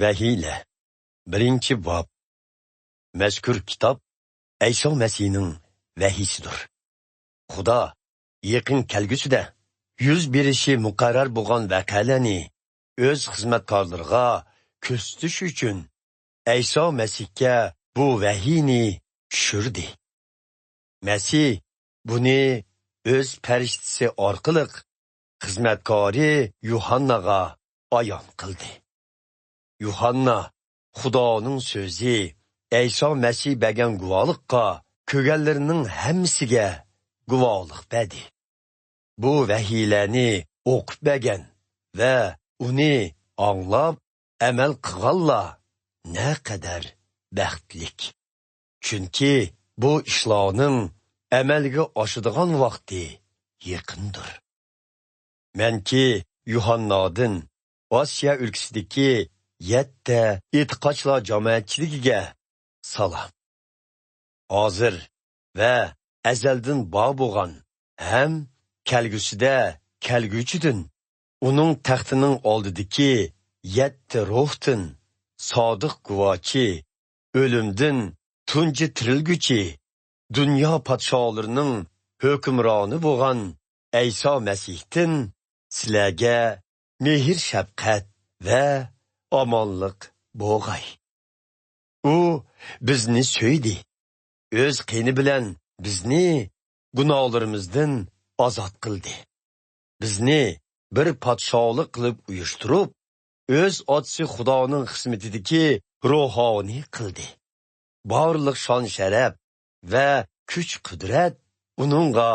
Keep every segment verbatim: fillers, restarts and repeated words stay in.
ۋەھىيلەر. بىرىنچى باب. مەزكۇر كىتاب ئەيسا مەسىھنىڭ ۋەھىيسىدۇر. خۇدا يېقىن كەلگۈسىدە يۈز بېرىشى مۇقەررەر بولغان ۋەقەلەرنى ئۆز خىزمەتكارلىرىغا كۆرسىتىش ئۈچۈن ئەيسا مەسىھكە بۇ ۋەھىينى چۈشۈردى. مەسىھ بۇنى ئۆز پەرىشتىسى ئارقىلىق خىزمەتكارى يۇھانناغا ئايان قىلدى. يۇھاننا خۇدانىڭ سۆزى ئەيسا مەسىھ بەرگەن گۇۋاھلىققا كۆرگەنلىرىنىڭ ھەممىسىگە گۇۋاھلىق بەردى. بۇ ۋەھىيلەرنى ئوقۇپ بەرگەن ۋە ئۇنى ئاڭلاپ ئەمەل قىلغانلار نەقەدەر بەختلىك! چۈنكى بۇ ئىشلارنىڭ ئەمەلگە ئاشىدىغان ۋاقتى يېقىندۇر. مەنكى يۇھاننادىن ئاسىيا ئۆلكىسىدىكى يەتتە ئېتىقادچىلار جامائەتچىلىكىگە سالام. ھازىر ۋە ئەزەلدىن بار بولغان ھەم كەلگۈسىدە كەلگۈچىدىن، ئۇنىڭ تەختىنىڭ ئالدىدىكى يەتتە روھتىن، سادىق گۇۋاچى، ئۆلۈمدىن تۇنجى تىرىلگۈچى، دۇنيا پادىشاھلىرىنىڭ ھۆكۈمرانى بولغان ئەيسا مەسىھتىن سىلەرگە مېھىر-شەپقەت ۋە ئامانلىق بولغاي. ئۇ بىزنى سۆيدى، ئۆز قېنى بىلەن بىزنى گۇناھلىرىمىزدىن ئازاد قىلدى. بىزنى بىر پادىشاھلىق قىلىپ ئۇيۇشتۇرۇپ، ئۆز ئاتىسى خۇدانىڭ خىزمىتىدىكى روھانى قىلدى. بارلىق شان-شەرەپ ۋە كۈچ-قۇدرەت ئۇنىڭغا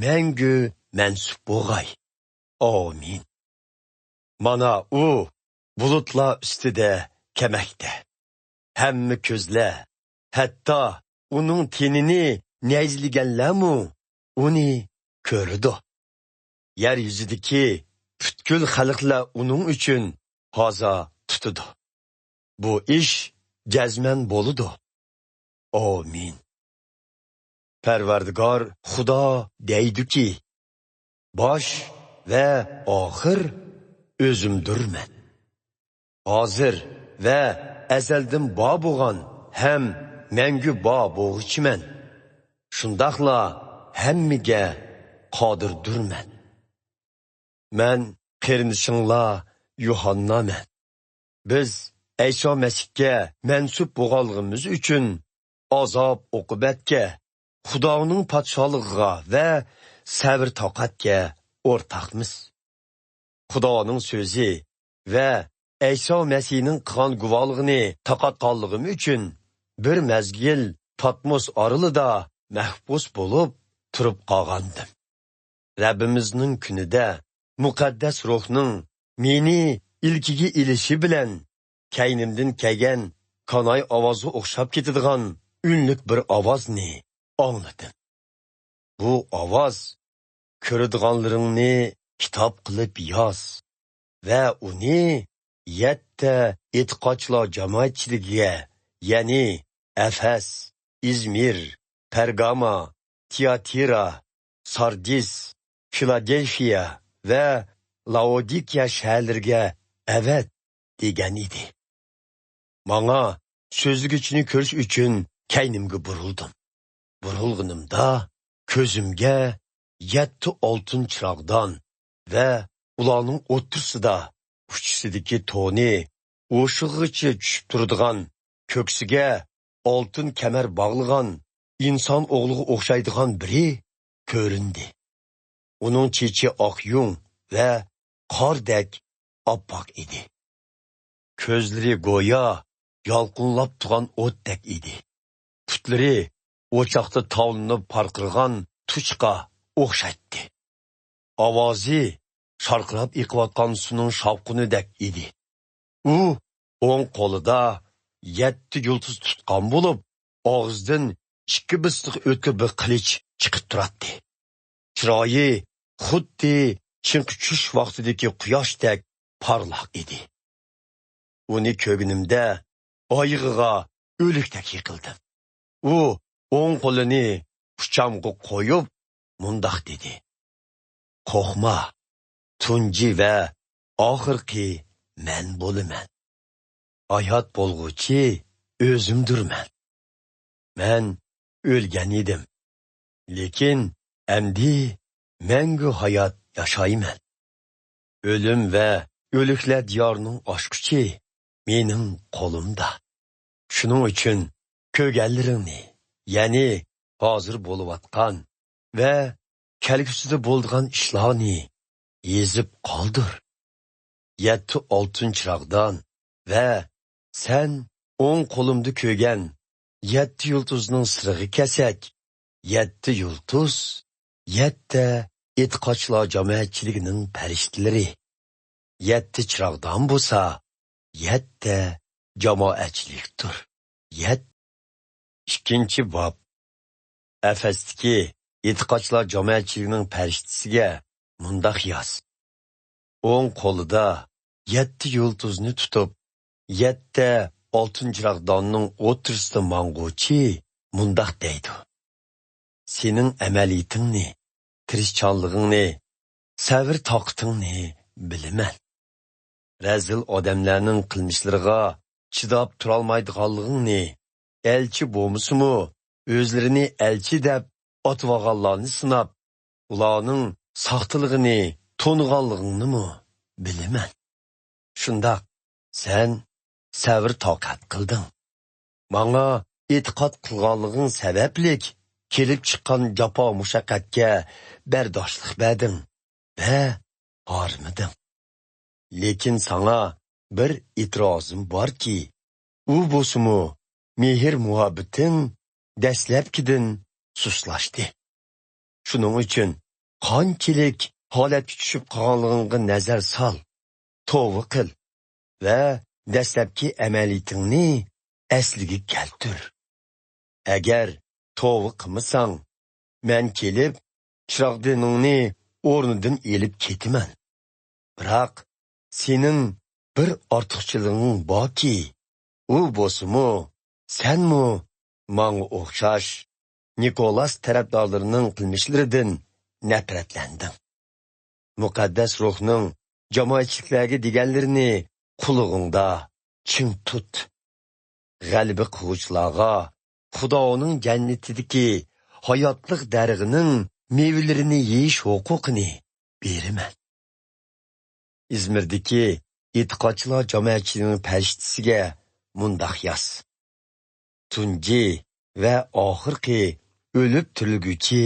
مەڭگۈ مەنسۇپ بولغاي. ئامىن. مانا ئۇ بۇلۇتلار ئۈستىدە كەمەكتە. ھەممە كۆزلەر، ھەتتا ئۇنىڭ تېنىنى نەيزىلىگەنلەرمۇ ئۇنى كۆرىدۇ. يەر يۈزىدىكى پۈتكۈل خەلقلەر ئۇنىڭ ئۈچۈن ھازا تۇتىدۇ. بۇ ئىش جەزمەن بولىدۇ. ئامىن. پەرۋەردىگار خۇدا دەيدۇكى، باش ۋە ئاخىر ئۆزۈمدۇرمەن. ھازىر ۋە ئەزەلدىن بار بولغان ھەم مەڭگۈ بار بولغۇچىمەن. شۇنداقلا ھەممىگە قادىردۇرمەن. مەن قېرىندىشىڭلار يۇھاننامەن. بىز ئەيسا مەسىھكە مەنسۇپ بولغانلىقىمىز ئۈچۈن ئازاب-ئوقۇبەتكە، خۇدانىڭ پادىشاھلىقىغا ۋە سەۋر-تاقەتكە ئورتاقمىز. خۇدانىڭ سۆزى ۋە ئەيسا مەسىھنىڭ قىلغان گۇۋاھلىقىنى تاقاتقانلىقىم ئۈچۈن، بىر مەزگىل پاتموس ئارىلىدا مەھبۇس بولۇپ تۇرۇپ قالغانىدىم. رەببىمىزنىڭ كۈنىدە مۇقەددەس روھنىڭ مېنى ئىلكىگە ئېلىشى بىلەن، كەينىمدىن كەلگەن كاناي ئاۋازغا ئوخشاپ كېتىدىغان ئۈنلۈك بىر ئاۋازنى ئاڭلىدىم. بۇ ئاۋاز، «كۆرىدىغانلىرىڭنى كىتاب قىلىپ ياز ۋە ئۇنى يەتتە ئېتىقادچىلار جامائەتچىلىكىگە، يەنى ئەفەس، ئىزمىر، پەرگاما، تىياتىرا، ساردىس، فىلادېلفىيە ۋە لاودىكىيە شەھەرلىرىگە ئەۋەت» دېگەن ئىدى. ماڭا سۆزلىگۈچىنى كۆرۈش ئۈچۈن كەينىمگە بۇرۇلدۇم. بۇرۇلغىنىمدا كۆزۈمگە يەتتە ئالتۇن چىراغدان ۋە ئۇلارنىڭ ئوتتۇرىسىدا ئۇچىسىدىكى تونى ئوشۇغىچە چۈشۈپ تۇرىدىغان، كۆكسىگە ئالتۇن كەمەر باغلىغان ئىنسان ئوغلىغا ئوخشايدىغان بىرى كۆرۈندى. ئۇنىڭ چېچى ئاق يۇڭ ۋە قاردەك ئاپئاق ئىدى. كۆزلىرى گويا يالقۇنلاپ تۇرغان ئوتتەك ئىدى. پۇتلىرى ئوچاقتا تاۋلىنىپ پارقىرىغان توچقا ئوخشايتتى. ئاۋازى شارقىراپ ئېقىۋاتقان سۇنىڭ شاۋقۇنىدەك ئىدى. ئۇ ئوڭ قولىدا يەتتە يۇلتۇز تۇتقان بولۇپ، ئاغزىدىن ئىككى بىستىق ئۆتكۈر بىر قىلىچ چىقىپ تۇراتتى. چىرايى خۇددى چىڭقى چۈش ۋاقتىدىكى قۇياشتەك پارلاق ئىدى. ئۇنى كۆرگىنىمدە ئايىغىغا ئۆلۈكتەك يىقىلدىم. ئۇ ئوڭ قولىنى ئۇچامغا قويۇپ مۇنداق دېدى: «قورقما، تۇنجى ۋە ئاخىرقى مەن بولىمەن. ھايات بولغۇچى ئۆزۈمدۇرمەن. مەن ئۆلگەن ئىدىم، لېكىن ئەمدى مەڭگۈ ھايات ياشايمەن. ئۆلۈم ۋە ئۆلۈكلەر دىيارىنىڭ ئاچقۇچى مېنىڭ قولۇمدا. شۇنىڭ ئۈچۈن كۆرگەنلىرىڭنى، يەنى ھازىر بولۇۋاتقان ۋە كەلگۈسىدە بولىدىغان ئىشلارنى يېزىپ قالدۇر. يەتتە ئالتۇن چىراغدان ۋە سەن ئوڭ قولۇمدا كۆرگەن يەتتە يۇلتۇزنىڭ سىرىغا كەلسەك، يەتتە يۇلتۇز، يەتتە ئېتىقادچىلار جامائەتچىلىكىنىڭ پەرىشتىلىرى، يەتتە چىراغدان بولسا، يەتتە جامائەتچىلىكتۇر. يەت. ئىككىنچى باب. ئەفەستىكى ئېتىقادچىلار جامائەتچىلىكىنىڭ پەرىشتىسىگە مۇنداق ياز: ئوڭ قولىدا يەتتە يۇلتۇزنى تۇتۇپ، يەتتە ئالتۇن چىراغداننىڭ ئوتتۇرىسىدا ماڭغۇچى مۇنداق دەيدۇ: سېنىڭ ئەمەلىيىتىڭنى، تىرىشچانلىقىڭنى، سەۋر-تاقىتىڭنى بىلىمەن. رەزىل ئادەملەرنىڭ قىلمىشلىرىغا چىداپ تۇرالمايدىغانلىقىڭنى، ئەلچى بولمىسىمۇ، ئۆزلىرىنى ئەلچى دەپ ئاتىۋالغانلارنى سىناپ، ئۇلارنىڭ ساختىلىقىنى تونۇغانلىقىڭنىمۇ بىلىمەن. شۇنداق، سەن سەۋر-تاقەت قىلدىڭ. ماڭا ئېتىقاد قىلغانلىقىڭ سەۋەبلىك كېلىپ چىققان جاپا-مۇشەققەتكە بەرداشلىق بەردىڭ ۋە ھارمىدىڭ. لېكىن ساڭا بىر ئېتىرازىم باركى، ئۇ بولسىمۇ، مېھىر-مۇھەببىتىڭ دەسلەپكىدىن سۇسلاشتى. شۇنىڭ ئۈچۈن قانچىلىك ھالەتكە چۈشۈپ قالغانلىقىڭغا نەزەر سال، توۋا قىل ۋە دەسلەپكى ئەمەلىيىتىڭنى ئەسلىگە كەلتۈر. ئەگەر توۋا قىلمىساڭ، مەن كېلىپ، چىراغدىنىڭنى ئورنىدىن ئېلىپ كېتىمەن. بىراق، سېنىڭ بىر ئارتۇقچىلىقىڭ باركى، ئۇ بولسىمۇ، سەنمۇ ماڭا ئوخشاش نىكولاس تەرەپدارلىرىنىڭ قىلمىشلىرىدىن نەپرەتلەندىڭ. مۇقەددەس روھنىڭ جامائەتچىلىكلەرگە دېگەنلىرىنى قۇلىقىڭدا چىڭ تۇت. غەلىبە قىلغۇچىلارغا خۇدانىڭ جەننىتىدىكى ھاياتلىق دەرىخىنىڭ مېۋىلىرىنى يېيىش ھوقۇقىنى بېرىمەن. ئىزمىردىكى ئېتىقادچىلار جامائەتچىلىكىنىڭ پەرىشتىسىگە مۇنداق ياز: تۇنجى ۋە ئاخىرقى ئۆلۈپ تىرىلگۈچى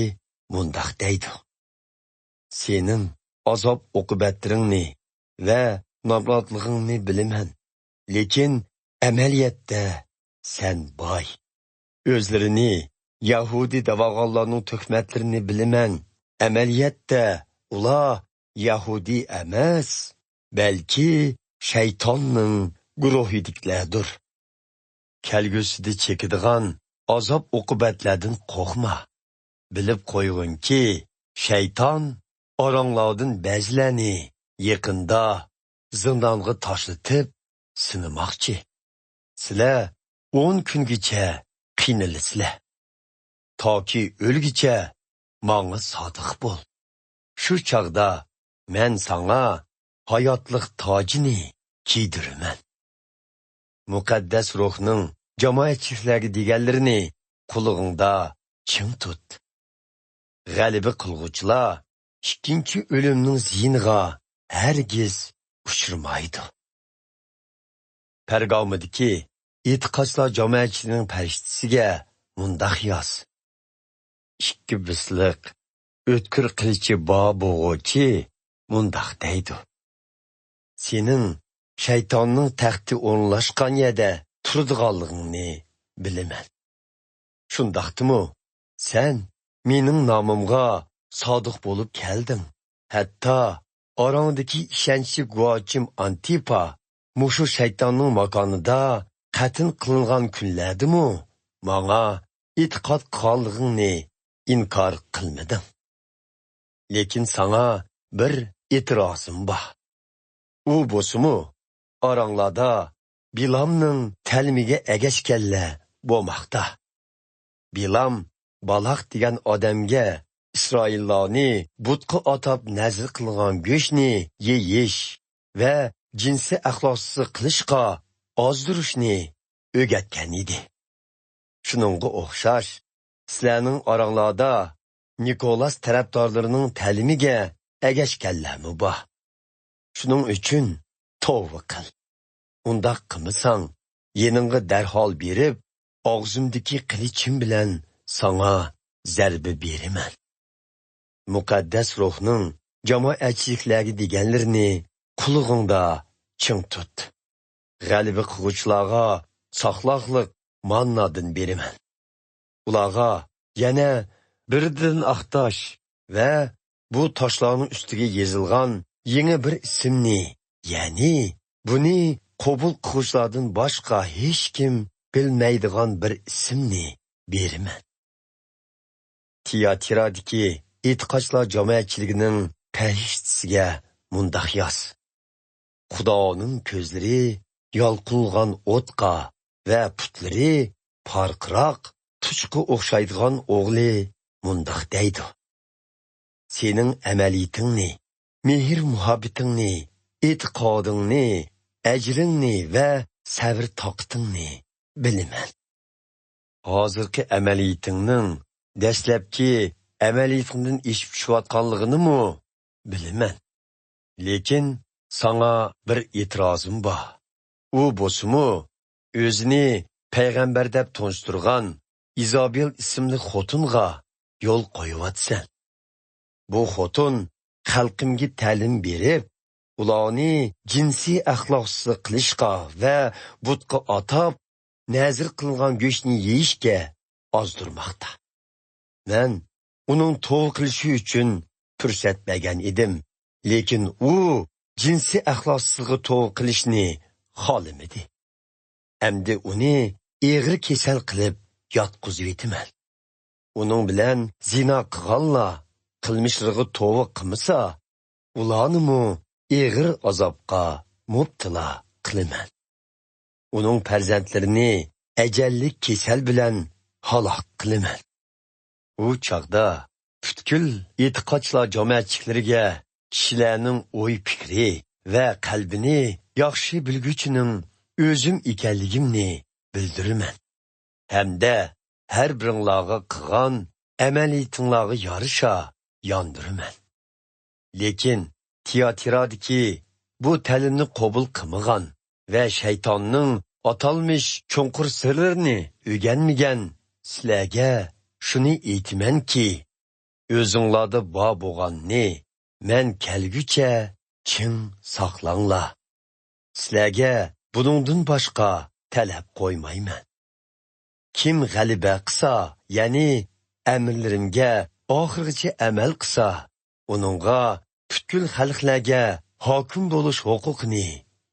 مۇنداق دەيدۇ: سېنىڭ ئازاب-ئوقۇبەتلىرىڭنى ۋە نامراتلىقىڭنى بىلىمەن، لېكىن ئەمەلىيەتتە سەن باي. ئۆزلىرىنى يەھۇدىي دەۋالغانلارنىڭ تۆھمەتلىرىنى بىلىمەن، ئەمەلىيەتتە ئۇلار يەھۇدىي ئەمەس، بەلكى شەيتاننىڭ گۇرۇھىدىكىلەردۇر. كەلگۈسىدە چېكىدىغان ئازاب-ئوقۇبەتلەردىن قورقما. بىلىپ قويغىنكى، شەيتان ئاراڭلاردىن بەزىلەرنى يېقىندا زىندانغا تاشلىتىپ سىنىماقچى. سىلەر ئون كۈنگىچە قىينىلىسىلەر. تاكى ئۆلگۈچە ماڭا سادىق بول. شۇ چاغدا مەن ساڭا ھاياتلىق تاجىنى كىيدۈرىمەن. مۇقەددەس روھنىڭ جامائەتچىلىكلەرگە دېگەنلىرىنى قۇلىقىڭدا چىڭ تۇت. غەلىبە قىلغۇچىلار ئىككىنچى ئۆلۈمنىڭ زىيىنىغا ھەرگىز ئۇچرىمايدۇ. پەرگامۇدىكى ئېتىقادچىلار جامائەتچىلىكىنىڭ پەرىشتىسىگە مۇنداق ياز: ئىككى بىسلىق ئۆتكۈر قىلىچى بار بولغۇچى مۇنداق دەيدۇ: سېنىڭ شەيتاننىڭ تەختى ئورۇنلاشقان يەردە تۇرىدىغانلىقىڭنى بىلىمەن. شۇنداقتىمۇ، سەن مېنىڭ نامىمغا سادىق بولۇپ كەلدىڭ. ھەتتا ئاراڭدىكى ئىشەنچلىك گۇۋاھچىم ئانتىپا مۇشۇ شەيتاننىڭ ماكانىدا قەتل قىلىنغان كۈنلەردىمۇ ماڭا ئېتىقاد قىلغانلىقىڭنى ئىنكار قىلمىدىڭ. لېكىن ساڭا بىر ئېتىرازىم بار. ئۇ بولسىمۇ، ئاراڭلاردا بىلامنىڭ تەلىمىگە ئەگەشكەنلەر بولماقتا. بىلام بالاق دېگەن ئادەمگە ئىسرائىللارنى بۇتقا ئاتاپ نەزىر قىلغان گۆشنى يېيىش ۋە جىنسىي ئەخلاقسىزلىق قىلىشقا ئازدۇرۇشنى ئۆگەتكەن ئىدى. شۇنىڭغا ئوخشاش، سىلەرنىڭ ئاراڭلاردا نىكولاس تەرەپدارلىرىنىڭ تەلىمىگە ئەگەشكەنلەرمۇ بار. شۇنىڭ ئۈچۈن توۋا قىل. ئۇنداق قىلمىساڭ، يېنىڭغا دەرھال بېرىپ، ئاغزىمدىكى قىلىچىم بىلەن ساڭا زەربە بېرىمەن. مۇقەددەس روھنىڭ جامائەتچىلىكلەرگە دېگەنلىرىنى قۇلىقىڭدا چىڭ تۇت. غەلىبە قىلغۇچىلارغا ساقلاقلىق ماننادىن بېرىمەن. ئۇلارغا يەنە بىردىن ئاق تاش ۋە بۇ تاشلارنىڭ ئۈستىگە يېزىلغان يېڭى بىر ئىسىمنى، يەنى بۇنى قوبۇل قىلغۇچىلاردىن باشقا ھېچكىم بىلمەيدىغان بىر ئىسىمنى بېرىمەن. تىياتىرادىكى ئېتىقادچىلار جامائەتچىلىكىنىڭ پەرىشتىسىگە مۇنداق ياز: خۇدانىڭ كۆزلىرى يالقۇنغان ئوتقا ۋە پۇتلىرى پارقىراق تۇچقا ئوخشايدىغان ئوغلى مۇنداق دەيدۇ: سېنىڭ ئەمەلىيىتىڭنى، مېھىر-مۇھەببىتىڭنى، ئېتىقادىڭنى، ئەجرىڭنى ۋە سەۋر-تاقىتىڭنى بىلىمەن. ھازىرقى ئەمەلىيىتىڭنىڭ دەسلەپكى ئەمەلىيىتىڭدىن ئېشىپ چۈشۈۋاتقانلىقىنىمۇ بىلىمەن. لېكىن ساڭا بىر ئېتىرازىم بار. ئۇ بولسىمۇ، ئۆزىنى پەيغەمبەر دەپ تونۇشتۇرغان ئىزابېل ئىسىملىك خوتۇنغا يول قويۇۋاتىسەن. بۇ خوتۇن خەلقىمگە تەلىم بېرىپ، ئۇلارنى جىنسىي ئەخلاقسىزلىق قىلىشقا ۋە بۇتقا ئاتاپ نەزىر قىلىنغان گۆشنى يېيىشكە ئازدۇرماقتا. مەن ئۇنىڭ توۋا قىلىشى ئۈچۈن پۇرسەت بەرگەن ئىدىم، لېكىن ئۇ جىنسىي ئەخلاقسىزلىققا توۋا قىلىشنى خالىمىدى. ئەمدى ئۇنى ئېغىر كېسەل قىلىپ ياتقۇزۇۋېتىمەن. ئۇنىڭ بىلەن زىنا قىلغانلار قىلمىشلىرىغا توۋا قىلمىسا، ئۇلارنىمۇ ئېغىر ئازابقا مۇپتىلا قىلىمەن. ئۇنىڭ پەرزەنتلىرىنى ئەجەللىك كېسەل بىلەن ھالاك قىلىمەن. ئۇ چاغدا پۈتكۈل ئېتىقادچىلار جامائەتچىلىكلىرىگە كىشىلەرنىڭ ئوي-پىكرى ۋە قەلبىنى ياخشى بىلگۈچىنىڭ ئۆزۈم ئىكەنلىكىمنى بىلدۈرىمەن ھەمدە ھەر بىرىڭلارغا قىلغان ئەمەلىيىتىڭلارغا يارىشا ياندۇرىمەن. لېكىن تىياتىرادىكى بۇ تەلىمنى قوبۇل قىلمىغان ۋە شەيتاننىڭ ئاتالمىش چوڭقۇر سىرلىرىنى ئۆگەنمىگەن سىلەرگە شۇنى ئېيتىمەنكى، ئۆزۈڭلاردا بار بولغاننى مەن كەلگۈچە چىڭ ساقلاڭلار. سىلەرگە بۇنىڭدىن باشقا تەلەپ قويمايمەن. كىم غەلىبە قىلسا، يەنى ئەمىرلىرىمگە ئاخىرغىچە ئەمەل قىلسا، ئۇنىڭغا پۈتكۈل خەلقلەرگە ھاكىم بولۇش ھوقۇقىنى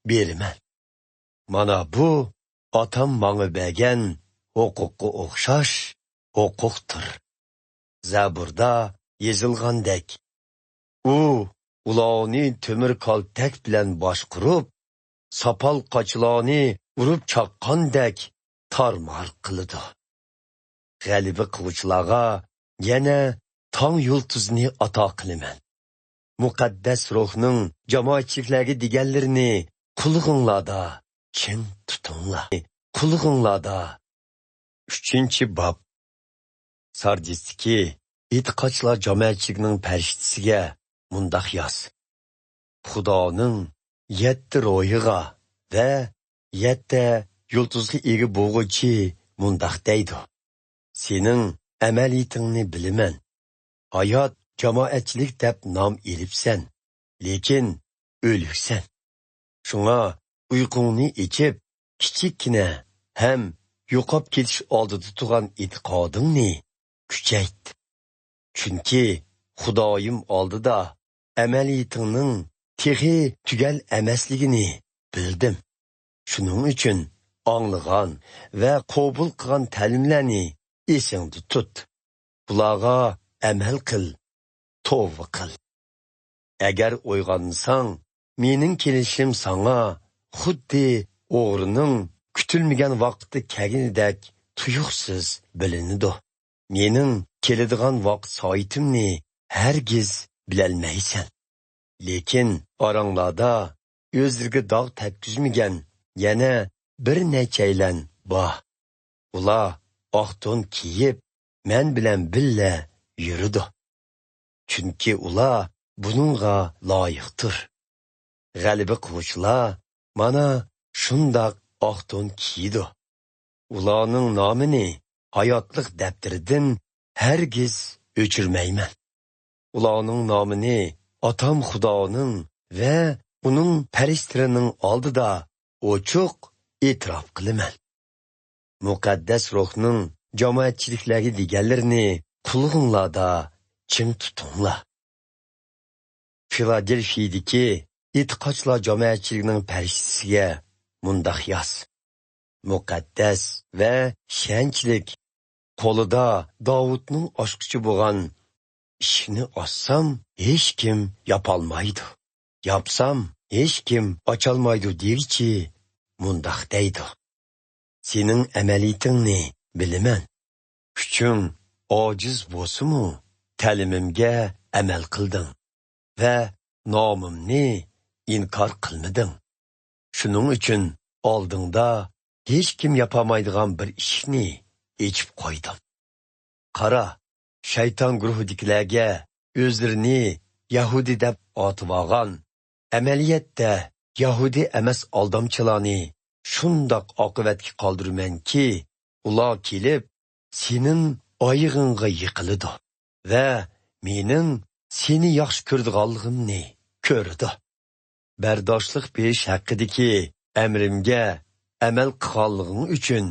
بېرىمەن. مانا بۇ ئاتام ماڭا بەرگەن ھوقۇققا ئوخشاش ھوقۇقتۇر. زەبۇردا يېزىلغاندەك، ئۇ ئۇلارنى تۆمۈر كالتەك بىلەن باشقۇرۇپ، ساپال قاچىلارنى ئۇرۇپ چاققاندەك تارمار قىلىدۇ. غەلىبە قىلغۇچىلارغا يەنە تاڭ يۇلتۇزىنى ئاتا قىلىمەن. مۇقەددەس روھنىڭ جامائەتچىلىكلەرگە دېگەنلىرىنى قۇلىقىڭلاردا چىڭ تۇتۇڭلار. قۇلىقىڭلاردا. ئۈچىنچى باب. ساردىستىكى ئېتىقادچىلار جامائەتچىلىكىنىڭ پەرىشتىسىگە مۇنداق ياز: خۇدانىڭ يەتتە روھىغا ۋە يەتتە يۇلتۇزغا ئىگە بولغۇچى مۇنداق دەيدۇ: سېنىڭ ئەمەلىيىتىڭنى بىلىمەن. ھايات جامائەتچىلىك دەپ نام ئېلىپسەن، لېكىن ئۆلۈكسەن. شۇڭا ئۇيقۇڭنى ئېچىپ، كىچىككىنە ھەم يوقاپ كېتىش ئالدىدا تۇرغان ئېتىقادىڭنى كۈچەيت. چۈنكى خۇدايىم ئالدىدا ئەمەلىيىتىڭنىڭ تېخى تۈگەل ئەمەسلىكىنى بىلدىم. شۇنىڭ ئۈچۈن ئاڭلىغان ۋە قوبۇل قىلغان تەلىملەرنى ئېسىڭدە تۇت. بۇلارغا ئەمەل قىل، توۋا قىل. ئەگەر ئويغانمىساڭ، مېنىڭ كېلىشىم ساڭا خۇددى ئوغرىنىڭ كۈتۈلمىگەن ۋاقىتتا كەلگىنىدەك تۇيۇقسىز بىلىنىدۇ. مېنىڭ كېلىدىغان ۋاقىت سائىتىمنى ھەرگىز بىلەلمەيسەن. لېكىن ئاراڭلاردا ئۆزلىرىگە داغ تەگكۈزمىگەن يەنە بىر نەچچەيلەن بار. ئۇلار ئاق تون كىيىپ، مەن بىلەن بىللە يۈرىدۇ. چۈنكى ئۇلار بۇنىڭغا لايىقتۇر. غەلىبە قىلغۇچىلار مانا شۇنداق ئاق تون كىيىدۇ. ئۇلارنىڭ نامىنى ھاياتلىق دەپتىرىدىن ھەرگىز ئۆچۈرمەيمەن. ئۇلارنىڭ نامىنى ئاتام خۇدانىڭ ۋە ئۇنىڭ پەرىشتىلىرىنىڭ ئالدىدا ئوچۇق ئېتىراپ قىلىمەن. مۇقەددەس روھنىڭ جامائەتچىلىكلەرگە دېگەنلىرىنى قۇلىقىڭلاردا چىڭ تۇتۇڭلار. فىلادېلفىيىدىكى ئېتىقادچىلار جامائەتچىلىكىنىڭ پەرىشتىسىگە مۇنداق ياز: مۇقەددەس ۋە ئىشەنچلىك، قولىدا داۋۇتنىڭ ئاچقۇچى بولغان، ئىشىكنى ئاچسام، ھېچكىم ياپالمايدۇ، ياپسام، ھېچكىم ئاچالمايدۇ دېگۈچى مۇنداق دەيدۇ: سېنىڭ ئەمەلىيىتىڭنى بىلىمەن. كۈچۈڭ ئاجىز بولسىمۇ، تەلىمىمگە ئەمەل قىلدىڭ ۋە نامىمنى ئىنكار قىلمىدىڭ. شۇنىڭ ئۈچۈن ئالدىڭدا ھېچكىم ياپالمايدىغان بىر ئىشىكنى ئېچىپ قويدۇم. قارا، شەيتان گۇرۇھىدىكىلەرگە ئۆزلىرىنى يەھۇدىي دەپ ئاتىۋالغان، ئەمەلىيەتتە يەھۇدىي ئەمەس ئالدامچىلارنى شۇنداق ئاقىۋەتكە قالدۇرىمەنكى، ئۇلار كېلىپ، سېنىڭ ئايىغىڭغا يىقىلىدۇ ۋە مېنىڭ سېنى ياخشى كۆرىدىغانلىقىمنى كۆرىدۇ. بەرداشلىق بېرىش ھەققىدىكى ئەمرىمگە ئەمەل قىلغانلىقىڭ ئۈچۈن،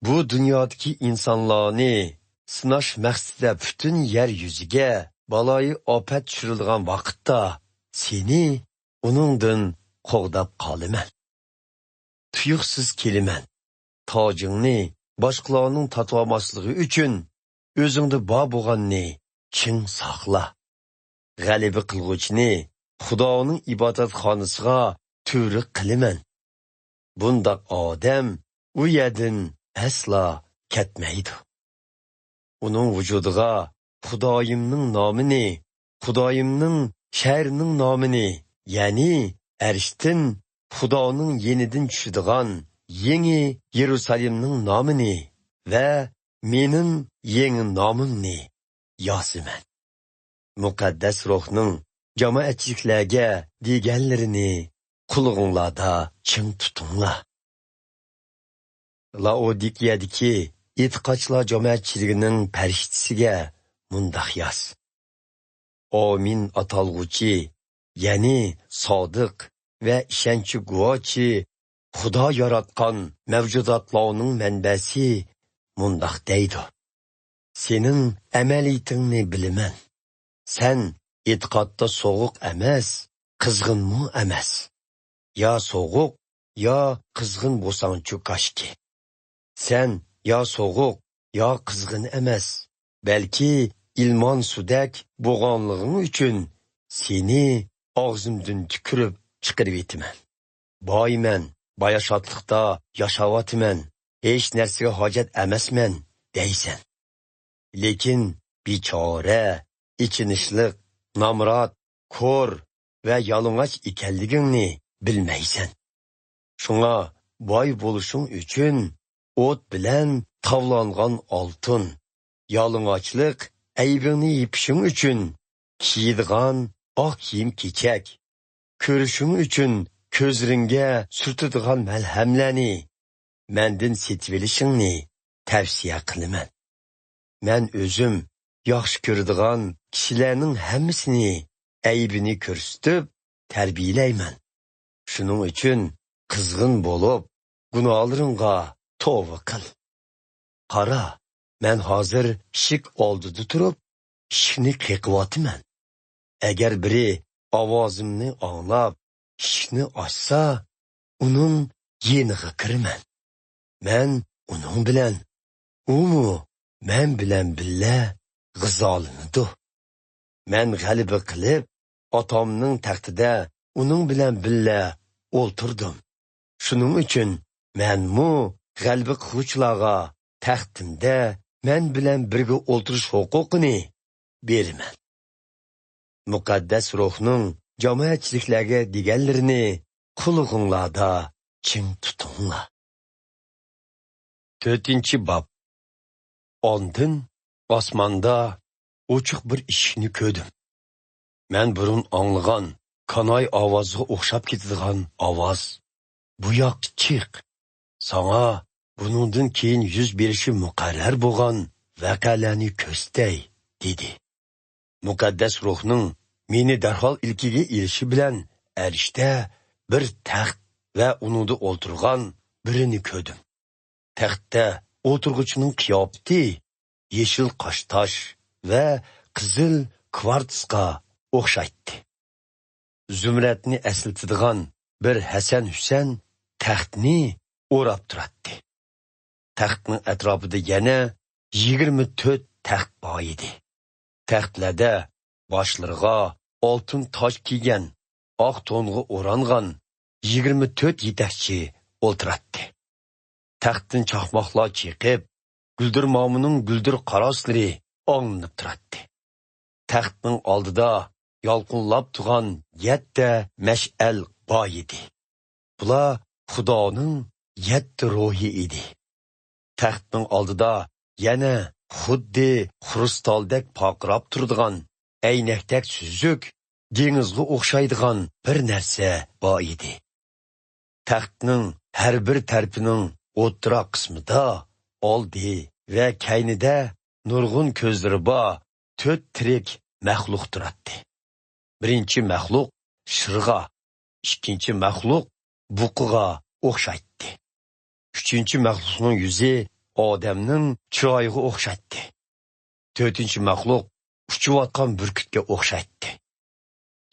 بۇ دۇنيادىكى ئىنسانلارنى سىناش مەقسىتىدە پۈتۈن يەر يۈزىگە بالايىئاپەت چۈشۈرۈلىدىغان ۋاقىتتا، سېنى ئۇنىڭدىن قوغداپ قالىمەن. تۇيۇقسىز كېلىمەن. تاجىڭنى باشقىلارنىڭ تارتىۋالماسلىقى ئۈچۈن، ئۆزۈڭدە بار بولغاننى چىڭ ساقلا. غەلىبە قىلغۇچىنى خۇدانىڭ ئىبادەتخانىسىغا تۈۋرۈك قىلىمەن. بۇنداق ئادەم ئۇ يەردىن ئەسلا كەتمەيدۇ. ئۇنىڭ ۋۇجۇدىغا خۇدايىمنىڭ نامىنى، خۇدايىمنىڭ شەھىرىنىڭ نامىنى، يەنى ئەرشتىن خۇدانىڭ يېنىدىن چۈشىدىغان يېڭى يېرۇسالېمنىڭ نامىنى ۋە مېنىڭ يېڭى نامىمنى يازىمەن. مۇقەددەس روھنىڭ جامائەتچىلىكلەرگە دېگەنلىرىنى قۇلىقىڭلاردا چىڭ تۇتۇڭلار. لائودىكىيەدىكى ئېتىقادچىلار جامائەتچىلىكىنىڭ پەرىشتىسىگە مۇنداق ياز: ئامىن ئاتالغۇچى، يەنى سادىق ۋە ئىشەنچ گۇۋاچى، خۇدا ياراتقان مەۋجۇداتلارنىڭ مەنبەسى مۇنداق دەيدۇ: سېنىڭ ئەمەلىيىتىڭنى بىلىمەن. سەن ئېتىقادتا سوغۇق ئەمەس، قىزغىنمۇ ئەمەس. يا سوغۇق، يا قىزغىن بولساڭچۇ كاشكى. سەن يا سوغۇق، يا قىزغىن ئەمەس، بەلكى ئىلمان سۇدەك بولغانلىقىڭ ئۈچۈن سېنى ئاغزىمدىن تۈكۈرۈپ چىقىرىۋېتىمەن. بايمەن، باياشاتلىقتا ياشاۋاتىمەن، ھېچ نەرسىگە ھاجەت ئەمەسمەن دەيسەن. لېكىن بىچارە، ئېچىنىشلىق، نامرات، كور ۋە يالىڭاچ ئىكەنلىكىڭنى بىلمەيسەن. شۇڭا باي بولۇشۇڭ ئۈچۈن ئوت بىلەن تاۋلانغان ئالتۇن، يالىڭاچلىق ئەيىبىڭنى يېپىشىڭ ئۈچۈن كىيىدىغان ئاق كىيىم-كېچەك، كۆرۈشۈڭ ئۈچۈن كۆزلىرىڭگە سۈرتىدىغان مەلھەملەرنى مەندىن سېتىۋېلىشىڭنى تەۋسىيە قىلىمەن. مەن ئۆزۈم ياخشى كۆرىدىغان كىشىلەرنىڭ ھەممىسىنى ئەيىبىنى كۆرسىتىپ تەربىيەلەيمەن. شۇنىڭ ئۈچۈن قىزغىن بولۇپ، گۇناھلىرىڭغا توۋا قىل. قارا، مەن ھازىر ئىشىك ئالدىدا تۇرۇپ، ئىشىكنى قېقىۋاتىمەن. ئەگەر بىرى ئاۋازىمنى ئاڭلاپ، ئىشىكنى ئاچسا، ئۇنىڭ يېنىغا كىرىمەن. مەن ئۇنىڭ بىلەن، ئۇمۇ مەن بىلەن بىللە غىزالىنىدۇ. مەن غەلىبە قىلىپ، ئاتامنىڭ تەختىدە ئۇنىڭ بىلەن بىللە ئولتۇردۇم. شۇنىڭ ئۈچۈن مەنمۇ غەلىبە قىلغۇچىلارغا تەختىمدە مەن بىلەن بىرگە ئولتۇرۇش ھوقۇقىنى بېرىمەن. مۇقەددەس روھنىڭ جامائەتچىلىكلەرگە دېگەنلىرىنى قۇلىقىڭلاردا چىڭ تۇتۇڭلار. تۆتىنچى باب. ئاندىن ئاسماندا ئوچۇق بىر ئىشىكنى كۆردۈم. مەن بۇرۇن ئاڭلىغان كاناي ئاۋازىغا ئوخشاپ كېتىدىغان ئاۋاز: «بۇ ياققا چىق، ساڭا بۇنىڭدىن كېيىن يۈز بېرىشى مۇقەررەر بولغان ۋەقەلەرنى كۆرسىتەي» دېدى. مۇقەددەس روھنىڭ مېنى دەرھال ئىلكىگە ئېلىشى بىلەن ئەرشتە بىر تەخت ۋە ئۇنىڭدا ئولتۇرغان بىرىنى كۆردۈم. تەختتە ئولتۇرغۇچىنىڭ قىياپىتى يېشىل قاشتاش ۋە قىزىل كۋارتسقا ئوخشايتتى. زۇمرەتنى ئەسلىتىدىغان بىر ھەسەن-ھۈسەن تەختنى ئوراپ تۇراتتى. تەختنىڭ ئەتراپىدا يەنە يىگىرمە تۆت تەخت بار ئىدى. تەختلەردە باشلىرىغا ئالتۇن تاج كىيگەن، ئاق تونغا ئورانغان يىگىرمە تۆت يېتەكچى ئولتۇراتتى. تەختتىن چاقماقلار چېقىپ، گۈلدۈرمامىنىڭ گۈلدۈر قاراسلىرى ئاڭلىنىپ تۇراتتى. تەختنىڭ ئالدىدا يالقۇنلاپ تۇرغان يەتتە مەشئەل بار ئىدى. بۇلار خۇدانىڭ يەتتە روھى ئىدى. تەختنىڭ ئالدىدا يەنە خۇددى خرۇستالدەك پارقىراپ تۇرىدىغان، ئەينەكتەك سۈزۈك، دېڭىزغا ئوخشايدىغان بىر نەرسە بار ئىدى. تەختنىڭ ھەر بىر تەرىپىنىڭ ئوتتۇرا قىسمىدا، ئالدى ۋە كەينىدە نۇرغۇن كۆزلىرى بار تۆت تىرىك مەخلۇق تۇراتتى. بىرىنچى مەخلۇق شىرغا، ئىككىنچى مەخلۇق بۇقىغا ئوخشايتتى. ئۈچىنچى مەخلۇقنىڭ يۈزى ئادەمنىڭ چىرايىغا ئوخشايتتى. تۆتىنچى مەخلۇق ئۇچۇۋاتقان بۈركۈتكە ئوخشايتتى.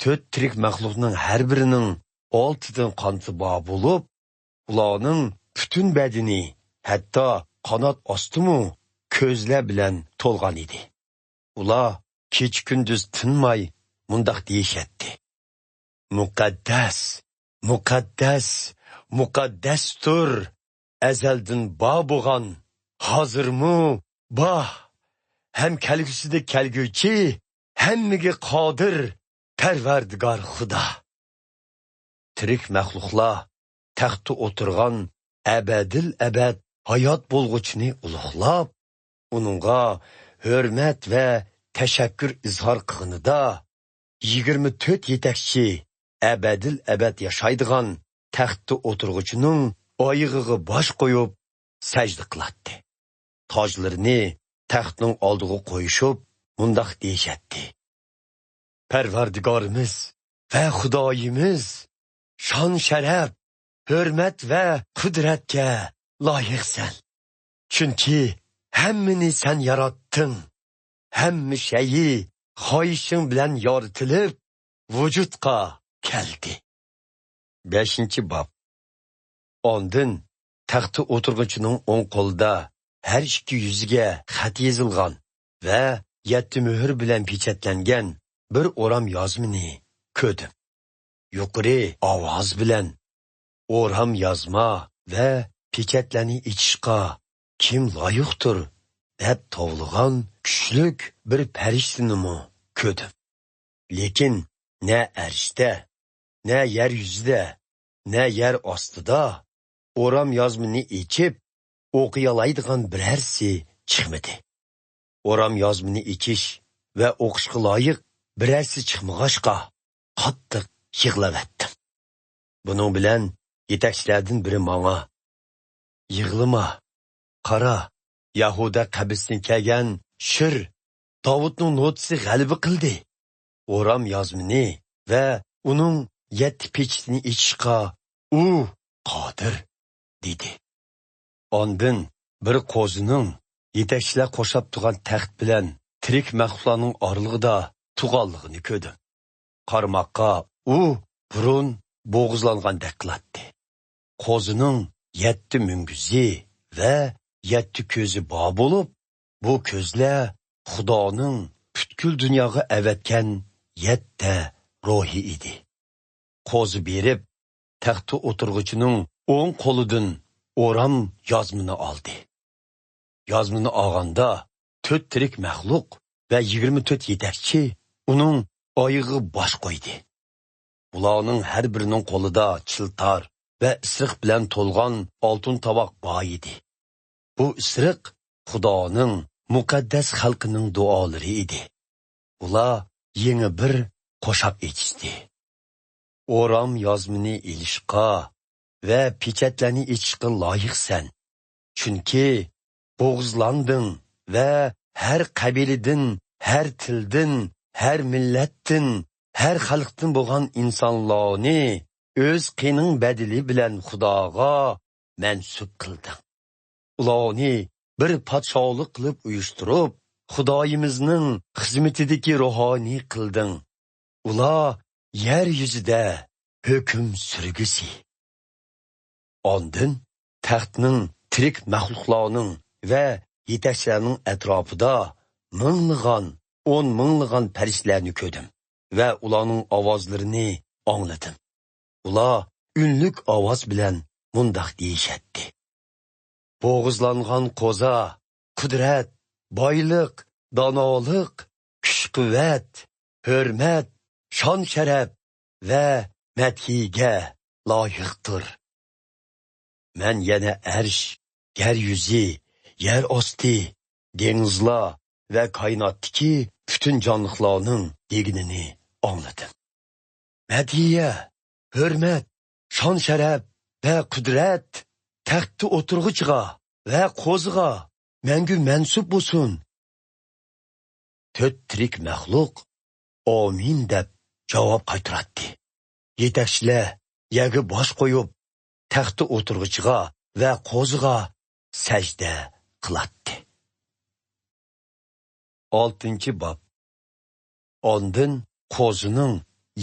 تۆت تىرىك مەخلۇقنىڭ ھەر بىرىنىڭ ئالتىدىن قانىتى بار بولۇپ، ئۇلارنىڭ پۈتۈن بەدىنى، ھەتتا قانات ئاستىمۇ كۆزلەر بىلەن تولغان ئىدى. ئۇلار كېچە-كۈندۈز تىنماي مۇنداق دېيىشەتتى: «مۇقەددەس، مۇقەددەس، مۇقەددەستۇر ئەزەلدىن بار بولغان، ھازىرمۇ بار ھەم كەلگۈسىدە كەلگۈچى، ھەممىگە قادىر پەرۋەردىگار خۇدا.» تىرىك مەخلۇقلار تەختتە ئولتۇرغان ئەبەدىل ئەبەد ھايات بولغۇچىنى ئۇلۇغلاپ، ئۇنىڭغا ھۆرمەت ۋە تەشەككۈر ئىزھار قىلغىنىدا، يىگىرمە تۆت يېتەكچى ئەبەدىل ئەبەد ياشايدىغان تەختتە ئولتۇرغۇچىنىڭ ئايىغىغا باش قويۇپ سەجدە قىلاتتى. تاجلىرىنى تەختنىڭ ئالدىغا قويۇشۇپ، مۇنداق دېيىشەتتى: «پەرۋەردىگارىمىز ۋە خۇدايىمىز، شان-شەرەپ، ھۆرمەت ۋە قۇدرەتكە لايىقسەن. چۈنكى ھەممىنى سەن ياراتتىڭ. ھەممە شەيئى خاھىشىڭ بىلەن يارىتىلىپ، ۋۇجۇدقا كەلدى.» بەشىنچى باب. ئاندىن تەختتە ئولتۇرغۇچىنىڭ ئوڭ قولىدا ھەر ئىككى يۈزىگە خەت يېزىلغان ۋە يەتتە مۆھۈر بىلەن پېچەتلەنگەن بىر ئورام يازمىنى كۆردۈم. يۇقىرى ئاۋاز بىلەن: «ئورام يازما ۋە پېچەتلەرنى ئېچىشقا كىم لايىقتۇر؟» دەپ توۋلىغان كۈچلۈك بىر پەرىشتىنىمۇ كۆردۈم. لېكىن نە ئەرشتە، نە يەر يۈزىدە، نە يەر ئاستىدا ئورام يازمىنى ئېچىپ ئوقۇيالايدىغان بىرەرسى چىقمىدى. ئورام يازمىنى ئېچىش ۋە ئوقۇشقا لايىق بىرەرسى چىقمىغاچقا، قاتتىق يىغلاۋەتتىم. بۇنىڭ بىلەن يېتەكچىلەردىن بىرى ماڭا: «يىغلىما، قارا، يەھۇدا قەبىلىسىدىن كەلگەن شىر، داۋۇتنىڭ نوتىسى غەلىبە قىلدى. ئورام يازمىنى ۋە ئۇنىڭ يەتتە پېچىتىنى ئېچىشقا ئۇ قادىر» دېدى. ئاندىن بىر قوزىنىڭ يېتەكچىلەر قورشاپ تۇرغان تەخت بىلەن تىرىك مەخلۇقلارنىڭ ئارىلىقىدا تۇرغانلىقىنى كۆردۈم. قارىماققا ئۇ بۇرۇن بوغۇزلانغاندەك قىلاتتى. قوزىنىڭ يەتتە مۈڭگۈزى ۋە يەتتە كۆزى بار بولۇپ، بۇ كۆزلەر خۇدانىڭ پۈتكۈل دۇنياغا ئەۋەتكەن يەتتە روھى ئىدى. قوزا بېرىپ، تەختتە ئولتۇرغۇچىنىڭ ئوڭ قولىدىن ئورام يازمىنى ئالدى. يازمىنى ئالغاندا، تۆت تىرىك مەخلۇق ۋە يىگىرمە تۆت يېتەكچى ئۇنىڭ ئايىغىغا باش قويدى. بۇلارنىڭ ھەر بىرىنىڭ قولىدا چىلتار ۋە ئىسرىق بىلەن تولغان ئالتۇن تاۋاق بار ئىدى. بۇ ئىسرىق خۇدانىڭ مۇقەددەس خەلقىنىڭ دۇئالىرى ئىدى. ئۇلار يېڭى بىر قوشاق ئېچىشتى. ئورام يازمىنى ئېلىشقا ۋە پېچەتلەرنى ئېچىشقا لايىقسەن. چۈنكى بوغۇزلاندىڭ ۋە ھەر قەبىلىدىن، ھەر تىلدىن، ھەر مىللەتتىن، ھەر خەلقتىن بولغان ئىنسانلارنى ئۆز قېنىڭ بەدىلى بىلەن خۇداغا مەنسۇپ قىلدىڭ. ئۇلارنى بىر پادىشاھلىق قىلىپ ئۇيۇشتۇرۇپ، خۇدايىمىزنىڭ خىزمىتىدىكى روھانى قىلدىڭ. ئۇلار يەر يۈزىدە ھۆكۈم سۈرگۈسى. ئاندىن تەختنىڭ تىرىك مەخلۇقلارنىڭ ۋە يېتەكچىلەرنىڭ ئەتراپىدا مىڭلىغان، ئون مىڭلىغان پەرىشتىلەرنى كۆردۈم ۋە ئۇلارنىڭ ئاۋازلىرىنى ئاڭلىدىم. ئۇلار ئۈنلۈك ئاۋاز بىلەن مۇنداق دېيىشەتتى: بوغۇزلانغان قوزا، قۇدرەت، بايلىق، دانالىق، كۈچ-قۇۋۋەت، ھۆرمەت، شان-شەرەپ ۋە مەدھىيەگە لايىقتۇر. مەن يەنە ئەرش، يەر يۈزى، يەر ئاستى، دېڭىزلار ۋە كائىناتتىكى پۈتۈن جانلىقلارنىڭ دېگىنىنى ئاڭلىدىم: مەدھىيە، ھۆرمەت، شان-شەرەپ ۋە قۇدرەت تەختتە ئولتۇرغۇچىغا ۋە قوزىغا مەڭگۈ مەنسۇپ بولسۇن! تۆت تىرىك مەخلۇق «ئامىن» دەپ جاۋاب قايتۇراتتى. يېتەكچىلەر يەرگە باش قويۇپ، تەختتە ئولتۇرغۇچىغا ۋە قوزىغا سەجدە قىلاتتى. ئالتىنچى باب. ئاندىن قوزىنىڭ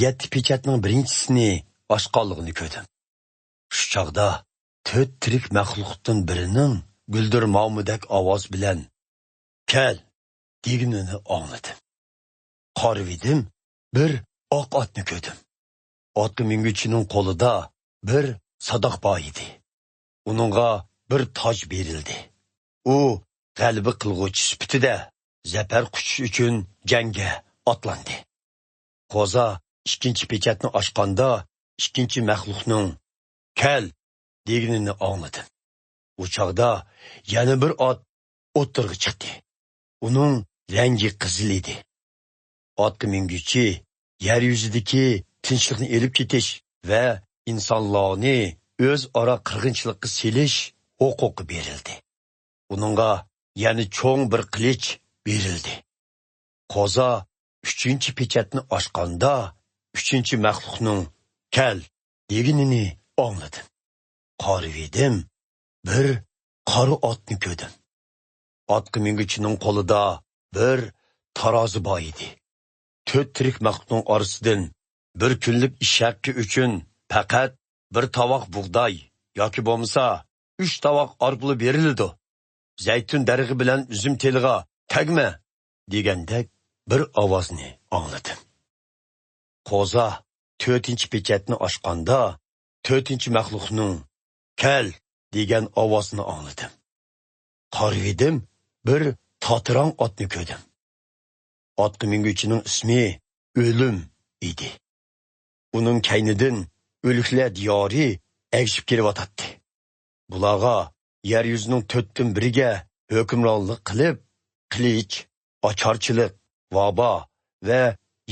يەتتە پېچەتنىڭ بىرىنچىسىنى ئاچقانلىقىنى كۆردۈم. شۇ چاغدا تۆت تىرىك مەخلۇقتىن بىرىنىڭ گۈلدۈرمامىدەك ئاۋاز بىلەن «كەل» دېگىنىنى ئاڭلىدىم. قارىۋىدىم، بىر ئاق ئاتنى كۆردۈم. ئاتقا مىنگۈچىنىڭ قولىدا بىر ساداق بار ئىدى. ئۇنىڭغا بىر تاج بېرىلدى. ئۇ غەلىبە قىلغۇچى سۈپىتىدە زەپەر قۇچۇش ئۈچۈن جەڭگە ئاتلاندى. قوزا ئىككىنچى پېچەتنى ئاچقاندا، ئىككىنچى مەخلۇقنىڭ «كەل» دېگىنىنى ئاڭلىدىم. ئۇ چاغدا يەنە بىر ئات ئوتتۇرىغا چىقتى. ئۇنىڭ رەڭگى قىزىل ئىدى. ئاتقا مىنگۈچى يەر يۈزىدىكى تىنچلىقنى ئېلىپ كېتىش ۋە ئىنسانلارنى ئۆزئارا قىرغىنچىلىققا سېلىش ھوقۇقى بېرىلدى. ئۇنىڭغا يەنە چوڭ بىر قىلىچ بېرىلدى. قوزا ئۈچىنچى پېچەتنى ئاچقاندا، ئۈچىنچى مەخلۇقنىڭ «كەل» دېگىنىنى ئاڭلىدىم. قارىۋىدىم، بىر قارا ئاتنى كۆردۈم. ئاتقا مىنگۈچىنىڭ قولىدا بىر تارازا بار ئىدى. تۆت تىرىك مەخلۇقنىڭ ئارىسىدىن بىر كۈنلۈك ئىش ھەققى ئۈچۈن پەقەت بىر تاۋاق بۇغداي ياكى بولمىسا ئۈچ تاۋاق ئارپىلا بېرىلىدۇ. «زەيتۇن دەرىخى بىلەن ئۈزۈم تېلىغا تەگمە» دېگەندەك بىر ئاۋازنى ئاڭلىدىم. قوزا تۆتىنچى پېچەتنى ئاچقاندا، تۆتىنچى مەخلۇقنىڭ «كەل» دېگەن ئاۋازىنى ئاڭلىدىم. قارىۋىدىم، بىر تاتىراڭ ئاتنى كۆردۈم. ئاتقا مىنگۈچىنىڭ ئىسمى ئۆلۈم ئىدى. ئۇنىڭ كەينىدىن ئۆلۈكلەر دىيارى ئەگىشىپ كېلىۋاتاتتى. بۇلارغا يەر يۈزىنىڭ تۆتتىن بىرىگە ھۆكۈمرانلىق قىلىپ، قىلىچ، ئاچارچىلىق، ۋابا ۋە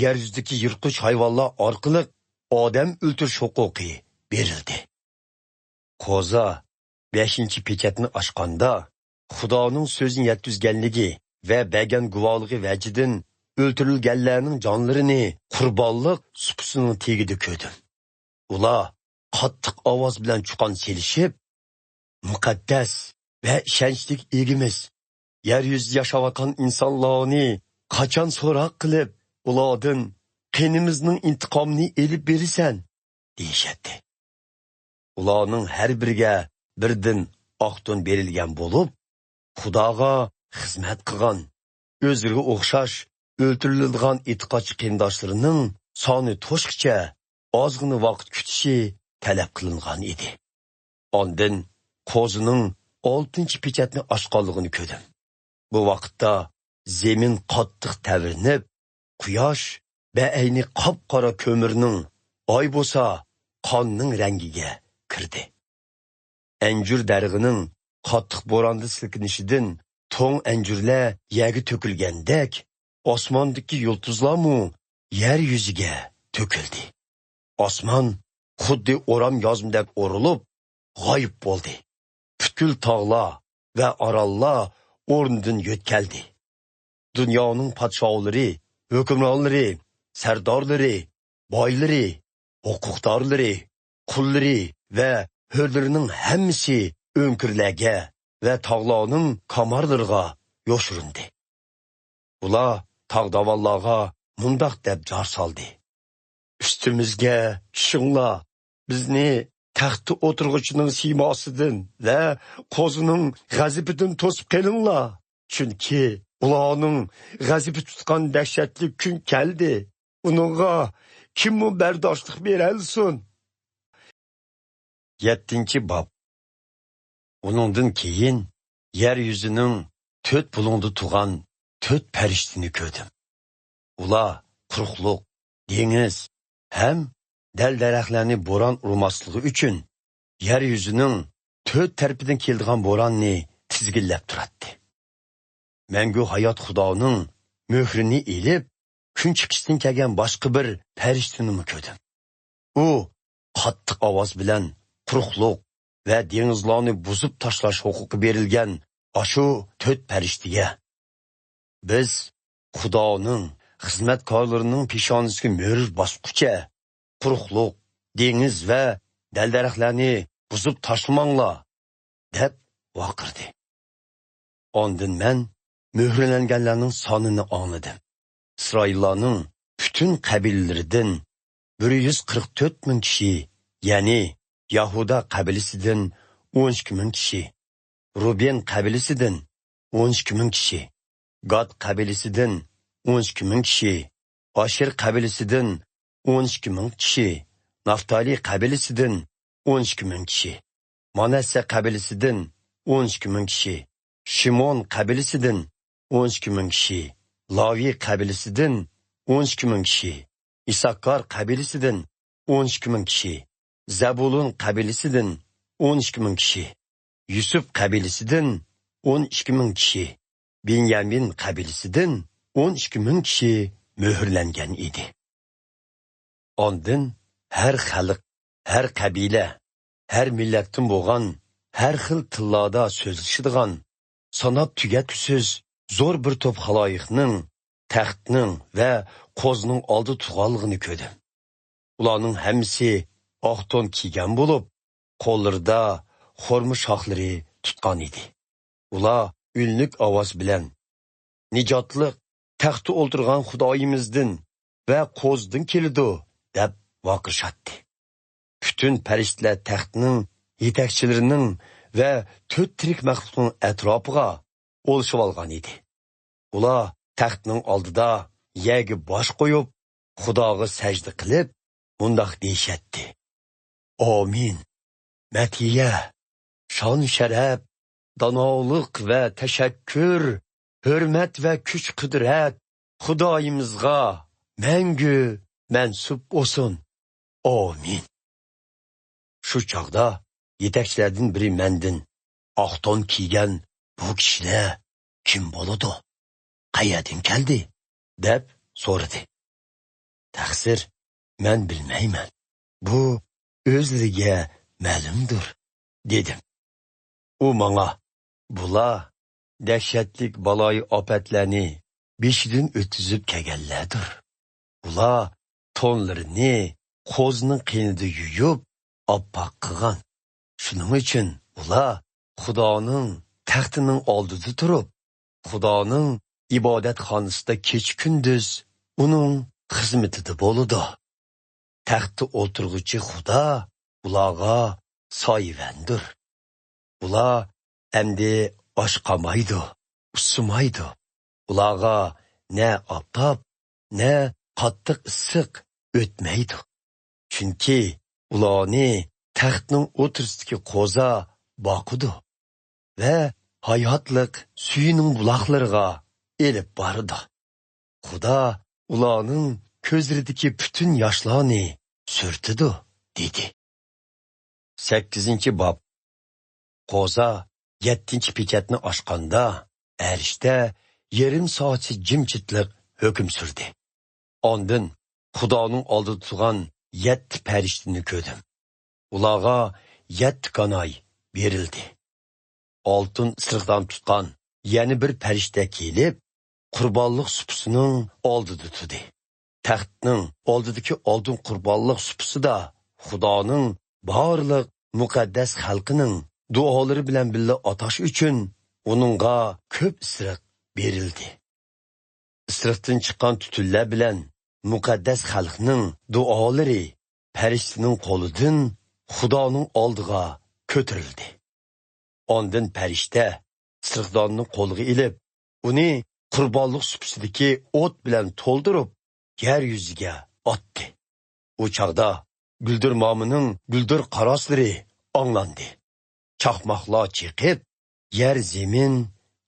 يەر يۈزىدىكى يىرتقۇچ ھايۋانلار ئارقىلىق ئادەم ئۆلتۈرۈش ھوقۇقى بېرىلدى. قوزا بەشىنچى پېچەتنى ئاچقاندا، خۇدانىڭ سۆزىنى يەتكۈزگەنلىكى ۋە بەرگەن گۇۋاھلىقى ۋەجىدىن ئۆلتۈرۈلگەنلەرنىڭ جانلىرىنى قۇربانلىق سۇپىسىنىڭ تېگىدە كۆردۈم. ئۇلار قاتتىق ئاۋاز بىلەن چۇقان سېلىشىپ، «مۇقەددەس ۋە ئىشەنچلىك ئىگىمىز، يەر يۈزىدە ياشاۋاتقان ئىنسانلارنى قاچان سوراق قىلىپ، ئۇلاردىن قېنىمىزنىڭ ئىنتىقامىنى ئېلىپ بېرىسەن؟» دېيىشەتتى. ئۇلارنىڭ ھەر بىرىگە بىردىن ئاق تون بېرىلگەن بولۇپ، خۇداغا خىزمەت قىلغان، ئۆزلىرىگە ئوخشاش ئۆلتۈرۈلىدىغان ئېتىقادچى قېرىنداشلىرىنىڭ سانى توشقىچە ئازغىنە ۋاقىت كۈتۈشى تەلەپ قىلىنغان ئىدى. ئاندىن قوزىنىڭ ئالتىنچى پېچەتنى ئاچقانلىقىنى كۆردۈم. بۇ ۋاقىتتا زېمىن قاتتىق تەۋرىنىپ، قۇياش بەئەينى قاپقارا كۆمۈرنىڭ، ئاي بولسا قاننىڭ رەڭگىگە كىردى. ئەنجۈر دەرىخىنىڭ قاتتىق بوراندا سىلكىنىشىدىن توڭ ئەنجۈرلەر يەرگە تۆكۈلگەندەك، ئاسماندىكى يۇلتۇزلارمۇ يەر يۈزىگە تۆكۈلدى. ئاسمان خۇددى ئورام يازمىدەك ئورۇلۇپ، غايىب بولدى. پۈتكۈل تاغلار ۋە ئاراللار ئورنىدىن يۆتكەلدى. دۇنيانىڭ پادىشاھلىرى، ھۆكۈمرانلىرى، سەردارلىرى، بايلىرى، ھوقۇقدارلىرى، قۇللىرى ۋە ھۆرلىرىنىڭ ھەممىسى ئۆڭكۈرلەرگە ۋە تاغلارنىڭ كامارلىرىغا يوشۇرۇندى. ئۇلار تاغ-داۋانلارغا مۇنداق دەپ جار سالدى: «ئۈستىمىزگە چۈشۈڭلار، بىزنى تەختتە ئولتۇرغۇچىنىڭ سىيماسىدىن ۋە قوزىنىڭ غەزىپىدىن توسۇپ قېلىڭلار. چۈنكى ئۇلارنىڭ غەزىپى تۇتقان دەھشەتلىك كۈن كەلدى. ئۇنىڭغا كىممۇ بەرداشلىق بېرەلىسۇن؟» يەتتىنچى باب. ئۇنىڭدىن كېيىن يەر يۈزىنىڭ تۆت بۇلۇڭدا تۇرغان تۆت پەرىشتىنى كۆردۈم. ئۇلار قۇرۇقلۇق، دېڭىز ھەم دەل-دەرەخلەرنى بوران ئۇرماسلىقى ئۈچۈن، يەر يۈزىنىڭ تۆت تەرىپىدىن كېلىدىغان بوراننى تىزگىنلەپ تۇراتتى. مەڭگۈ ھايات خۇدانىڭ مۆھرىنى ئېلىپ، كۈن چىقىشتىن كەلگەن باشقا بىر پەرىشتىنىمۇ كۆردۈم. ئۇ قاتتىق ئاۋاز بىلەن قۇرۇقلۇق ۋە دېڭىزلارنى بۇزۇپ تاشلاش ھوقۇقى بېرىلگەن ئاشۇ تۆت پەرىشتىگە: «بىز خۇدانىڭ خىزمەتكارلىرىنىڭ پېشانىسىگە مۆھۈر باسقۇچە، قۇرۇقلۇق، دېڭىز ۋە دەل-دەرەخلەرنى بۇزۇپ تاشلىماڭلار!» دەپ ۋارقىرىدى. ئاندىن مەن مۆھۈرلەنگەنلەرنىڭ سانىنى ئاڭلىدىم. ئىسرائىللارنىڭ پۈتۈن قەبىلىلىرىدىن بىر يۈز قىرىق تۆت مىڭ كىشى، يەنى يەھۇدا قەبىلىسىدىن ئون ئىككى مىڭ كىشى، رۇبېن قەبىلىسىدىن ئون ئىككى مىڭ كىشى، گاد قەبىلىسىدىن ئون ئىككى مىڭ كىشى، ئاشېر قەبىلىسىدىن ئون ئىككى مىڭ كىشى، نافتالى قەبىلىسىدىن ئون ئىككى مىڭ كىشى، مانەسسە قەبىلىسىدىن ئون ئىككى مىڭ كىشى، شىمئون قەبىلىسىدىن ئون ئىككى مىڭ كىشى، لاۋى قەبىلىسىدىن ئون ئىككى مىڭ كىشى، ئىساكار قەبىلىسىدىن ئون ئىككى مىڭ كىشى، زەبۇلۇن قەبىلىسىدىن ئون ئىككى مىڭ كىشى، يۈسۈپ قەبىلىسىدىن ئون ئىككى مىڭ كىشى، بېنيامىن قەبىلىسىدىن ئون ئىككى مىڭ كىشى مۆھۈرلەنگەن ئىدى. ئاندىن ھەر خەلق، ھەر قەبىلە، ھەر مىللەتتىن بولغان، ھەر خىل تىللاردا سۆزلىشىدىغان، ساناپ تۈگەتكۈسىز زور بىر توپ خالايىقنىڭ تەختنىڭ ۋە قوزىنىڭ ئالدىدا تۇرغانلىقىنى كۆردۈم. ئۇلارنىڭ ھەممىسى ئاق تون كىيگەن بولۇپ، قوللىرىدا خورما شاخلىرى تۇتقان ئىدى. ئۇلار ئۈنلۈك ئاۋاز بىلەن: «نىجاتلىق تەختتە ئولتۇرغان خۇدايىمىزدىن ۋە قوزىدىن كېلىدۇ!» دەپ ۋارقىرىشاتتى. پۈتۈن پەرىشتىلەر تەختنىڭ يېتەكچىلىرىنىڭ ۋە تۆت تىرىك مەخلۇقنىڭ ئەتراپىغا ئولىشىۋالغان ئىدى. ئۇلار تەختنىڭ ئالدىدا يەرگە باش قويۇپ، خۇداغا سەجدە قىلىپ، مۇنداق دېيىشەتتى: «ئامىن! مەدھىيە، شان-شەرەپ، دانالىق ۋە تەشەككۈر، ھۆرمەت ۋە كۈچ-قۇدرەت خۇدايىمىزغا مەڭگۈ مەنسۇپ بولسۇن! ئامىن!» شۇ چاغدا يېتەكچىلەردىن بىرى مەندىن: «ئاق تون كىيگەن بۇ كىشىلەر كىم بولىدۇ؟ قەيەردىن كەلدى؟» دەپ سورىدى. «تەقسىر، مەن بىلمەيمەن. بۇ ئۆزلىرىگە مەلۇمدۇر» دېدىم. ئۇ ماڭا: «بۇلار دەھشەتلىك بالايىئاپەتلەرنى بېشىدىن ئۆتكۈزۈپ كەلگەنلەردۇر. ئۇلار تونلىرىنى قوزىنىڭ قېنىدا يۇيۇپ، ئاپئاق قىلغان. شۇنىڭ ئۈچۈن ئۇلار خۇدانىڭ تەختىنىڭ ئالدىدا تۇرۇپ، خۇدانىڭ ئىبادەتخانىسىدا كېچە-كۈندۈز ئۇنىڭ خىزمىتىدە بولىدۇ. تەختتە ئولتۇرغۇچى خۇدا ئۇلارغا سايىۋەندۇر. ئۇلار ئەمدى ئاچ قالمايدۇ، ئۇسسىمايدۇ. ئۇلارغا نە ئاپتاپ، نە قاتتىق ئىسسىق ئۆتمەيدۇ. چۈنكى ئۇلارنى تەختنىڭ ئوتتۇرىسىدىكى قوزا باقىدۇ ۋە ھاياتلىق سۈيىنىڭ بۇلاقلىرىغا ئېلىپ بارىدۇ. خۇدا ئۇلارنىڭ كۆزلىرىدىكى پۈتۈن ياشلارنى سۈرتىدۇ» دېدى. سەككىزىنچى باب. قوزا يەتتىنچى پېچەتنى ئاچقاندا، ئەرشتە يېرىم سائەتچە جىمجىتلىق ھۆكۈم سۈردى. ئاندىن خۇدانىڭ ئالدىدا تۇرغان يەتتە پەرىشتىنى كۆردۈم. ئۇلارغا يەتتە كاناي بېرىلدى. ئالتۇن ئىسرىقدان تۇتقان يەنە بىر پەرىشتە كېلىپ، قۇربانلىق سۇپىسىنىڭ ئالدىدا تۇردى. تەختنىڭ ئالدىدىكى ئالتۇن قۇربانلىق سۇپىسىدا خۇدانىڭ بارلىق مۇقەددەس خەلقىنىڭ دۇئالىرى بىلەن بىللە ئاتاش ئۈچۈن ئۇنىڭغا كۆپ ئىسرىق بېرىلدى. ئىسرىقتىن چىققان تۈتۈنلەر بىلەن مۇقەددەس خەلقنىڭ دۇئالىرى پەرىشتىنىڭ قولىدىن خۇدانىڭ ئالدىغا كۆتۈرۈلدى. ئاندىن پەرىشتە ئىسرىقداننى قولىغا ئېلىپ، ئۇنى قۇربانلىق سۇپىسىدىكى ئوت بىلەن تولدۇرۇپ، يەر يۈزىگە ئاتتى. ئۇ چاغدا گۈلدۈرمامىنىڭ گۈلدۈر قاراسلىرى ئاڭلاندى. چاقماقلار چېقىپ، يەر زېمىن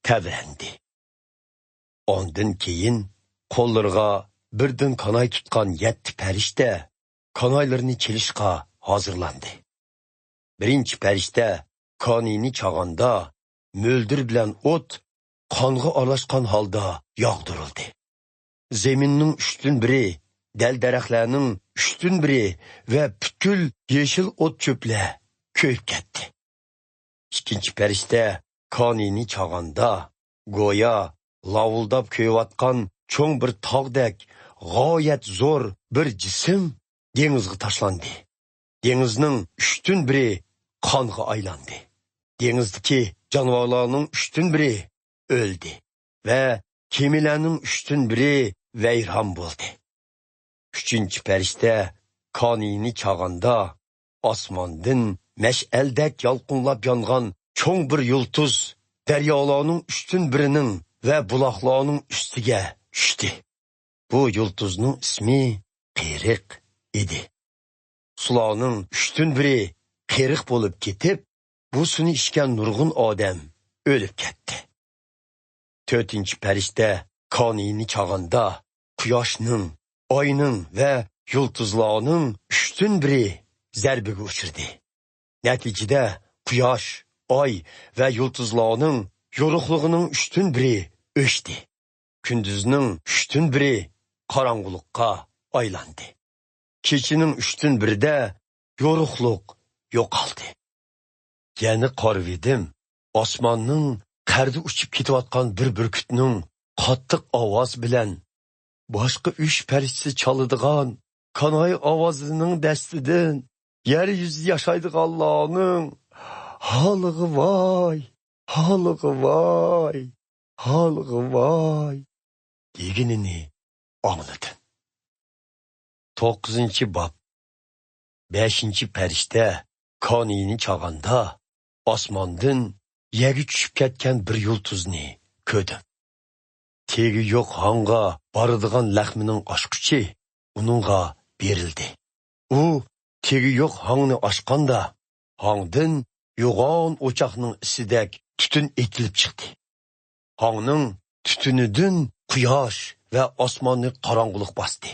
تەۋرەندى. ئاندىن كېيىن قوللىرىغا بىردىن كاناي تۇتقان يەتتە پەرىشتە كانايلىرىنى چېلىشقا ھازىرلاندى. بىرىنچى پەرىشتە كانىيىنى چاغاندا، مۆلدۈر بىلەن ئوت قانغا ئارىلاشقان ھالدا ياغدۇرۇلدى. زېمىننىڭ ئۈچتىن بىرى، دەل-دەرەخلەرنىڭ ئۈچتىن بىرى ۋە پۈتكۈل يېشىل ئوت-چۆپلەر كۆيۈپ كەتتى. ئىككىنچى پەرىشتە كانىيىنى چاغاندا، گويا لاۋۇلداپ كۆيۈۋاتقان چوڭ بىر تاغدەك غايەت زور بىر جىسىم دېڭىزغا تاشلاندى. دېڭىزنىڭ ئۈچتىن بىرى قانغا ئايلاندى. دېڭىزدىكى جانىۋارلارنىڭ ئۈچتىن بىرى ئۆلدى ۋە كېمىلەرنىڭ ئۈچتىن بىرى ۋەيران بولدى. ئۈچىنچى پەرىشتە كانىيىنى چاغاندا، ئاسماندىن مەشئەلدەك يالقۇنلاپ يانغان چوڭ بىر يۇلتۇز دەريالارنىڭ ئۈچتىن بىرىنىڭ ۋە بۇلاقلارنىڭ ئۈستىگە چۈشتى. بۇ يۇلتۇزنىڭ ئىسمى قېرىق ئىدى. سۇلارنىڭ ئۈچتىن بىرى قېرىق بولۇپ كېتىپ، بۇ سۇنى ئىچكەن نۇرغۇن ئادەم ئۆلۈپ كەتتى. تۆتىنچى پەرىشتە كانىيىنى چاغاندا، قۇياشنىڭ، ئاينىڭ ۋە يۇلتۇزلارنىڭ ئۈچتىن بىرى زەربىگە ئۇچرىدى. نەتىجىدە، قۇياش، ئاي ۋە يۇلتۇزلارنىڭ يورۇقلۇقىنىڭ ئۈچتىن بىرى ئۆچتى. كۈندۈزنىڭ ئۈچتىن بىرى قاراڭغۇلۇققا ئايلاندى. كېچىنىڭ ئۈچتىن بىرىدە يورۇقلۇق يوقالدى. يەنە قارىۋىدىم، ئاسماننىڭ قەردە ئۇچۇپ كېتىۋاتقان بىر بۈركۈتنىڭ قاتتىق ئاۋازى بىلەن باشقا ئۈچ پەرىشتىسى چالىدىغان كاناي ئاۋازىنىڭ دەستىدىن يەر يۈزىدە ياشايدىغانلارنىڭ «ھالىغا ۋاي، ھالىغا ۋاي، ھالىغا ۋاي» دېگىنىنى ئاڭلىدىم. توققۇزىنچى باب. بەشىنچى پەرىشتە كانىيىنى چاغاندا، ئاسماندىن يەرگە چۈشۈپ كەتكەن بىر يۇلتۇزنى كۆردۈم. تېگى يوق ھاڭغا بارىدىغان لەخمىنىڭ ئاچقۇچى ئۇنىڭغا بېرىلدى. ئۇ تېگى يوق ھاڭنى ئاچقاندا، ھاڭدىن يوغان ئوچاقنىڭ ئىسىدەك تۈتۈن ئېتىلىپ چىقتى. ھاڭنىڭ تۈتۈنىدىن قۇياش ۋە ئاسماننى قاراڭغۇلۇق باستى.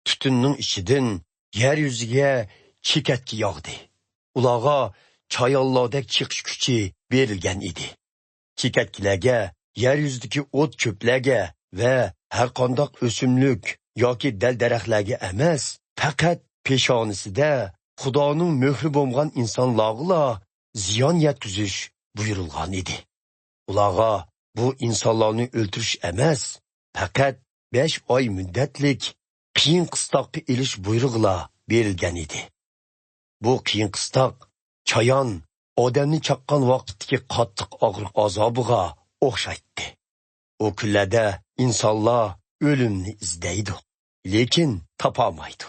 تۈتۈننىڭ ئىچىدىن يەر يۈزىگە چېكەتكە ياغدى. ئۇلارغا چايانلاردەك چېقىش كۈچى بېرىلگەن ئىدى. چېكەتكىلەرگە يەر يۈزىدىكى ئوت-چۆپلەرگە ۋە ھەرقانداق ئۆسۈملۈك ياكى دەل-دەرەخلەرگە ئەمەس، پەقەت پېشانىسىدە خۇدانىڭ مۆھرى بولغان ئىنسانلارغىلا زىيان يەتكۈزۈش بۇيرۇلغان ئىدى. ئۇلارغا بۇ ئىنسانلارنى ئۆلتۈرۈش ئەمەس، پەقەت بەش ئاي مۇددەتلىك قىيىن قىستاققا ئېلىش بۇيرۇقىلا بېرىلگەن ئىدى. بۇ قىيىن قىستاق چايان ئادەمنى چاققان ۋاقىتتىكى قاتتىق ئاغرىق ئازابىغا ئوخشايتتى. ئۇ كۈنلەردە ئىنسانلار ئۆلۈمنى ئىزدەيدۇ، لېكىن تاپالمايدۇ.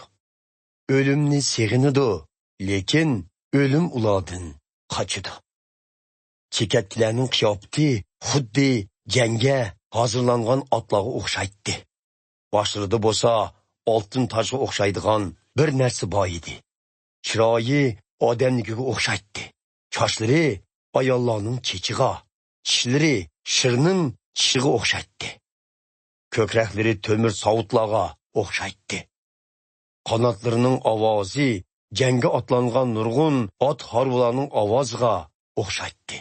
ئۆلۈمنى سېغىنىدۇ، لېكىن ئۆلۈم ئۇلاردىن قاچىدۇ. چېكەتكىلەرنىڭ قىياپىتى خۇددى جەڭگە ھازىرلانغان ئاتلارغا ئوخشايتتى. باشلىرىدا بولسا ئالتۇن تاجغا ئوخشايدىغان بىر نەرسە بار ئىدى. چىرايى ئادەمنىڭكىگە ئوخشايتتى. چاچلىرى ئاياللارنىڭ چېچىغا، چىشلىرى شىرنىڭ چىشىغا ئوخشايتتى. كۆكرەكلىرى تۆمۈر ساۋۇتلارغا ئوخشايتتى. قاناتلىرىنىڭ ئاۋازى جەڭگە ئاتلانغان نۇرغۇن ئات ھارۋىلارنىڭ ئاۋازىغا ئوخشايتتى.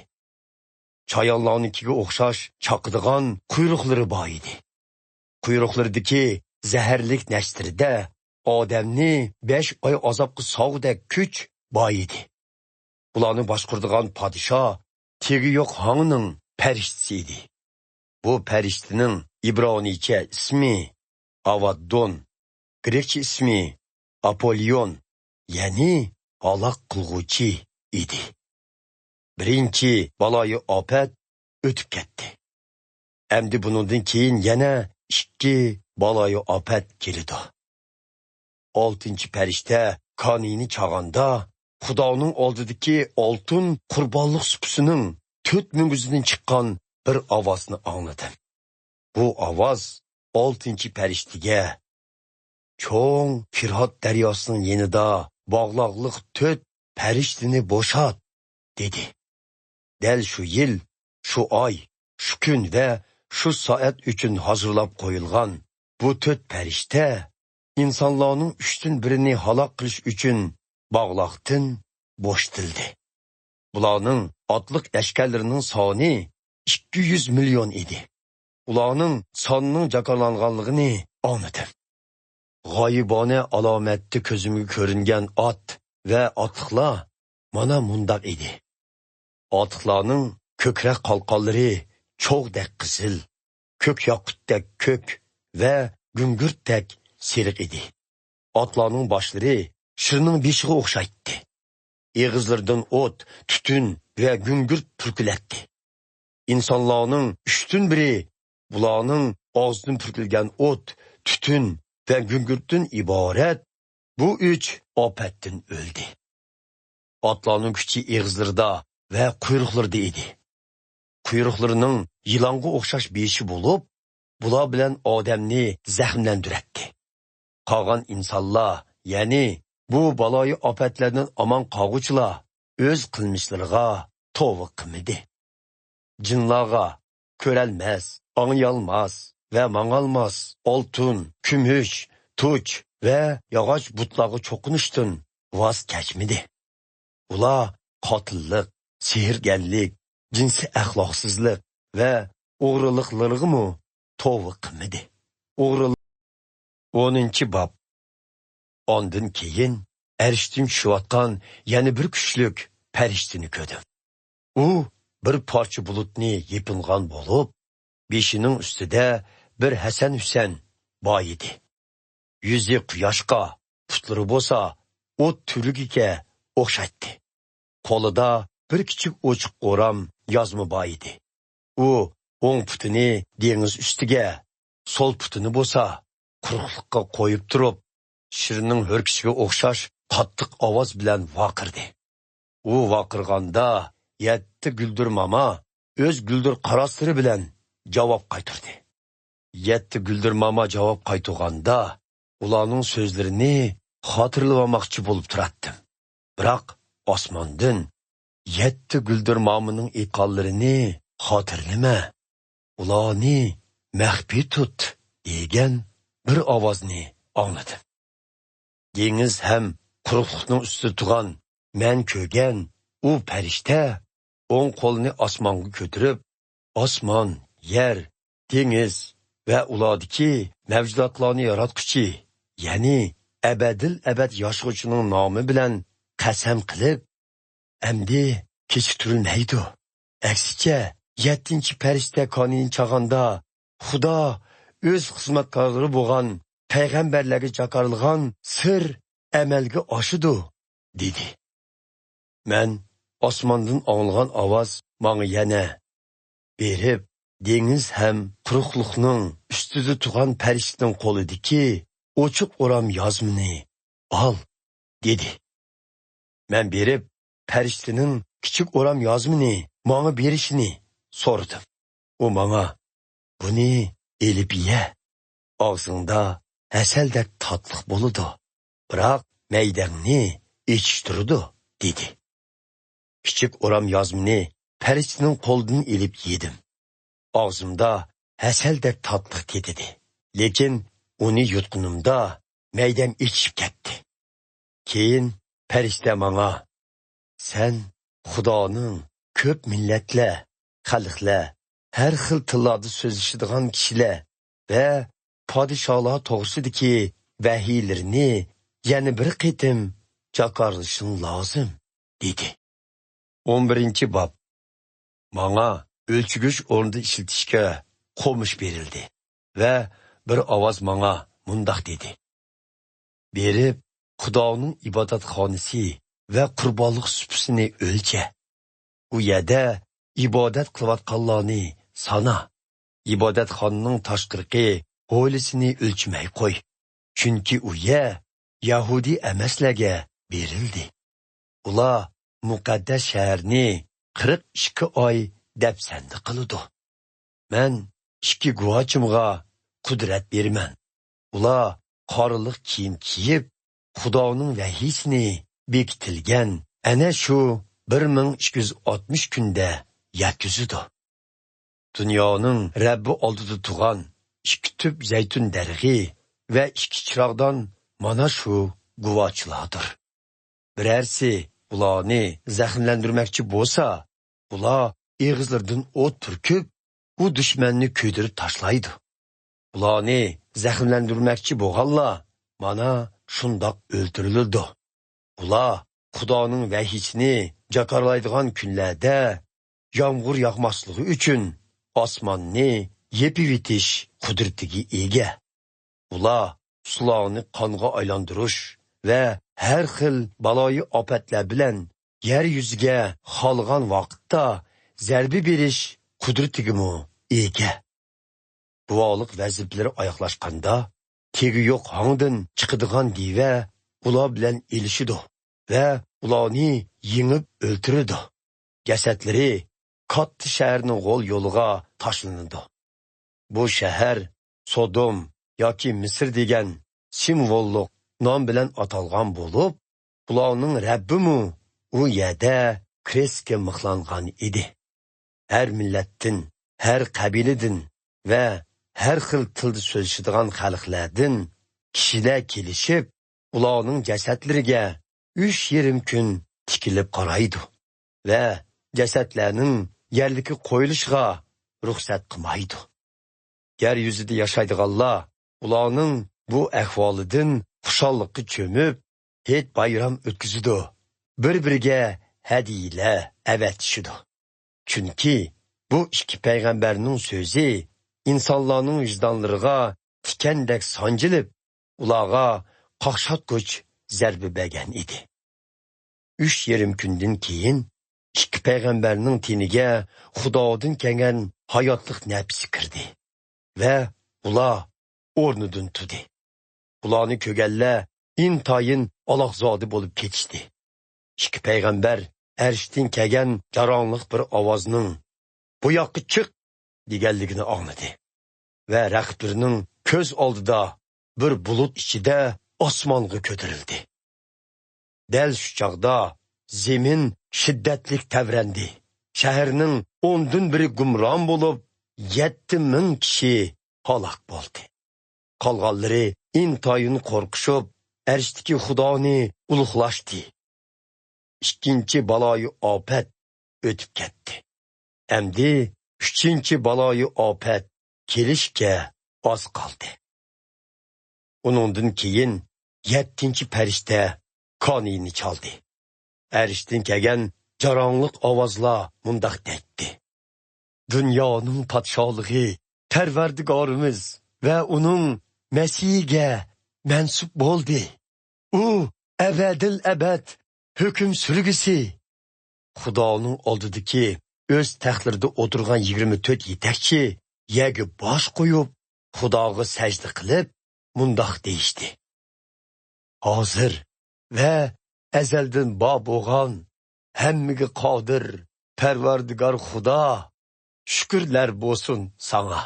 چايانلارنىڭكىگە ئوخشاش چاقىدىغان قۇيرۇقلىرى بار ئىدى. قۇيرۇقلىرىدىكى زەھەرلىك نەشتىرىدە ئادەمنى بەش ئاي ئازابقا سالغۇدەك كۈچ بار ئىدى. بۇلارنى باشقۇرىدىغان پادىشاھ تېگى يوق ھاڭنىڭ پەرىشتىسى ئىدى. بۇ پەرىشتىنىڭ ئىبرانىيچە ئىسمى ئاۋاددون، گرېكچە ئىسمى ئاپوللىيون، يەنى ھالاك قىلغۇچى ئىدى. بىرىنچى بالايىئاپەت ئۆتۈپ كەتتى. ئەمدى بۇنىڭدىن كېيىن يەنە ئىككى بالايىئاپەت كېلىدۇ. ئالتىنچى پەرىشتە كانىينى چاغاندا، خۇدانىڭ ئالدىدىكى ئالتۇن قۇربانلىق سۇپىسىنىڭ تۆت مۈڭگۈزىدىن چىققان بىر ئاۋازنى ئاڭلىدىم. بۇ ئاۋاز ئالتىنچى پەرىشتىگە، «چوڭ پىرات دەرياسىنىڭ يېنىدا باغلاقلىق تۆت پەرىشتىنى بوشات» دېدى. دەل شۇ يىل، شۇ ئاي، شۇ كۈن ۋە شۇ سائەت ئۈچۈن ھازىرلاپ قويۇلغان بۇ تۆت پەرىشتە ئىنسانلارنىڭ ئۈچتىن بىرىنى ھالاك قىلىش ئۈچۈن باغلاقتىن بوشىتىلدى. بۇلارنىڭ ئاتلىق لەشكەرلىرىنىڭ سانى ئىككى يۈز مىليون ئىدى. ئۇلارنىڭ سانىنىڭ جاكارلانغانلىقىنى ئاڭلىدىم. غايىبانە ئالامەتتە كۆزۈمگە كۆرۈنگەن ئات ۋە ئاتلىقلار مانا مۇنداق ئىدى. ئاتلىقلارنىڭ كۆكرەك قالقانلىرى چوغدەك قىزىل، كۆك ياقۇتتەك كۆك ۋە گۈڭگۈرتتەك سېرىق ئىدى. ئاتلارنىڭ باشلىرى شىرنىڭ بېشىغا ئوخشايتتى. ئېغىزلىرىدىن ئوت، تۈتۈن ۋە گۈڭگۈرت پۈركىلەتتى. ئىنسانلارنىڭ ئۈچتىن بىرى بۇلارنىڭ ئاغزىدىن پۈركۈلگەن ئوت، تۈتۈن ۋە گۈڭگۈرتتىن ئىبارەت بۇ ئۈچ ئاپەتتىن ئۆلدى. ئاتلارنىڭ كۈچى ئېغىزلىرىدا ۋە قۇيرۇقلىرىدا ئىدى. قۇيرۇقلىرىنىڭ يىلانغا ئوخشاش بېشى بولۇپ، بۇلار بىلەن ئادەمنى زەخىملەندۈرەتتى. قالغان ئىنسانلار، يەنى بۇ بالايىئاپەتلەردىن ئامان قالغۇچىلار ئۆز قىلمىشلىرىغا توۋا قىلمىدى. جىنلارغا كۆرەلمەس، ئاڭلىيالماس ۋە ماڭالماس ئالتۇن، كۈمۈش، تۇچ ۋە ياغاچ بۇتلارغا چوقۇنۇشتىن ۋاز كەچمىدى. ئۇلار قاتىللىق، سېھىرگەرلىك، جىنسىي ئەخلاقسىزلىق ۋە ئوغرىلىقلىرىغىمۇ توۋا قىلمىدى. ئوغرىلىق. ئونىنچى باب. ئاندىن كېيىن ئەرشتىن چۈشۈۋاتقان يەنە بىر كۈچلۈك پەرىشتىنى كۆردۈم. ئۇ بىر پارچە بۇلۇتنى يېپىنغان بولۇپ، بېشىنىڭ ئۈستىدە بىر ھەسەن ھۈسەن بار ئىدى. يۈزى قۇياشقا، پۇتلىرى بولسا ئوت تۈۋرۈكىگە ئوخشايتتى. قولىدا بىر كىچىك ئوچۇق ئورام يازما بار ئىدى. ئۇ ئوڭ پۇتىنى دېڭىز ئۈستىگە، سول پۇتىنى بولسا قۇرۇقلۇققا قويۇپ تۇرۇپ، شىرنىڭ ھۆركىشىگە ئوخشاش قاتتىق ئاۋاز بىلەن ۋارقىرىدى. ئۇ ۋارقىرىغاندا، يەتتە گۈلدۈر ماما ئۆز گۈلدۈر قاراسلىرى بىلەن جاۋاب قايتۇردى. يەتتە گۈلدۈر ماما جاۋاب قايتۇرغاندا، ئۇلارنىڭ سۆزلىرىنى خاتىرىلىۋالماقچى بولۇپ تۇراتتىم. بىراق ئاسماندىن، «يەتتە گۈلدۈر مامىنىڭ ئېيتقانلىرىنى خاتىرىلىمە، ئۇلارنى مەخپىي تۇت» دېگەن بىر ئاۋازنى ئاڭلىدىم. دېڭىز ھەم قۇرۇقلۇقنىڭ ئۈستىدە تۇرغان مەن كۆرگەن ئۇ پەرىشتە ئوڭ قولىنى ئاسمانغا كۆتۈرۈپ، «ئاسمان، يەر، دېڭىز ۋە ئۇلاردىكى مەۋجۇداتلارنى ياراتقۇچى، يەنى ئەبەدىل ئەبەد ياشىغۇچىنىڭ نامى بىلەن قەسەم قىلىپ، ئەمدى كېچىكتۈرۈلمەيدۇ. ئەكسىچە، يەتتىنچى پەرىشتە كانىيىنى چاغاندا، خۇدا ئۆز خىزمەتكارلىرى بولغان پەيغەمبەرلەرگە جاكارلىغان سىر ئەمەلگە ئاشىدۇ» دېدى. مەن ئاسماندىن ئاڭلىغان ئاۋاز ماڭا يەنە، «بېرىپ، دېڭىز ھەم قۇرۇقلۇقنىڭ ئۈستىدە تۇرغان پەرىشتىنىڭ قولىدىكى ئوچۇق ئورام يازمىنى ئال» دېدى. مەن بېرىپ، پەرىشتىنىڭ كىچىك ئورام يازمىنى ماڭا بېرىشىنى سورىدىم. ئۇ ماڭا، «بۇنى ئېلىپ يە. ئاغزىڭدا ھەسەلدەك تاتلىق بولىدۇ، بىراق مەيدەڭنى ئېچىشتۇرىدۇ» دېدى. كىچىك ئورام يازمىنى پەرىشتىنىڭ قولىدىن ئېلىپ يېدىم. ئاغزىمدا ھەسەلدەك تاتلىق تېتىدى، لېكىن ئۇنى يۇتقىنىمدا مەيدەم ئېچىشىپ كەتتى. كېيىن پەرىشتە ماڭا، «سەن خۇدانىڭ كۆپ مىللەتلەر، خەلقلەر، ھەر خىل تىللاردا سۆزلىشىدىغان كىشىلەر ۋە پادىشاھلار توغرىسىدىكى ۋەھىيلىرىنى يەنە بىر قېتىم جاكارلىشىڭ لازىم، دېدى. ئون بىرىنچى باب. ماڭا ئۆلچىگۈچ ئورنىدا ئىشلىتىشكە قومۇش بېرىلدى ۋە بىر ئاۋاز ماڭا مۇنداق دېدى: «بېرىپ، خۇدانىڭ ئىبادەتخانىسى ۋە قۇربانلىق سۇپىسىنى ئۆلچە. ئۇ يەردە ئىبادەت قىلىۋاتقانلارنى سانا. ئىبادەتخانىنىڭ تاشقىرىقى ھويلىسىنى ئۆلچىمەي قوي، چۈنكى ئۇ يەر يەھۇدىي ئەمەسلەرگە بېرىلدى. ئۇلار مۇقەددەس شەھەرنى قىرىق ئىككى ئاي دەپسەندە قىلىدۇ. مەن ئىككى گۇۋاچىمغا قۇدرەت بېرىمەن. ئۇلار قارىلىق كىيىم كىيىپ، خۇدانىڭ ۋەھىيسىنى بېكىتىلگەن ئەنە شۇ بىر مىڭ ئىككى يۈز ئاتمىش كۈندە يەتكۈزىدۇ. دۇنيانىڭ رەببى ئالدىدا تۇرغان ئىككى تۈپ زەيتۇن دەرىخى ۋە ئىككى چىراغدان مانا شۇ گۇۋاچىلاردۇر. بىرەرسى ئۇلارنى زەخىملەندۈرمەكچى بولسا، ئۇلار ئېغىزلىرىدىن ئوت پۈركۈپ، ئۇ دۈشمەننى كۆيدۈرۈپ تاشلايدۇ. ئۇلارنى زەخىملەندۈرمەكچى بولغانلار مانا شۇنداق ئۆلتۈرۈلىدۇ. ئۇلار خۇدانىڭ ۋەھىيسىنى جاكارلايدىغان كۈنلەردە يامغۇر ياغماسلىقى ئۈچۈن ئاسماننى يېپىۋېتىش قۇدرىتىگە ئىگە. ئۇلار سۇلارنى قانغا ئايلاندۇرۇش ۋە ھەر خىل بالايىئاپەتلەر بىلەن يەر يۈزىگە خالىغان ۋاقىتتا زەربە بېرىش قۇدرىتىگىمۇ ئىگە. گۇۋاھلىق ۋەزىپىلىرى ئاياغلاشقاندا، تېگى يوق ھاڭدىن چىقىدىغان دىۋە ئۇلار بىلەن ئېلىشىدۇ ۋە ئۇلارنى يېڭىپ ئۆلتۈرىدۇ. جەسەتلىرى كاتتا شەھەرنىڭ غول يولىغا تاشلىنىدۇ. بۇ شەھەر سودوم ياكى مىسىر دېگەن سىمۋوللۇق نام بىلەن ئاتالغان بولۇپ، ئۇلارنىڭ رەببىمۇ ئۇ يەردە كرېستكە مىخلانغان ئىدى. ھەر مىللەتتىن، ھەر قەبىلىدىن ۋە ھەر خىل تىلدا سۆزلىشىدىغان خەلقلەردىن كىشىلەر كېلىشىپ، ئۇلارنىڭ جەسەتلىرىگە ئۈچ يېرىم كۈن تىكىلىپ قارايدۇ ۋە جەسەتلەرنىڭ يەرلىككە قويۇلۇشىغا رۇخسەت قىلمايدۇ. يەر يۈزىدە ياشايدىغانلار ئۇلارنىڭ بۇ ئەھۋالىدىن خۇشاللىققا چۆمۈپ، ھېيت-بايرام ئۆتكۈزىدۇ، بىر-بىرىگە ھەدىيەلەر ئەۋەتىشىدۇ. چۈنكى بۇ ئىككى پەيغەمبەرنىڭ سۆزى ئىنسانلارنىڭ ۋىجدانلىرىغا تىكەندەك سانجىلىپ، ئۇلارغا قاقشاتقۇچ زەربە بەرگەن ئىدى. ئۈچ يېرىم كۈندىن كېيىن ئىككى پەيغەمبەرنىڭ تېنىگە خۇدادىن كەلگەن ھاياتلىق نەپىسى كىردى ۋە ئۇلار ئورنىدىن تۇردى. ئۇلارنى كۆرگەنلەر ئىنتايىن ئالاقزادە بولۇپ كېتىشتى. ئىككى پەيغەمبەر ئەرشتىن كەلگەن جاراڭلىق بىر ئاۋازنىڭ «بۇ ياققا چىق!» دېگەنلىكىنى ئاڭلىدى ۋە رەقىبلىرىنىڭ كۆز ئالدىدا بىر بۇلۇت ئىچىدە ئاسمانغا كۆتۈرۈلدى. دەل شۇ چاغدا زېمىن شىددەتلىك تەۋرەندى. شەھەرنىڭ ئوندىن بىرى گۇمران بولۇپ، يەتتە مىڭ كىشى ھالاك بولدى. قالغانلىرى ئىنتايىن قورقۇشۇپ، ئەرشتىكى خۇدانى ئۇلۇغلاشتى. ئىككىنچى بالايىئاپەت ئۆتۈپ كەتتى. ئەمدى ئۈچىنچى بالايىئاپەت كېلىشكە ئاز قالدى. ئۇنىڭدىن كېيىن يەتتىنچى پەرىشتە كانىينى چالدى. ئەرشتىن كەلگەن جاراڭلىق ئاۋازلار مۇنداق دەيتتى: «دۇنيانىڭ پادىشاھلىقى پەرۋەردىگارىمىز ۋە ئۇنىڭ مەسىھىگە مەنسۇپ بولدى. ئۇ ئەبەدىل ئەبەد ھۆكۈم سۈرگۈسى.» خۇدانىڭ ئالدىدىكى ئۆز تەختلىرىدە ئولتۇرغان يىگىرمە تۆت يېتەكچى يەرگە باش قويۇپ، خۇداغا سەجدە قىلىپ، مۇنداق دېيىشتى: «ھازىر ۋە ئەزەلدىن بار بولغان، ھەممىگە قادىر پەرۋەردىگار خۇدا، شۈكۈرلەر بولسۇن ساڭا.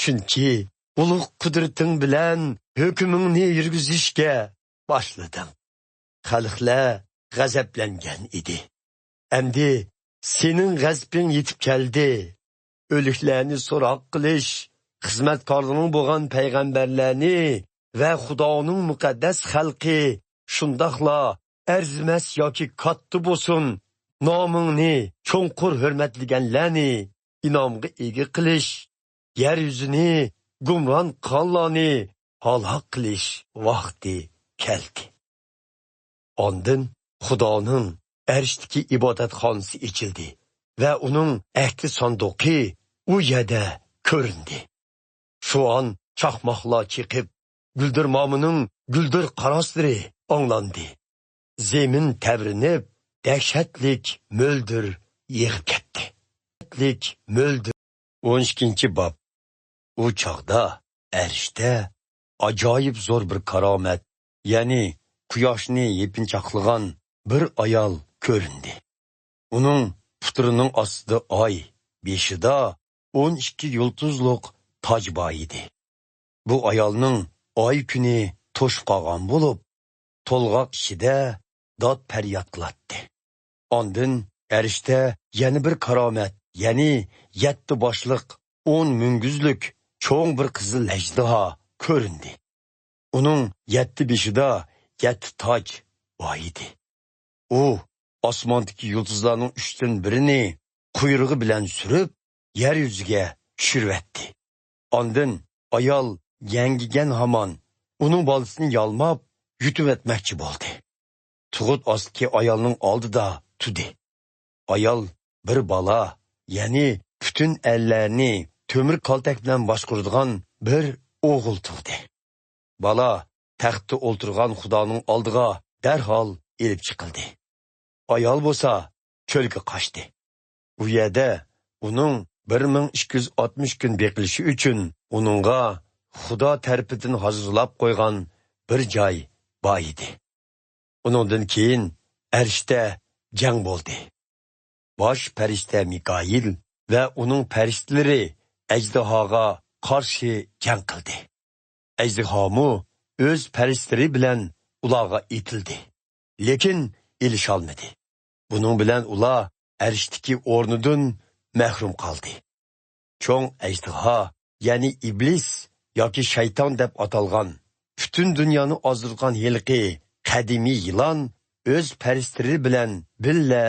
چۈنكى ئۇلۇغ قۇدرىتىڭ بىلەن ھۆكۈمۈڭنى يۈرگۈزۈشكە باشلىدىڭ. خەلقلەر غەزەپلەنگەن ئىدى. ئەمدى سېنىڭ غەزىپىڭ يېتىپ كەلدى. ئۆلۈكلەرنى سوراق قىلىش، خىزمەتكارلىرىڭ بولغان پەيغەمبەرلەرنى ۋە خۇدانىڭ مۇقەددەس خەلقى، شۇنداقلا ئەرزىمەس ياكى كاتتا بولسۇن، نامىڭنى چوڭقۇر ھۆرمەتلىگەنلەرنى ئىنامغا ئىگە قىلىش، يەر يۈزىنى گۇمران قىلغانلارنى ھالاك قىلىش ۋاقتى كەلدى. ئاندىن خۇدانىڭ ئەرشتىكى ئىبادەتخانىسى ئېچىلدى ۋە ئۇنىڭ ئەھدى ساندۇقى ئۇ يەردە كۆرۈندى. شۇ ئان چاقماقلار چېقىپ، گۈلدۈرمامىنىڭ گۈلدۈر قاراسلىرى ئاڭلاندى. زېمىن تەۋرىنىپ، دەھشەتلىك مۆلدۈر يېغىپ كەتتى. دەھشەتلىك مۆلدۈر. ئون ئىككىنچى باب. ئۇ چاغدا ئەرشتە ئاجايىپ زور بىر كارامەت، يەنى قۇياشنى يېپىنچاقلىغان بىر ئايال كۆرۈندى. ئۇنىڭ پۇتلىرىنىڭ ئاستىدا ئاي، بېشىدا ئون ئىككى يۇلتۇزلۇق تاج بار ئىدى. بۇ ئايالنىڭ ئاي كۈنى توشۇپ قالغان بولۇپ، تولغاق ئىچىدە داد پەرياد قىلاتتى. ئاندىن ئەرشتە يەنە بىر كارامەت، يەنى يەتتە باشلىق، ئون مۈڭگۈزلۈك چوڭ بىر قىزىل ئەجدىھا كۆرۈندى. ئۇنىڭ يەتتە بېشىدا يەتتە تاج بار ئىدى. ئۇ ئاسماندىكى يۇلتۇزلارنىڭ ئۈچتىن بىرىنى قۇيرۇقى بىلەن سۈرۈپ، يەر يۈزىگە چۈشۈرۈۋەتتى. ئاندىن ئايال يەڭگىگەن ھامان ئۇنىڭ بالىسىنى يالماپ، يۇتۇۋەتمەكچى بولدى. تۇغۇت ئاستىدىكى ئايالنىڭ ئالدىدا تۇردى. ئايال بىر بالا، يەنى پۈتۈن ئەللەرنى تۆمۈر كالتەك بىلەن باشقۇرىدىغان بىر ئوغۇل تۇغدى. بالا تەختتە ئولتۇرغان خۇدانىڭ ئالدىغا دەرھال ئېلىپ چىقىلدى. ئايال بولسا چۆلگە قاچتى. ئۇ يەردە ئۇنىڭ بىر مىڭ ئىككى يۈز ئاتمىش كۈن بېقىلىشى ئۈچۈن ئۇنىڭغا خۇدا تەرىپىدىن ھازىرلاپ قويغان بىر جاي بار ئىدى. ئۇنىڭدىن كېيىن ئەرشتە جەڭ بولدى. باش پەرىشتە مىكائىل ۋە ئۇنىڭ پەرىشتىلىرى ئەجدىھاغا قارشى جەڭ قىلدى. ئەجدىھامۇ ئۆز پەرىشتىلىرى بىلەن ئۇلارغا ئېتىلدى، لېكىن ئېلىشالمىدى. بۇنىڭ بىلەن ئۇلار ئەرشتىكى ئورنىدىن مەھرۇم قالدى. چوڭ ئەجدىھا، يەنى ئىبلىس ياكى شەيتان دەپ ئاتالغان، پۈتۈن دۇنيانى ئازدۇرغان ھېلىقى قەدىمىي يىلان ئۆز پەرىشتىلىرى بىلەن بىللە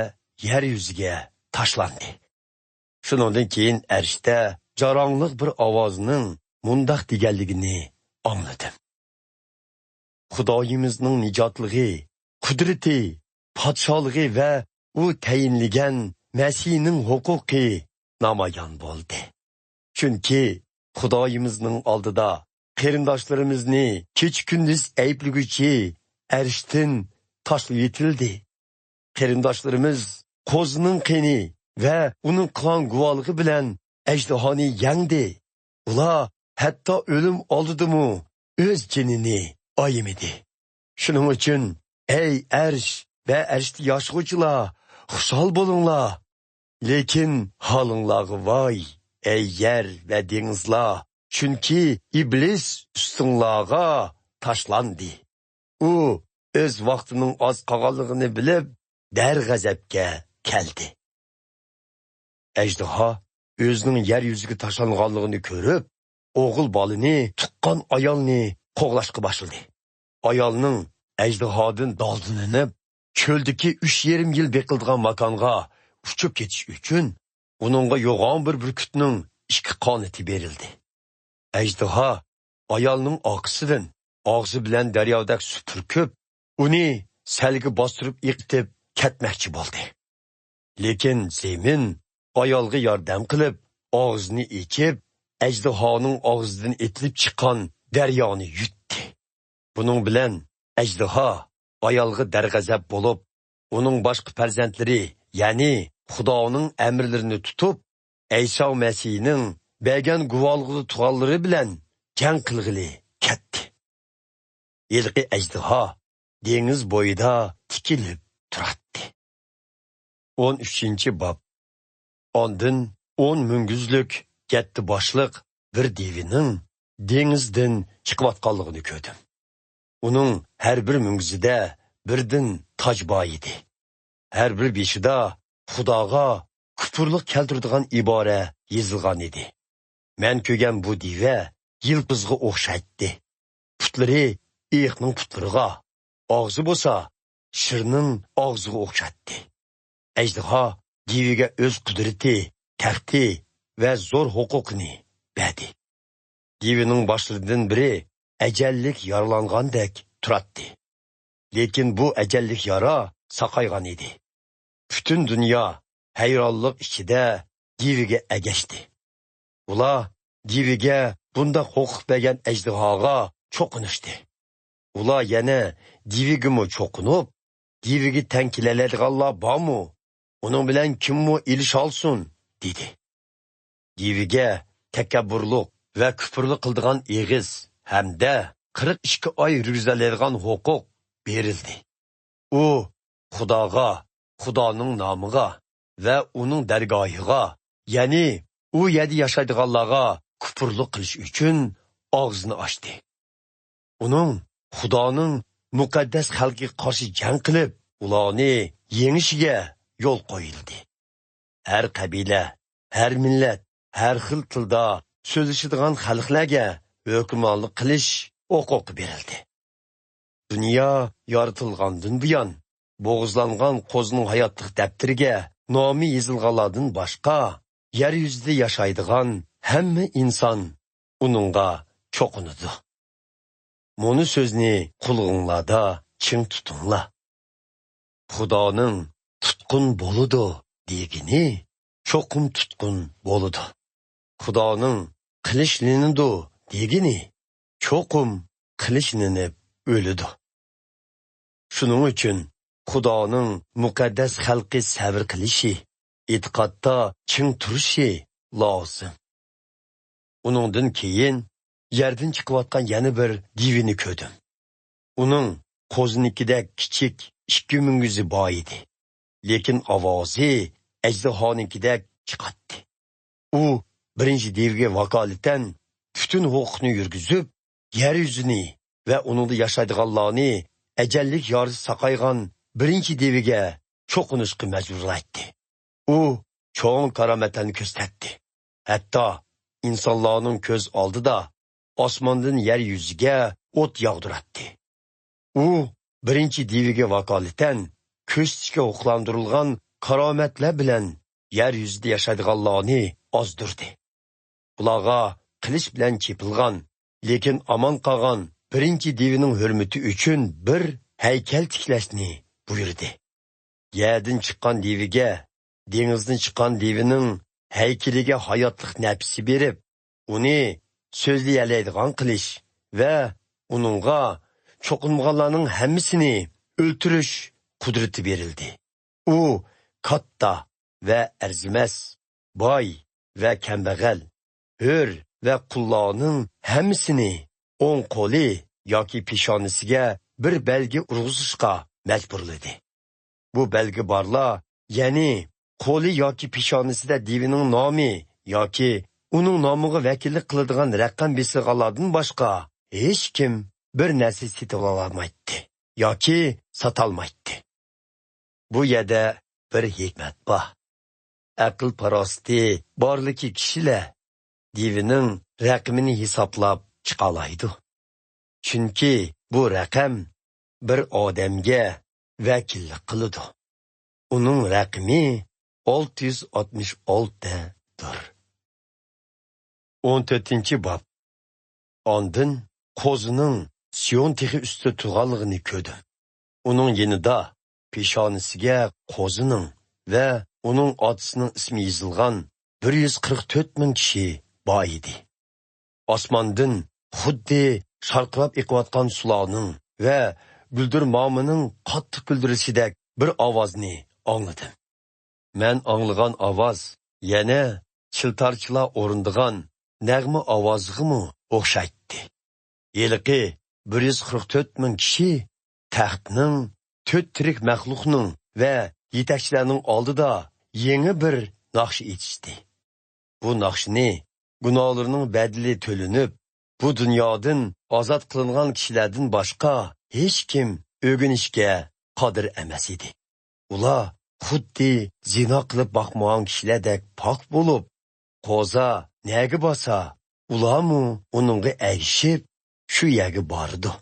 يەر يۈزىگە تاشلاندى. شۇنىڭدىن كېيىن ئەرشتە جاراڭلىق بىر ئاۋازنىڭ مۇنداق دېگەنلىكىنى ئاڭلىدىم: خۇدايىمىزنىڭ نىجاتلىقى، قۇدرىتى، پادىشاھلىقى ۋە ئۇ تەيىنلىگەن مەسىھنىڭ ھوقۇقى نامايان بولدى. چۈنكى خۇدايىمىزنىڭ ئالدىدا قېرىنداشلىرىمىزنى كېچە-كۈندۈز ئەيىبلىگۈچى ئەرشتىن تاشلىۋېتىلدى. قېرىنداشلىرىمىز قوزىنىڭ قېنى ۋە ئۇنىڭ قىلغان گۇۋاھلىقى بىلەن ئەجدىھانى يەڭدى. ئۇلار ھەتتا ئۆلۈم ئالدىدىمۇ ئۆز جېنىنى ئايىمىدى. شۇنىڭ ئۈچۈن، ئەي ئەرش ۋە ئەرشتە ياشىغۇچىلار، خۇشال بولۇڭلار! لېكىن ھالىڭلارغا ۋاي، ئەي يەر ۋە دېڭىزلار! چۈنكى ئىبلىس ئۈستۈڭلارغا تاشلاندى. ئۇ ئۆز ۋاقتىنىڭ ئاز قالغانلىقىنى بىلىپ، دەرغەزەپكە كەلدى. ئەجدىھا ئۆزىنىڭ يەر يۈزىگە تاشلانغانلىقىنى كۆرۈپ، ئوغۇل بالىنى تۇغقان ئايالنى قوغلاشقا باشلىدى. ئايالنىڭ ئەجدىھادىن دالدىلىنىپ، چۆلدىكى ئۈچ يېرىم يىل بېقىلىدىغان ماكانغا ئۇچۇپ كېتىش ئۈچۈن، ئۇنىڭغا يوغان بىر بۈركۈتنىڭ ئىككى قانىتى بېرىلدى. ئەجدىھا ئايالنىڭ ئارقىسىدىن ئاغزى بىلەن دەريادەك سۇ پۈركۈپ، ئۇنى سەلگە باستۇرۇپ ئېقىتىپ كەتمەكچى بولدى. لېكىن زېمىن ئايالغا ياردەم قىلىپ، ئاغزىنى ئېچىپ، ئەجدىھانىڭ ئاغزىدىن ئېتىلىپ چىققان دەريانى يۇتتى. بۇنىڭ بىلەن ئەجدىھا ئايالغا دەرغەزەپ بولۇپ، ئۇنىڭ باشقا پەرزەنتلىرى، يەنى خۇدانىڭ ئەمىرلىرىنى تۇتۇپ، ئەيسا مەسىھنىڭ بەرگەن گۇۋاھلىقىدا تۇرغانلىرى بىلەن جەڭ قىلغىلى كەتتى. ھېلىقى ئەجدىھا دېڭىز بويىدا تىكىلىپ تۇراتتى. ئون ئۈچىنچى باب. ئاندىن ئون مۈڭگۈزلۈك يەتتە باشلىق بىر دېۋىنىڭ دېڭىزدىن چىقىۋاتقانلىقىنى كۆردۈم. ئۇنىڭ ھەر بىر مۈڭگۈزىدە بىردىن تاج بار ئىدى. ھەر بىر بېشىدا خۇداغا كۇپۇرلۇق كەلتۈرىدىغان ئىبارە يېزىلغان ئىدى. مەن كۆرگەن بۇ دىۋە يىلپىزغا ئوخشايتتى. پۇتلىرى ئېيىقنىڭ پۇتلىرىغا، ئاغزى بولسا شىرنىڭ ئاغزىغا ئوخشايتتى. ئەجدىھا دىۋىگە ئۆز قۇدرىتى، تەختى، ۋە زور ھوقۇقىنى بەردى. دىۋىنىڭ باشلىرىدىن بىرى ئەجەللىك يارىلانغاندەك تۇراتتى. لېكىن بۇ ئەجەللىك يارا ساقايغان ئىدى. پۈتۈن دۇنيا ھەيرانلىق ئىچىدە دىۋىگە ئەگەشتى. ئۇلار دىۋىگە بۇنداق ھوقۇق بەرگەن ئەجدىھاغا چوقۇنۇشتى. ئۇلار يەنە دىۋىگىمۇ چوقۇنۇپ، «دىۋىگە تەڭ كېلەلەيدىغانلار بارمۇ؟ ئۇنىڭ بىلەن كىممۇ ئېلىشالسۇن؟» دېدى. دىۋىگە تەكەببۇرلۇق ۋە كۇپۇرلۇق قىلىدىغان ئېغىز ھەمدە قىرىق ئىككى ئاي يۈرگۈزەلەيدىغان ھوقۇق بېرىلدى. ئۇ خۇداغا، خۇدانىڭ نامىغا ۋە ئۇنىڭ دەرگاھىغا، يەنى ئۇ يەردە ياشايدىغانلارغا كۇپۇرلۇق قىلىش ئۈچۈن ئاغزىنى ئاچتى. ئۇنىڭ خۇدانىڭ مۇقەددەس خەلقىگە قارشى جەڭ قىلىپ، ئۇلارنى يېڭىشىگە يول قويۇلدى. ھەر قەبىلە، ھەر مىللەت، ھەر خىل تىلدا سۆزلىشىدىغان خەلقلەرگە ھۆكۈمرانلىق قىلىش ھوقۇقى بېرىلدى. دۇنيا يارىتىلغاندىن بۇيان، بوغۇزلانغان قوزىنىڭ ھاياتلىق دەپتىرىگە نامى يېزىلغانلاردىن باشقا، يەر يۈزىدە ياشايدىغان ھەممە ئىنسان ئۇنىڭغا چوقۇنىدۇ. مۇنۇ سۆزنى قۇلىقىڭلاردا چىڭ تۇتۇڭلار. خۇدانىڭ «تۇتقۇن بولىدۇ» دېگىنى چوقۇم تۇتقۇن بولىدۇ. خۇدانىڭ «قىلىچلىنىدۇ» دېگىنى چوقۇم قىلىچلىنىپ ئۆلىدۇ. شۇنىڭ ئۈچۈن خۇدانىڭ مۇقەددەس خەلقى سەۋر قىلىشى، ئېتىقادتا چىڭ تۇرۇشى لازىم. ئۇنىڭدىن كېيىن يەردىن چىقىۋاتقان يەنە بىر دىۋىنى كۆردۈم. ئۇنىڭ قوزىنىڭكىدەك كىچىك ئىككى مۈڭگۈزى بار ئىدى، لېكىن ئاۋازى ئەجدىھانىڭكىدەك چىقاتتى. ئۇ بىرىنچى دىۋىگە ۋاكالىتەن پۈتۈن ھوقۇقنى يۈرگۈزۈپ، يەر يۈزىنى ۋە ئۇنىڭدا ياشايدىغانلارنى ئەجەللىك يارىسى ساقايغان بىرىنچى دىۋىگە چوقۇنۇشقا مەجبۇرلايتتى. ئۇ چوڭ كارامەتلەرنى كۆرسەتتى. ھەتتا ئىنسانلارنىڭ كۆز ئالدىدا ئاسماندىن يەر يۈزىگە ئوت ياغدۇراتتى. ئۇ بىرىنچى دىۋىگە ۋاكالىتەن كۆرسىتىشكە ھوقۇقلاندۇرۇلغان كارامەتلەر بىلەن يەر يۈزىدە ياشايدىغانلارنى ئازدۇردى. ئۇلارغا قىلىچ بىلەن چېپىلغان، لېكىن ئامان قالغان بىرىنچى دىۋىنىڭ ھۆرمىتى ئۈچۈن بىر ھەيكەل تىكلەشنى بۇيرۇدى. يەردىن چىققان دىۋىگە دېڭىزدىن چىققان دىۋىنىڭ ھەيكىلىگە ھاياتلىق نەپىسى بېرىپ، ئۇنى سۆزلىيەلەيدىغان قىلىش ۋە ئۇنىڭغا چوقۇنمىغانلارنىڭ ھەممىسىنى ئۆلتۈرۈش قۇدرىتى بېرىلدى. ئۇ كاتتا ۋە ئەرزىمەس، باي ۋە كەمبەغەل، ھۆر ۋە قۇللارنىڭ ھەممىسىنى ئوڭ قولى ياكى پېشانىسىگە بىر بەلگە ئۇرغۇزۇشقا مەجبۇرلىدى. بۇ بەلگە بارلار، يەنى قولى ياكى پېشانىسىدە دىۋىنىڭ نامى ياكى ئۇنىڭ نامىغا ۋەكىللىك قىلىدىغان رەقەم بېسىلغانلاردىن باشقا ھېچكىم بىر نەرسە سېتىۋالالمايتتى ياكى ساتالمايتتى. بۇ يەردە بىر ھېكمەت بار. ئەقىل-پاراسىتى بارلىكى كىشىلەر دىۋىنىڭ رەقىمىنى ھېسابلاپ چىقالايدۇ. چۈنكى بۇ رەقەم بىر ئادەمگە ۋەكىللىك قىلىدۇ. ئۇنىڭ رەقىمى ئالتە يۈز ئاتمىش ئالتىدۇر. ئون تۆتىنچى باب. ئاندىن قوزىنىڭ سىيون تېغى ئۈستىدە تۇرغانلىقىنى كۆردۈم. ئۇنىڭ يېنىدا پېشانىسىگە قوزىنىڭ ۋە ئۇنىڭ ئاتىسىنىڭ ئىسمى يېزىلغان بىر يۈز قىرىق تۆت مىڭ كىشى بار ئىدى. ئاسماندىن خۇددى شارقىراپ ئېقىۋاتقان سۇلارنىڭ ۋە گۈلدۈرمامىنىڭ قاتتىق گۈلدۈرىشىدەك بىر ئاۋازنى ئاڭلىدىم. مەن ئاڭلىغان ئاۋاز يەنە چىلتارچىلار ئورۇندىغان نەغمە ئاۋازىغىمۇ ئوخشايتتى. ھېلىقى بىر يۈز قىرىق تۆت مىڭ كىشى تەختنىڭ، تۆت تىرىك مەخلۇقنىڭ ۋە يېتەكچىلەرنىڭ ئالدىدا يېڭى بىر ناخشا ئېيتىشتى. بۇ ناخشىنى گۇناھلىرىنىڭ بەدىلى تۆلىنىپ، بۇ دۇنيادىن ئازاد قىلىنغان كىشىلەردىن باشقا ھېچكىم ئۆگىنىشكە قادىر ئەمەس ئىدى. ئۇلار خۇددى زىنا قىلىپ باقمىغان كىشىلەردەك پاك بولۇپ، قوزا نەگە بارسا، ئۇلارمۇ ئۇنىڭغا ئەگىشىپ، شۇ يەرگە بارىدۇ.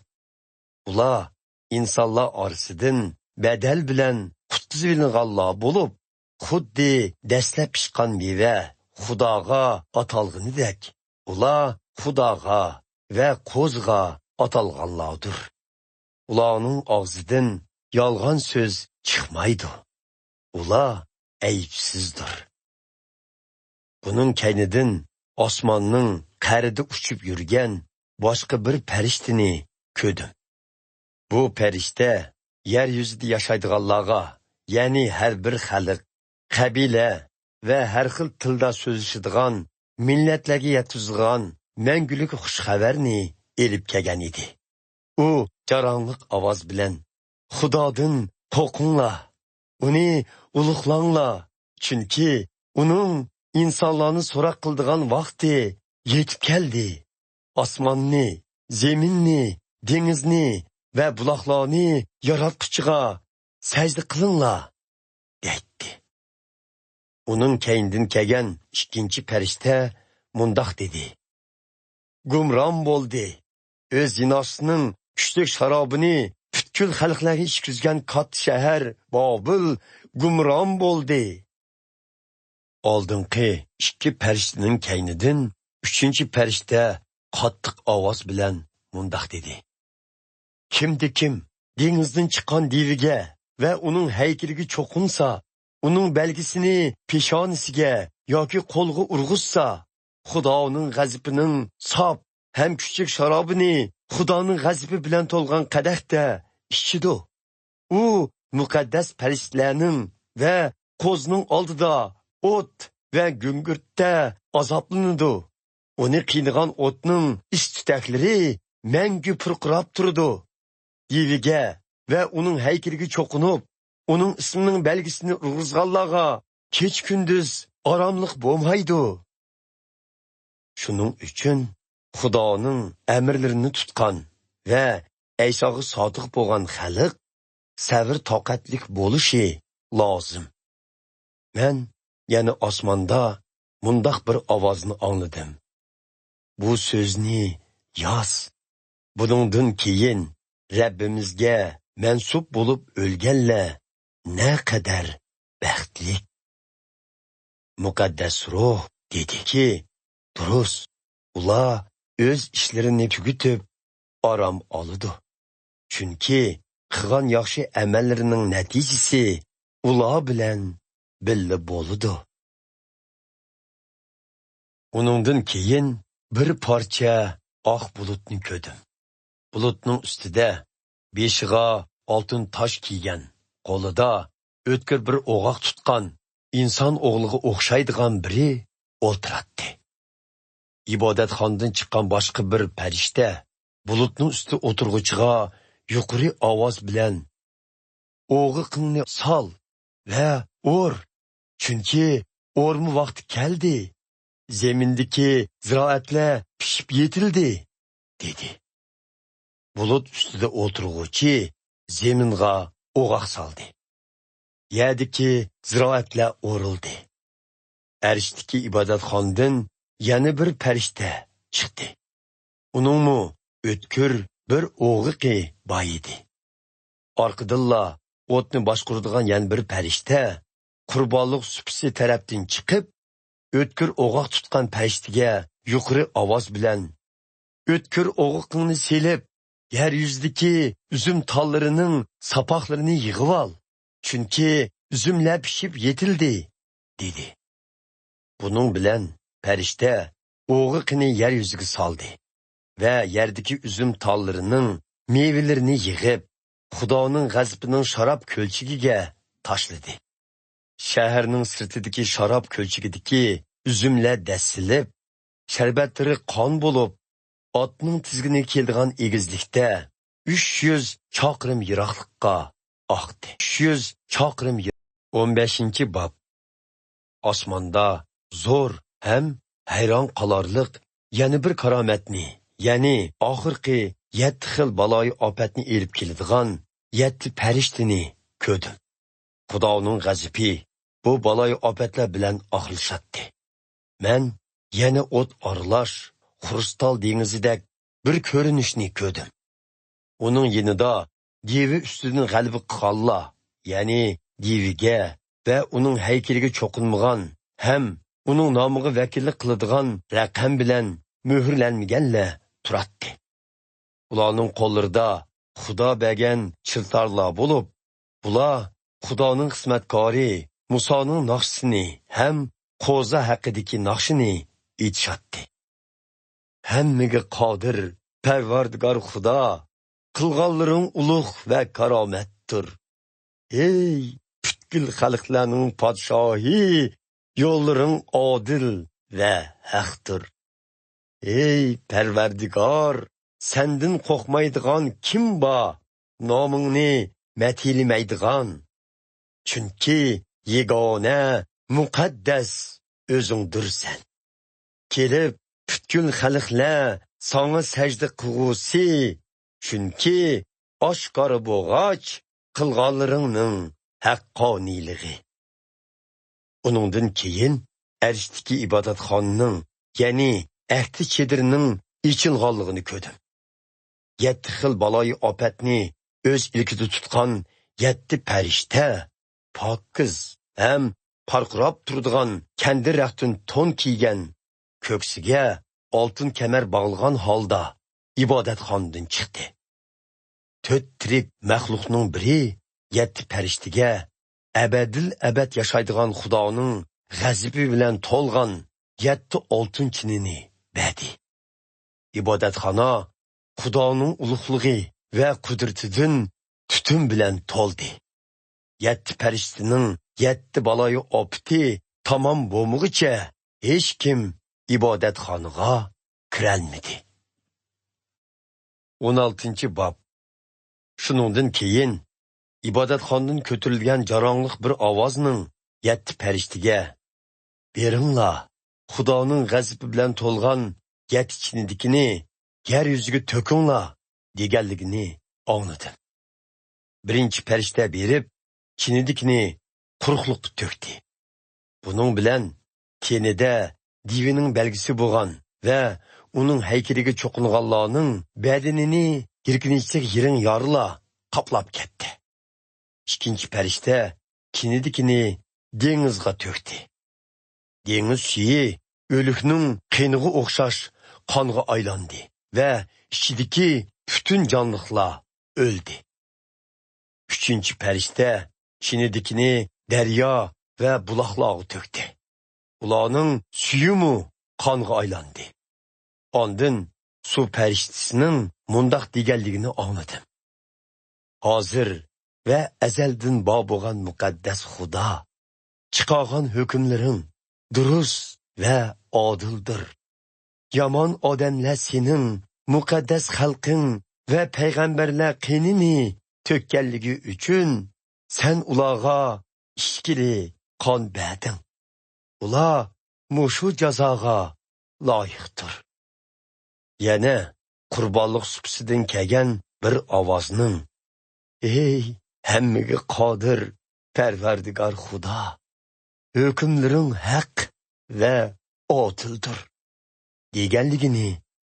ئۇلار ئىنسانلار ئارىسىدىن بەدەل بىلەن قۇتقۇزۇۋېلىنغانلار بولۇپ، خۇددى دەسلەپ پىشقان مېۋە خۇداغا ئاتالغىنىدەك، ئۇلار خۇداغا ۋە قوزىغا ئاتالغانلاردۇر. ئۇلارنىڭ ئاغزىدىن يالغان سۆز چىقمايدۇ. ئۇلار ئەيىبسىزدۇر. بۇنىڭ كەينىدىن ئاسماننىڭ قەرىدە ئۇچۇپ يۈرگەن باشقا بىر پەرىشتىنى كۆردۈم. بۇ پەرىشتە يەر يۈزىدە ياشايدىغانلارغا، يەنى ھەر بىر خەلق، قەبىلە ۋە ھەر خىل تىلدا سۆزلىشىدىغان مىللەتلەرگە يەتكۈزىدىغان مەڭگۈلۈك خۇش خەۋەرنى ئېلىپ كەلگەن ئىدى. ئۇ جاراڭلىق ئاۋاز بىلەن، «خۇدادىن قورقۇڭلار، ئۇنى ئۇلۇغلاڭلار، چۈنكى ئۇنىڭ ئىنسانلارنى سوراق قىلىدىغان ۋاقتى يېتىپ كەلدى. ئاسماننى، زېمىننى، دېڭىزنى ۋە بۇلاقلارنى ياراتقۇچىغا سەجدە قىلىڭلار» دەيتتى. ئۇنىڭ كەينىدىن كەلگەن ئىككىنچى پەرىشتە مۇنداق دېدى: «گۇمران بولدى! ئۆز زىناسىنىڭ كۈچلۈك شارابىنى پۈتكۈل خەلقلەرگە ئىچكۈزگەن كاتتا شەھەر بابىل گۇمران بولدى!» ئالدىنقى ئىككى پەرىشتىنىڭ كەينىدىن ئۈچىنچى پەرىشتە قاتتىق ئاۋاز بىلەن مۇنداق دېدى: «كىمدە كىم دېڭىزدىن چىققان دېۋىگە ۋە ئۇنىڭ ھەيكىلىگە چوقۇنسا، ئۇنىڭ بەلگىسىنى پېشانىسىگە ياكى قولىغا ئۇرغۇزسا، خۇدانىڭ غەزىپىنىڭ ساپ ھەم كۈچلۈك شارابىنى خۇدانىڭ غەزىپى بىلەن تولغان قەدەھتە ئىچىدۇ. ئۇ مۇقەددەس پەرىشتىلەرنىڭ ۋە قوزىنىڭ ئالدىدا ئوت ۋە گۈڭگۈرتتە ئازابلىنىدۇ. ئۇنى قىينىغان ئوتنىڭ ئىس تۈتەكلىرى مەڭگۈ پۇرقىراپ تۇرىدۇ. دېۋىگە ۋە ئۇنىڭ ھەيكىلىگە چوقۇنۇپ، ئۇنىڭ ئىسمىنىڭ بەلگىسىنى ئۇرغۇزغانلارغا كېچە-كۈندۈز ئاراملىق بولمايدۇ. شۇنىڭ ئۈچۈن خۇدانىڭ ئەمىرلىرىنى تۇتقان ۋە ئەيساغا سادىق بولغان خەلق سەۋر-تاقەتلىك بولۇشى لازىم.» مەن يەنە ئاسماندا مۇنداق بىر ئاۋازنى ئاڭلىدىم: «بۇ سۆزنى ياز. بۇنىڭدىن كېيىن رەببىمىزگە مەنسۇپ بولۇپ ئۆلگەنلەر نەقەدەر بەختلىك!» مۇقەددەس روھ دېدىكى، دۇرۇس، ئۇلار ئۆز ئىشلىرىنى تۈگىتىپ ئارام ئالىدۇ. چۈنكى قىلغان ياخشى ئەمەللىرىنىڭ نەتىجىسى ئۇلار بىلەن بىللە بولىدۇ. ئۇنىڭدىن كېيىن بىر پارچە ئاق بۇلۇتنى كۆردۈم. بۇلۇتنىڭ ئۈستىدە بېشىغا ئالتۇن تاج كىيگەن، قولىدا ئۆتكۈر بىر ئوغاق تۇتقان ئىنسان ئوغلىغا ئوخشايدىغان بىرى ئولتۇراتتى. ئىبادەتخانىدىن چىققان باشقا بىر پەرىشتە بۇلۇتنىڭ ئۈستىدە ئولتۇرغۇچىغا يۇقىرى ئاۋاز بىلەن: «ئوغىقىڭنى سال ۋە ئور، چۈنكى ئورما ۋاقتى كەلدى. زېمىندىكى زىرائەتلەر پىشىپ يېتىلدى» دېدى. بۇلۇت ئۈستىدە ئولتۇرغۇچى زېمىنغا ئوغاق سالدى. يەردىكى زىرائەتلەر ئورۇلدى. ئەرشتىكى ئىبادەتخانىدىن يەنە بىر پەرىشتە چىقتى. ئۇنىڭمۇ ئۆتكۈر بىر ئوغىقى بار ئىدى. ئارقىدىنلا ئوتنى باشقۇرىدىغان يەنە بىر پەرىشتە قۇربانلىق سۇپىسى تەرەپتىن چىقىپ، ئۆتكۈر ئوغاق تۇتقان پەرىشتىگە يۇقىرى ئاۋاز بىلەن: «ئۆتكۈر ئوغىقىڭنى سېلىپ، يەر يۈزىدىكى ئۈزۈم تاللىرىنىڭ ساپاقلىرىنى يىغىۋال، چۈنكى ئۈزۈملەر پىشىپ يېتىلدى» دېدى. بۇنىڭ بىلەن پەرىشتە ئوغىقىنى يەر يۈزىگە سالدى ۋە يەردىكى ئۈزۈم تاللىرىنىڭ مېۋىلىرىنى يىغىپ، خۇدانىڭ غەزىپىنىڭ شاراب كۆلچىكىگە تاشلىدى. شەھەرنىڭ سىرتىدىكى شاراب كۆلچىكىدىكى ئۈزۈملەر دەسسىلىپ، شەربەتلىرى قان بولۇپ، ئاتنىڭ تىزگىنىگە كېلىدىغان ئېگىزلىكتە ئۈچ يۈز چاقىرىم يىراقلىققا ئاقتى. ئۈچ يۈز چاقىرىم يىر-، ئون بەشىنچى باب. ئاسماندا زور ھەم ھەيران قالارلىق يەنە بىر كارامەتنى، يەنى ئاخىرقى يەتتە خىل بالايىئاپەتنى ئېلىپ كېلىدىغان يەتتە پەرىشتىنى كۆردۈم. خۇدانىڭ غەزىپى بۇ بالايىئاپەتلەر بىلەن ئاخىرلىشاتتى. مەن يەنە ئوت ئارىلاش خرۇستال دېڭىزىدەك بىر كۆرۈنۈشنى كۆردۈم. ئۇنىڭ يېنىدا دېۋى ئۈستىدىن غەلىبە قىلغانلار، يەنى دېۋىگە ۋە ئۇنىڭ ھەيكىلىگە چوقۇنمىغان ھەم ئۇنىڭ نامىغا ۋەكىللىك قىلىدىغان رەقەم بىلەن مۆھۈرلەنمىگەنلەر تۇراتتى. ئۇلارنىڭ قوللىرىدا خۇدا بەرگەن چىلتارلار بولۇپ، بۇلار خۇدانىڭ خىزمەتكارى مۇسانىڭ ناخشىسىنى ھەم قوزا ھەققىدىكى ناخشىنى ئېيتىشاتتى. ھەممىگە قادىر پەرۋەردىگار خۇدا، قىلغانلىرىڭ ئۇلۇغ ۋە كارامەتتۇر. ئەي پۈتكۈل خەلقلەرنىڭ پادىشاھى، يوللىرىڭ ئادىل ۋە ھەقتۇر. ئەي پەرۋەردىگار، سەندىن قورقمايدىغان كىم بار؟ نامىڭنى مەتھىيلىمەيدىغان. چۈنكى يېگانە، مۇقەددەس ئۆزۈڭدۈرسەن. كېلىپ، پۈتكۈل خەلقلەر ساڭا سەجدە قىلغۇسى، چۈنكى ئاشكارا بولغاچ قىلغانلىرىڭنىڭ ھەققانىيلىقى. ئۇنىڭدىن كېيىن ئەرشتىكى ئىبادەتخانىنىڭ، يەنى ئەھدى چېدىرىنىڭ ئېچىلغانلىقىنى كۆردۈم. يەتتە خىل بالايىئاپەتنى ئۆز ئىلكىدە تۇتقان يەتتە پەرىشتە پاكىز ھەم پارقىراپ تۇرىدىغان كەندىر رەختتىن تون كىيگەن، كۆكسىگە ئالتۇن كەمەر باغلىغان ھالدا ئىبادەتخانىدىن چىقتى. تۆت تىرىك مەخلۇقنىڭ بىرى يەتتە پەرىشتىگە ئەبەدىل ئەبەد ياشايدىغان خۇدانىڭ غەزىپى بىلەن تولغان يەتتە ئالتۇن چىنىنى بەردى. ئىبادەتخانا خۇدانىڭ ئۇلۇغلۇقى ۋە قۇدرىتىدىن تۈتۈن بىلەن تولدى. يەتتە پەرىشتىنىڭ يەتتە بالايىئاپىتى تامام بولمىغۇچە ھېچكىم ئىبادەتخانىغا كىرەلمىدى. ئون ئالتىنچى باب. شۇنىڭدىن كېيىن ئىبادەتخانىدىن كۆتۈرۈلگەن جاراڭلىق بىر ئاۋازنىڭ يەتتە پەرىشتىگە، «بېرىڭلار، خۇدانىڭ غەزىپى بىلەن تولغان يەتتە چىنىدىكىنى يەر يۈزىگە تۆكۈڭلار» دېگەنلىكىنى ئاڭلىدىم. بىرىنچى پەرىشتە بېرىپ، چىنىدىكىنى قۇرۇقلۇققا تۆكتى. بۇنىڭ بىلەن تېنىدە دېۋىنىڭ بەلگىسى بولغان ۋە ئۇنىڭ ھەيكىلىگە چوقۇنغانلارنىڭ بەدىنىنى يىركىنچلىك يىرىڭ يارىلار قاپلاپ كەتتى. ئىككىنچى پەرىشتە چىنىدىكىنى دېڭىزغا تۆكتى. دېڭىز سۈيى ئۆلۈكنىڭ قېنىغا ئوخشاش قانغا ئايلاندى ۋە ئىچىدىكى پۈتۈن جانلىقلار ئۆلدى. ئۈچىنچى پەرىشتە چىنىدىكىنى دەريا ۋە بۇلاقلارغا تۆكتى. ئۇلارنىڭ سۈيىمۇ قانغا ئايلاندى. ئاندىن سۇ پەرىشتىسىنىڭ مۇنداق دېگەنلىكىنى ئاڭلىدىم: «ھازىر ۋە ئەزەلدىن بار بولغان مۇقەددەس خۇدا، چىقارغان ھۆكۈملىرىڭ دۇرۇس ۋە ئادىلدۇر. يامان ئادەملەر سېنىڭ مۇقەددەس خەلقىڭ ۋە پەيغەمبەرلەر قېنىنى تۆككەنلىكى ئۈچۈن سەن ئۇلارغا ئىچكىلى قان بەردىڭ. ئۇلار مۇشۇ جازاغا لايىقتۇر.» يەنە قۇربانلىق سۇپىسىدىن كەلگەن بىر ئاۋازنىڭ، «ئەي ھەممىگە قادىر پەرۋەردىگار خۇدا، ھۆكۈملىرىڭ ھەق ۋە ئادىلدۇر» دېگەنلىكىنى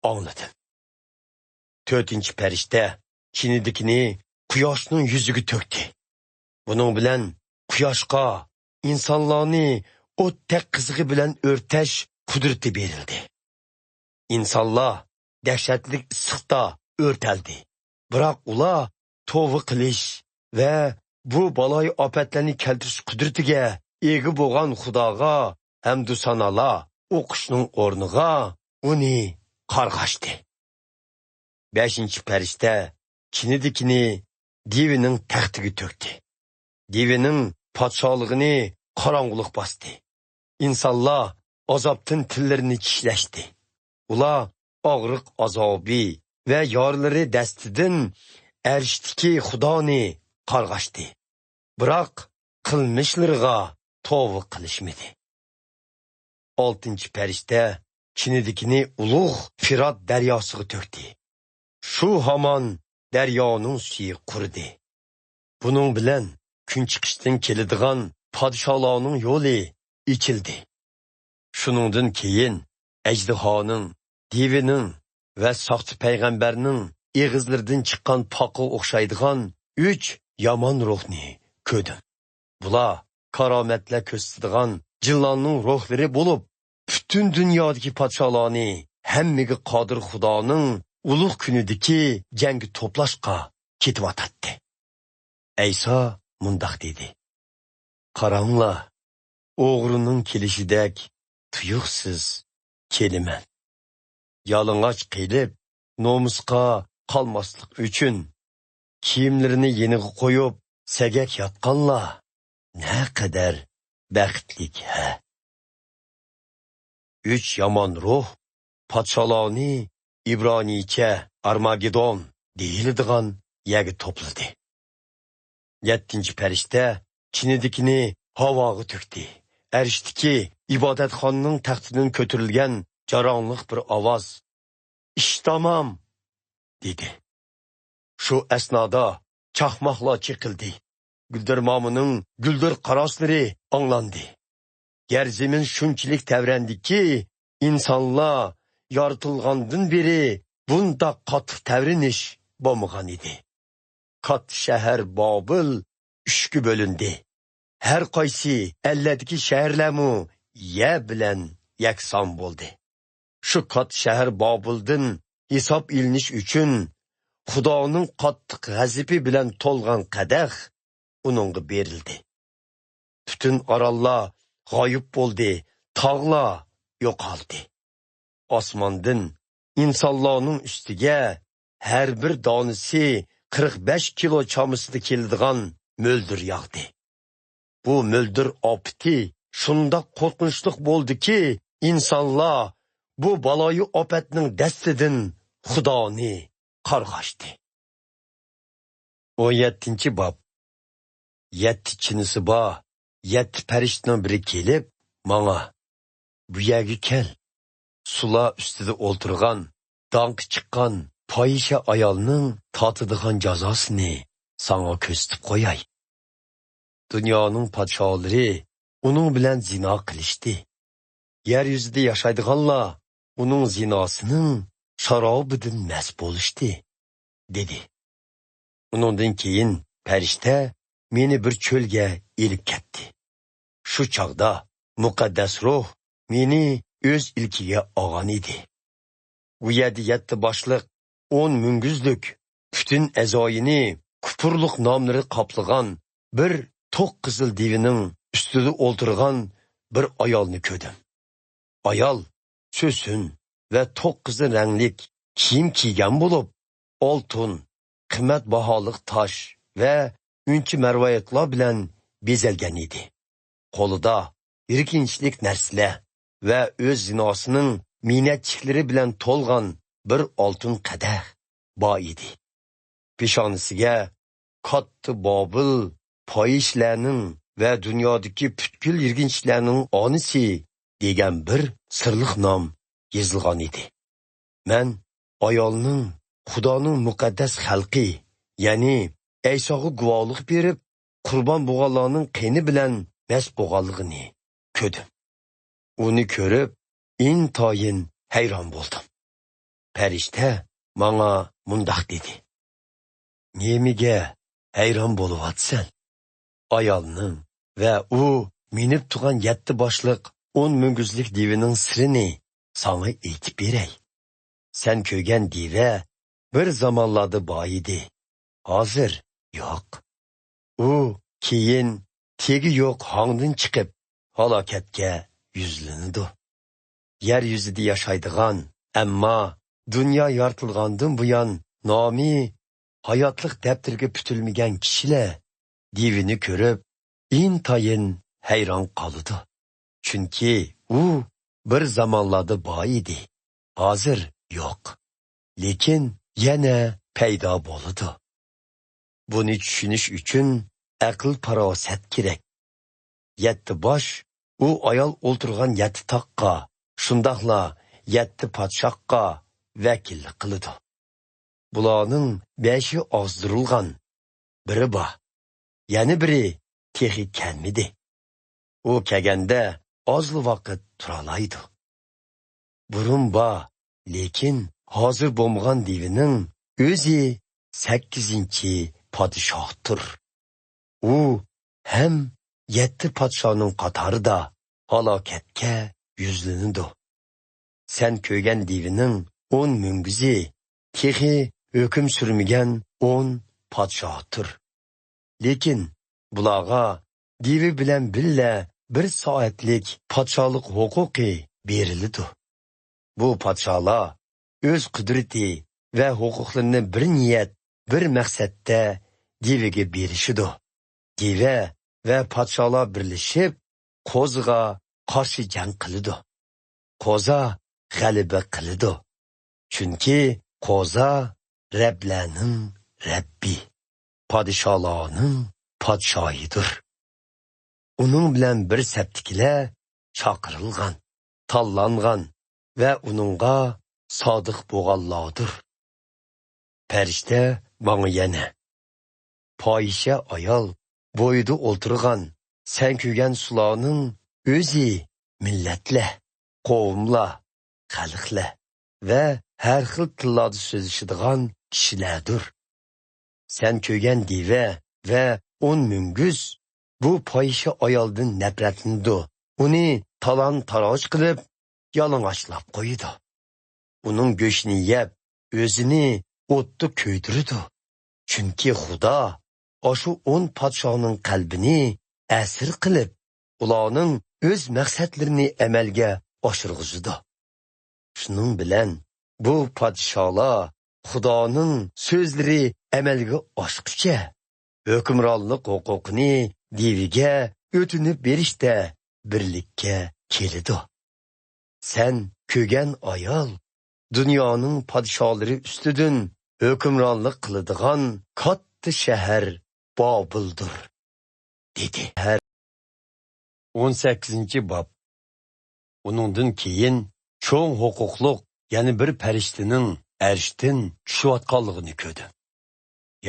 ئاڭلىدىم. تۆتىنچى پەرىشتە چىنىدىكىنى قۇياشنىڭ يۈزىگە تۆكتى. بۇنىڭ بىلەن قۇياشقا ئىنسانلارنى ئوتتەك قىزىقى بىلەن ئۆرتەش قۇدرىتى بېرىلدى. ئىنسانلار دەھشەتلىك ئىسسىقتا ئۆرتەلدى. بىراق ئۇلار توۋا قىلىش ۋە بۇ بالايىئاپەتلەرنى كەلتۈرۈش قۇدرىتىگە ئىگە بولغان خۇداغا ھەمدۇسانالار ئوقۇشنىڭ ئورنىغا ئۇنى قارغاشتى. بەشىنچى پەرىشتە چىنىدىكىنى دېۋىنىڭ تەختىگە تۆكتى. دېۋىنىڭ پادىشاھلىقىنى قاراڭغۇلۇق باستى. ئىنسانلار ئازابتىن تىللىرىنى چىشلەشتى. ئۇلار ئاغرىق ئازابى ۋە يارىلىرى دەستىدىن ئەرشتىكى خۇدانى قارغاشتى. بىراق قىلمىشلىرىغا توۋا قىلىشمىدى. ئالتىنچى پەرىشتە چىنىدىكىنى ئۇلۇغ فىرات دەرياسىغا تۆكتى. شۇ ھامان دەريانىڭ سۈيى قۇرۇدى. بۇنىڭ بىلەن كۈنچىقىشتىن كېلىدىغان پادىشاھلارنىڭ يولى ئېچىلدى. شۇنىڭدىن كېيىن ئەجدىھانىڭ، دېۋىنىڭ ۋە ساختا پەيغەمبەرنىڭ ئېغىزلىرىدىن چىققان پاقىغا ئوخشايدىغان ئۈچ يامان روھنى كۆردۈم. بۇلار كارامەتلەر كۆرسىتىدىغان جىنلارنىڭ روھلىرى بولۇپ، پۈتۈن دۇنيادىكى پادىشاھلارنى ھەممىگە قادىر خۇدانىڭ ئۇلۇغ كۈنىدىكى جەڭگە توپلاشقا كېتىۋاتاتتى. ئەيسا مۇنداق دېدى: «قاراڭلار، ئوغرىنىڭ كېلىشىدەك تۇيۇقسىز كېلىمەن. يالىڭاچ قېلىپ، نومۇسقا قالماسلىق ئۈچۈن، كىيىملىرىنى يېنىغا قويۇپ، سەگەك ياتقانلار نەقەدەر بەختلىك ھە!» ئۈچ يامان روھ پادىشاھلارنى ئىبرانىيچە ئارماگېدون دېيىلىدىغان يەرگە توپلىدى. يەتتىنچى پەرىشتە چىنىدىكىنى ھاۋاغا تۆكتى. ئەرشتىكى ئىبادەتخانىنىڭ تەختىدىن كۆتۈرۈلگەن جاراڭلىق بىر ئاۋاز: «ئىش تامام!» دېدى. شۇ ئەسنادا چاقماقلار چېقىلدى. گۈلدۈرمامىنىڭ گۈلدۈر قاراسلىرى ئاڭلاندى. يەر زېمىن شۇنچىلىك تەۋرەندىكى، ئىنسانلار يارىتىلغاندىن بېرى بۇنداق قاتتىق تەۋرىنىش بولمىغان ئىدى. كاتتا شەھەر بابىل ئۈچكە بۆلۈندى. ھەر قايسى ئەللەردىكى شەھەرلەرمۇ يەر بىلەن يەكسان بولدى. شۇ كاتتا شەھەر بابىلدىن ھېساب ئېلىنىش ئۈچۈن خۇدانىڭ قاتتىق غەزىپى بىلەن تولغان قەدەھ ئۇنىڭغا بېرىلدى. پۈتۈن ئاراللار غايىب بولدى، تاغلار يوقالدى. ئاسماندىن ئىنسانلارنىڭ ئۈستىگە ھەر بىر دانىسى قىرىق بەش كىلو چامىسىدا كېلىدىغان مۆلدۈر ياغدى. بۇ مۆلدۈر ئاپىتى شۇنداق قورقۇنچلۇق بولدىكى، ئىنسانلار بۇ بالايىئاپەتنىڭ دەستىدىن خۇدانى قارغاشتى. ئون يەتتىنچى باب. يەتتە چىنىسى بار يەتتە پەرىشتىنىڭ بىرى كېلىپ ماڭا: «بۇ يەرگە كەل، سۇلار ئۈستىدە ئولتۇرغان، داڭقى چىققان پاھىشە ئايالنىڭ تارتىدىغان جازاسىنى ساڭا كۆرسىتىپ قوياي. دۇنيانىڭ پادىشاھلىرى ئۇنىڭ بىلەن زىنا قىلىشتى. يەر يۈزىدە ياشايدىغانلار ئۇنىڭ زىناسىنىڭ شارابىدىن مەست بولۇشتى» دېدى. ئۇنىڭدىن كېيىن پەرىشتە مېنى بىر چۆلگە ئېلىپ كەتتى. شۇ چاغدا مۇقەددەس روھ مېنى ئۆز ئىلكىگە ئالغان ئىدى. ئۇ يەردە يەتتە باشلىق، ئون مۈڭگۈزلۈك، پۈتۈن ئەزايىنى كۇپۇرلۇق ناملىرى قاپلىغان بىر توق قىزىل دېۋىنىڭ ئۈستىدە ئولتۇرغان بىر ئايالنى كۆردۈم. ئايال سۆسۈن ۋە توق قىزىل رەڭلىك كىيىم كىيگەن بولۇپ، ئالتۇن، قىممەت باھالىق تاش ۋە ئۈنچە مەرۋايىتلار بىلەن بېزەلگەن ئىدى. قولىدا يىرگىنچلىك نەرسىلەر ۋە ئۆز زىناسىنىڭ مىنەتچىكلىرى بىلەن تولغان بىر ئالتۇن قەدەھ بار ئىدى. پېشانىسىگە «كاتتا بابىل، پاھىشىلەرنىڭ ۋە دۇنيادىكى پۈتكۈل يىرگىنچلەرنىڭ ئانىسى» دېگەن بىر سىرلىق نام يېزىلغان ئىدى. مەن ئايالنىڭ خۇدانىڭ مۇقەددەس خەلقى، يەنى ئەيساغا گۇۋاھلىق بېرىپ، قۇربان بولغانلارنىڭ قېنى بىلەن مەست بولغانلىقىنى كۆردۈم. ئۇنى كۆرۈپ، ئىنتايىن ھەيران بولدۇم. پەرىشتە ماڭا مۇنداق دېدى: «نېمىگە ھەيران بولۇۋاتىسەن؟ ئايالنىڭ ۋە ئۇ مىنىپ تۇرغان يەتتە باشلىق ئون مۈڭگۈزلۈك دېۋىنىڭ سىرىنى ساڭا ئېيتىپ بېرەي. سەن كۆرگەن دېۋە بىر زامانلاردا بار ئىدى، ھازىر يوق. ئۇ كېيىن تېگى يوق ھاڭدىن چىقىپ، ھالاكەتكە يۈزلىنىدۇ. يەر يۈزىدە ياشايدىغان، ئەمما دۇنيا يارىتىلغاندىن بۇيان نامى ھاياتلىق دەپتىرىگە پۈتۈلمىگەن كىشىلەر دېۋىنى كۆرۈپ، ئىنتايىن ھەيران قالىدۇ. چۈنكى ئۇ بىر زامانلاردا بار ئىدى، ھازىر يوق، لېكىن يەنە پەيدا بولىدۇ. بۇنى چۈشىنىش ئۈچۈن ئەقىل-پاراسەت كېرەك. يەتتە باش ئۇ ئايال ئولتۇرغان يەتتە تاغقا، شۇنداقلا يەتتە پادىشاھقا ۋەكىللىك قىلىدۇ. بۇلارنىڭ بەشى ئازدۇرۇلغان، بىرى بار، يەنە بىرى تېخى كەلمىدى. ئۇ كەلگەندە ئازلا ۋاقىت تۇرالايدۇ. بۇرۇن بار، لېكىن ھازىر بولمىغان دېۋىنىڭ ئۆزى سەككىزىنچى پادىشاھتۇر. ئۇ ھەم يەتتە پادىشاھنىڭ قاتارىدا، ھالاكەتكە يۈزلىنىدۇ. سەن كۆرگەن دىۋىنىڭ ئون مۈڭگۈزى تېخى ھۆكۈم سۈرمىگەن ئون پادىشاھتۇر. لېكىن بۇلارغا دىۋى بىلەن بىللە بىر سائەتلىك پادىشاھلىق ھوقۇقى بېرىلىدۇ. بۇ پادىشاھلار ئۆز قۇدرىتى ۋە ھوقۇقلىرىنى بىر نىيەت، بىر مەقسەتتە دىۋىگە بېرىشىدۇ. دىۋە ۋە پادىشاھلار بىرلىشىپ، قوزىغا قارشى جەڭ قىلىدۇ. قوزا غەلىبە قىلىدۇ. چۈنكى قوزا رەبلەرنىڭ رەببى، پادىشاھلارنىڭ پادىشاھىدۇر. ئۇنىڭ بىلەن بىر سەپتىكىلەر چاقىرىلغان، تاللانغان ۋە ئۇنىڭغا سادىق بولغانلاردۇر. پەرىشتە ماڭا يەنە، پاھىشە ئايال بويىدا ئولتۇرغان، سەن كۆرگەن سۇلارنىڭ ئۆزى مىللەتلەر، قوۋملار، خەلقلەر ۋە ھەر خىل تىللاردا سۆزلىشىدىغان كىشىلەردۇر. سەن كۆرگەن دىۋە ۋە ئون مۈڭگۈز بۇ پاھىشە ئايالدىن نەپرەتلىنىدۇ، ئۇنى تالان-تاراج قىلىپ، يالىڭاچلاپ قويىدۇ. ئۇنىڭ گۆشىنى يەپ، ئۆزىنى ئوتتا كۆيدۈرىدۇ. چۈنكى خۇدا ئاشۇ ئون پادىشاھنىڭ قەلبىنى ئەسىر قىلىپ، ئۇلارنىڭ ئۆز مەقسەتلىرىنى ئەمەلگە ئاشۇرغۇزىدۇ. شۇنىڭ بىلەن بۇ پادىشاھلار خۇدانىڭ سۆزلىرى ئەمەلگە ئاشقۇچە، ھۆكۈمرانلىق ھوقۇقىنى دىۋىگە ئۆتۈنۈپ بېرىشتە بىرلىككە كېلىدۇ. سەن كۆرگەن ئايال دۇنيانىڭ پادىشاھلىرى ئۈستىدىن ھۆكۈمرانلىق قىلىدىغان كاتتا شەھەر بابىلدۇر، دېدى. ئون سەككىزىنچى باب. ئۇنىڭدىن كېيىن چوڭ ھوقۇقلۇق يەنە بىر پەرىشتىنىڭ ئەرشتىن چۈشۈۋاتقانلىقىنى كۆردۈم.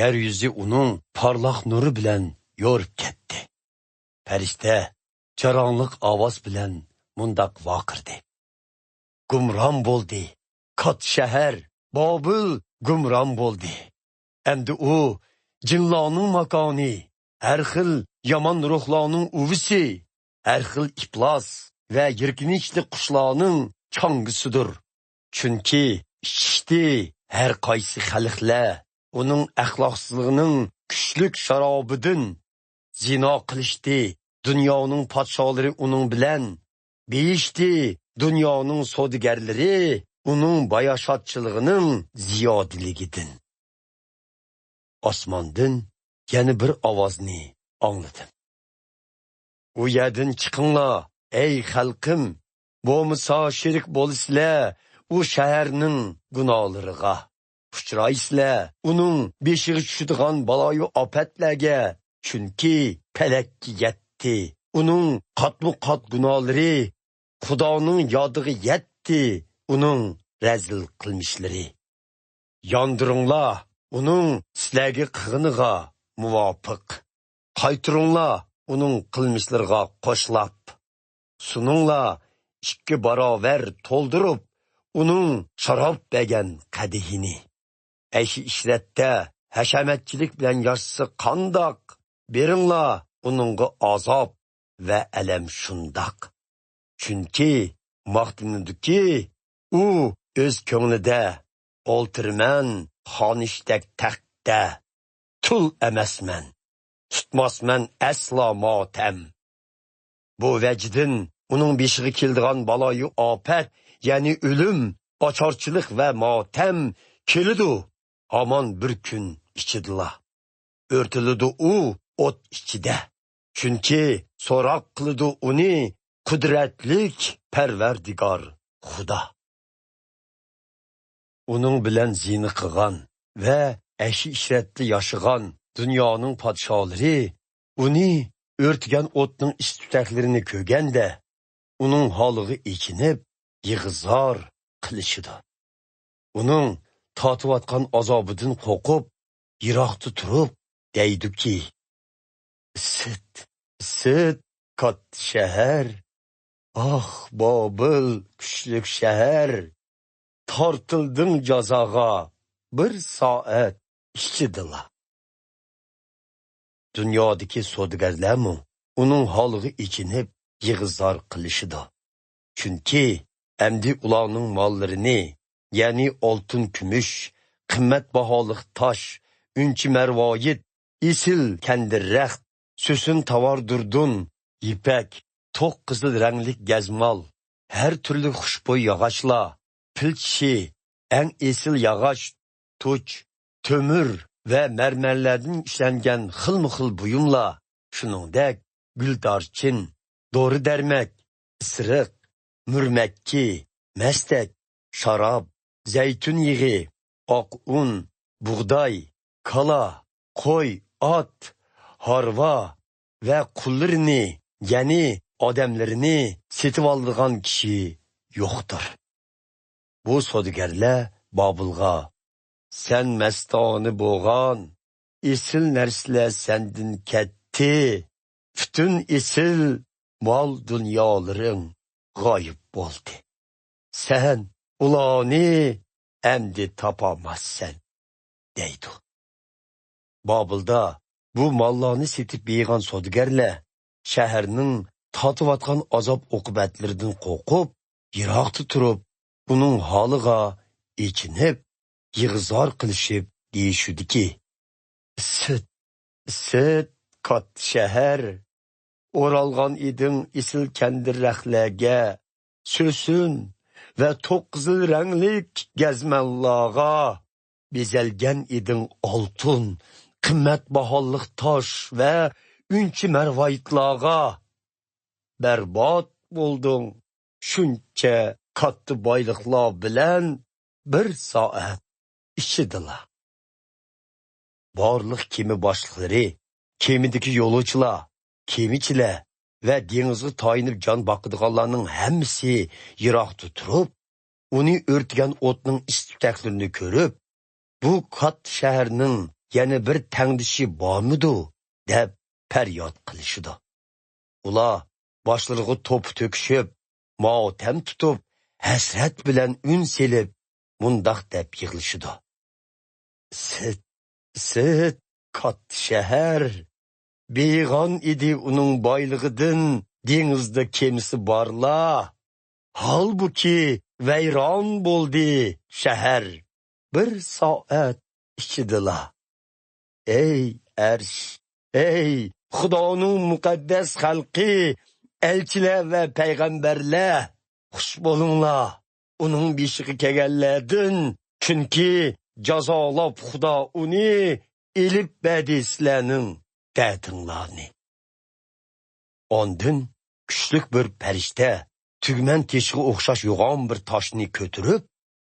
يەر يۈزى ئۇنىڭ پارلاق نۇرى بىلەن يورۇپ كەتتى. پەرىشتە جاراڭلىق ئاۋاز بىلەن مۇنداق ۋارقىرىدى: «گۇمران بولدى، كاتتا شەھەر بابىل گۇمران بولدى. ئەمدى ئۇ جىنلارنىڭ ماكانى، ھەر خىل يامان روھلارنىڭ ئۇۋىسى، ھەر خىل ئىپلاس ۋە يىركىنچلىك قۇشلارنىڭ چاڭگىسىدۇر. چۈنكى ئىچىشتى ھەر قايسى خەلقلەر، ئۇنىڭ ئەخلاقسىزلىقىنىڭ كۈچلۈك شارابىدىن. زىنا قىلىشتى دۇنيانىڭ پادىشاھلىرى ئۇنىڭ بىلەن، بېيىشتى دۇنيانىڭ سودىگەرلىرى ئۇنىڭ باياشاتچىلىقىنىڭ زىيادىلىكىدىن.» ئاسماندىن يەنە بىر ئاۋازنى ئاڭلىدىم: «ئۇ يەردىن چىقىڭلار، ئەي خەلقىم! بولمىسا شېرىك بولىسىلەر ئۇ شەھەرنىڭ گۇناھلىرىغا، ئۇچرايسىلەر ئۇنىڭ بېشىغا چۈشىدىغان بالايۇ ئاپەتلەرگە، چۈنكى پەلەككە يەتتى ئۇنىڭ قاتمۇ قات گۇناھلىرى، خۇدانىڭ يادىغا يەتتى ئۇنىڭ رەزىل قىلمىشلىرى. ياندۇرۇڭلار ئۇنىڭ سىلەرگە قىلغىنىغا مۇۋاپىق. قايتۇرۇڭلار ئۇنىڭ قىلمىشلىرىغا قوشلاپ. سۇنۇڭلار ئىككى باراۋەر تولدۇرۇپ ئۇنىڭ شاراب بەرگەن قەدىھىنى. ئەيشى ئىشرەتتە ھەشەمەتچىلىك بىلەن ياشىسا قانداق؟ بېرىڭلار ئۇنىڭغا ئازاب ۋە ئەلەم شۇنداق. چۈنكى ماختىنىدۇكى ئۇ ئۆز كۆڭلىدە: ئولتۇرىمەن خانىشتەك تەختتە، تۇل ئەمەسمەن، تۇتماسمەن ئەسلا ماتەم. بۇ ۋەجىدىن ئۇنىڭ بېشىغا كېلىدىغان بالايۇ ئاپەت، يەنى ئۆلۈم، ئاچارچىلىق ۋە ماتەم كېلىدۇ، ھامان بىر كۈن ئىچىدىلا. ئۆرتىلىدۇ ئۇ ئوت ئىچىدە. چۈنكى سوراق قىلىدۇ ئۇنى قۇدرەتلىك پەرۋەردىگار خۇدا.» ئۇنىڭ بىلەن زىنا قىلغان ۋە ئەشى ئىشرەتتە ياشىغان دۇنيانىڭ پادىشاھلىرى ئۇنى ئۆرتىگەن ئوتنىڭ ئىس تۈتەكلىرىنى كۆرگەندە، ئۇنىڭ ھالىغا ئېچىنىپ، يىغا-زار قىلىشىدۇ. ئۇنىڭ تارتىۋاتقان ئازابىدىن قورقۇپ، يىراقتا تۇرۇپ دەيدۇكى: «ئىسسىت، ئىسسىت، كاتتا شەھەر! ئاھ، بابىل، كۈچلۈك شەھەر! تارتىلدىڭ جازاغا بىر سائەت ئىچىدىلا.» دۇنيادىكى سودىگەرلەرمۇ ئۇنىڭ ھالىغا ئېچىنىپ، يىغا-زار قىلىشىدۇ. چۈنكى ئەمدى ئۇلارنىڭ ماللىرىنى، يەنى ئالتۇن-كۈمۈش، قىممەت باھالىق تاش، ئۈنچە-مەرۋايىت، ئېسىل كەندىر رەخت، سۆسۈن تاۋار دۇردۇن، يىپەك، توق قىزىل رەڭلىك گەزمال، ھەر تۈرلۈك خۇشبۇي ياغاچلار، پىل چىشى، ئەڭ ئېسىل ياغاچ، تۇچ، تۆمۈر ۋە مەرمەرلەردىن ئىشلەنگەن خىلمۇ خىل بۇيۇملار، شۇنىڭدەك گۈلدارچىن، دورا-دەرمەك، ئىسرىق، مۈرمەككى، مەستەك، شاراب، زەيتۇن يېغى، ئاق ئۇن، بۇغداي، كالا، قوي، ئات، ھارۋا ۋە قۇللىرىنى، يەنى ئادەملىرىنى سېتىۋالىدىغان كىشى يوقتۇر. بۇ سودىگەرلەر بابىلغا، سەن مەستانە بولغان، ئېسىل نەرسىلەر سەندىن كەتتى، پۈتۈن ئېسىل مال-دۇنيالىرىڭ غايىب بولدى. سەن ئۇلارنى ئەمدى تاپالماسسەن، دەيدۇ. بابىلدا بۇ ماللارنى سېتىپ يىغان سودىگەرلەر شەھەرنىڭ تارتىۋاتقان ئازاب-ئوقۇبەتلىرىدىن قورقۇپ، يىراقتا تۇرۇپ، ئۇنىڭ ھالىغا ئېچىنىپ، يىغا-زار قىلىشىپ دېيىشىدۇكى، ئىسسىت، ئىسسىت، كاتتا شەھەر! ئورالغان ئىدىڭ ئېسىل كەندىر رەختلەرگە، سۆسۈن ۋە توق قىزىل رەڭلىك گەزمەللارغا، بېزەلگەن ئىدىڭ ئالتۇن، قىممەت باھالىق تاش ۋە ئۈنچە مەرۋايىتلارغا. بەربات بولدۇڭ شۇنچە كاتتا بايلىقلار بىلەن بىر سائەت ئىچىدىلا. بارلىق كېمە باشلىقلىرى، كېمىدىكى يولۇچىلار، كېمىچىلەر ۋە دېڭىزغا تايىنىپ جان باقىدىغانلارنىڭ ھەممىسى يىراقتا تۇرۇپ، ئۇنى ئۆرتىگەن ئوتنىڭ ئىس-تۈتەكلىرىنى كۆرۈپ، بۇ كاتتا شەھەرنىڭ يەنە بىر تەڭدىشى بارمىدۇ؟ دەپ پەرياد قىلىشىدۇ. ئۇلار باشلىرىغا توپا تۆكۈشۈپ، ماتەم تۇتۇپ، ھەسرەت بىلەن ئۈن سېلىپ، مۇنداق دەپ يىغلىشىدۇ. ئىسىت، ئىسىت، كاتتا شەھەر! بىغان ئىدى ئۇنىڭ بايلىقىدىن دېڭىزدا كېمىسى بارلا. ھالبۇكى، ۋەيران بولدى شەھەر بىر سائەت ئىچىدىلا. ئەي ئەرش، ئەي خۇدانىڭ مۇقەددەس خەلقى، ئەلچىلەر ۋە پەيغەمبەرلەر، خۇش بولۇڭلار ئۇنىڭ بېشىغا كەلگەنلەردىن، چۈنكى جازالاپ خۇدا ئۇنى، ئېلىپ بەردى سىلەرنىڭ دەردىڭلارنى. ئاندىن كۈچلۈك بىر پەرىشتە تۈگمەن تېشىغا ئوخشاش يوغان بىر تاشنى كۆتۈرۈپ،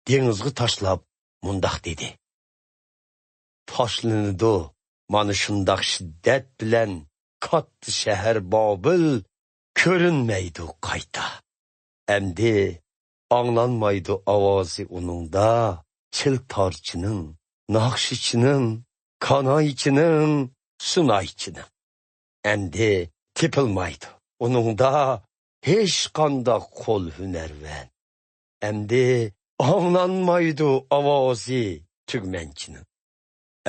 دېڭىزغا تاشلاپ مۇنداق دېدى: تاشلىنىدۇ، مانا شۇنداق شىددەت بىلەن كاتتا شەھەر بابىل كۆرۈنمەيدۇ قايتا. ئەمدى ئاڭلانمايدۇ ئاۋازى ئۇنىڭدا چىل تارچىنىڭ، ناخشىچىنىڭ، كانايچىنىڭ، سۇنايچىنىڭ. ئەمدى تېپىلمايدۇ ئۇنىڭدا ھېچقانداق قول ھۈنەرۋەن. ئەمدى ئاڭلانمايدۇ ئاۋازى تۈگمەنچىنىڭ.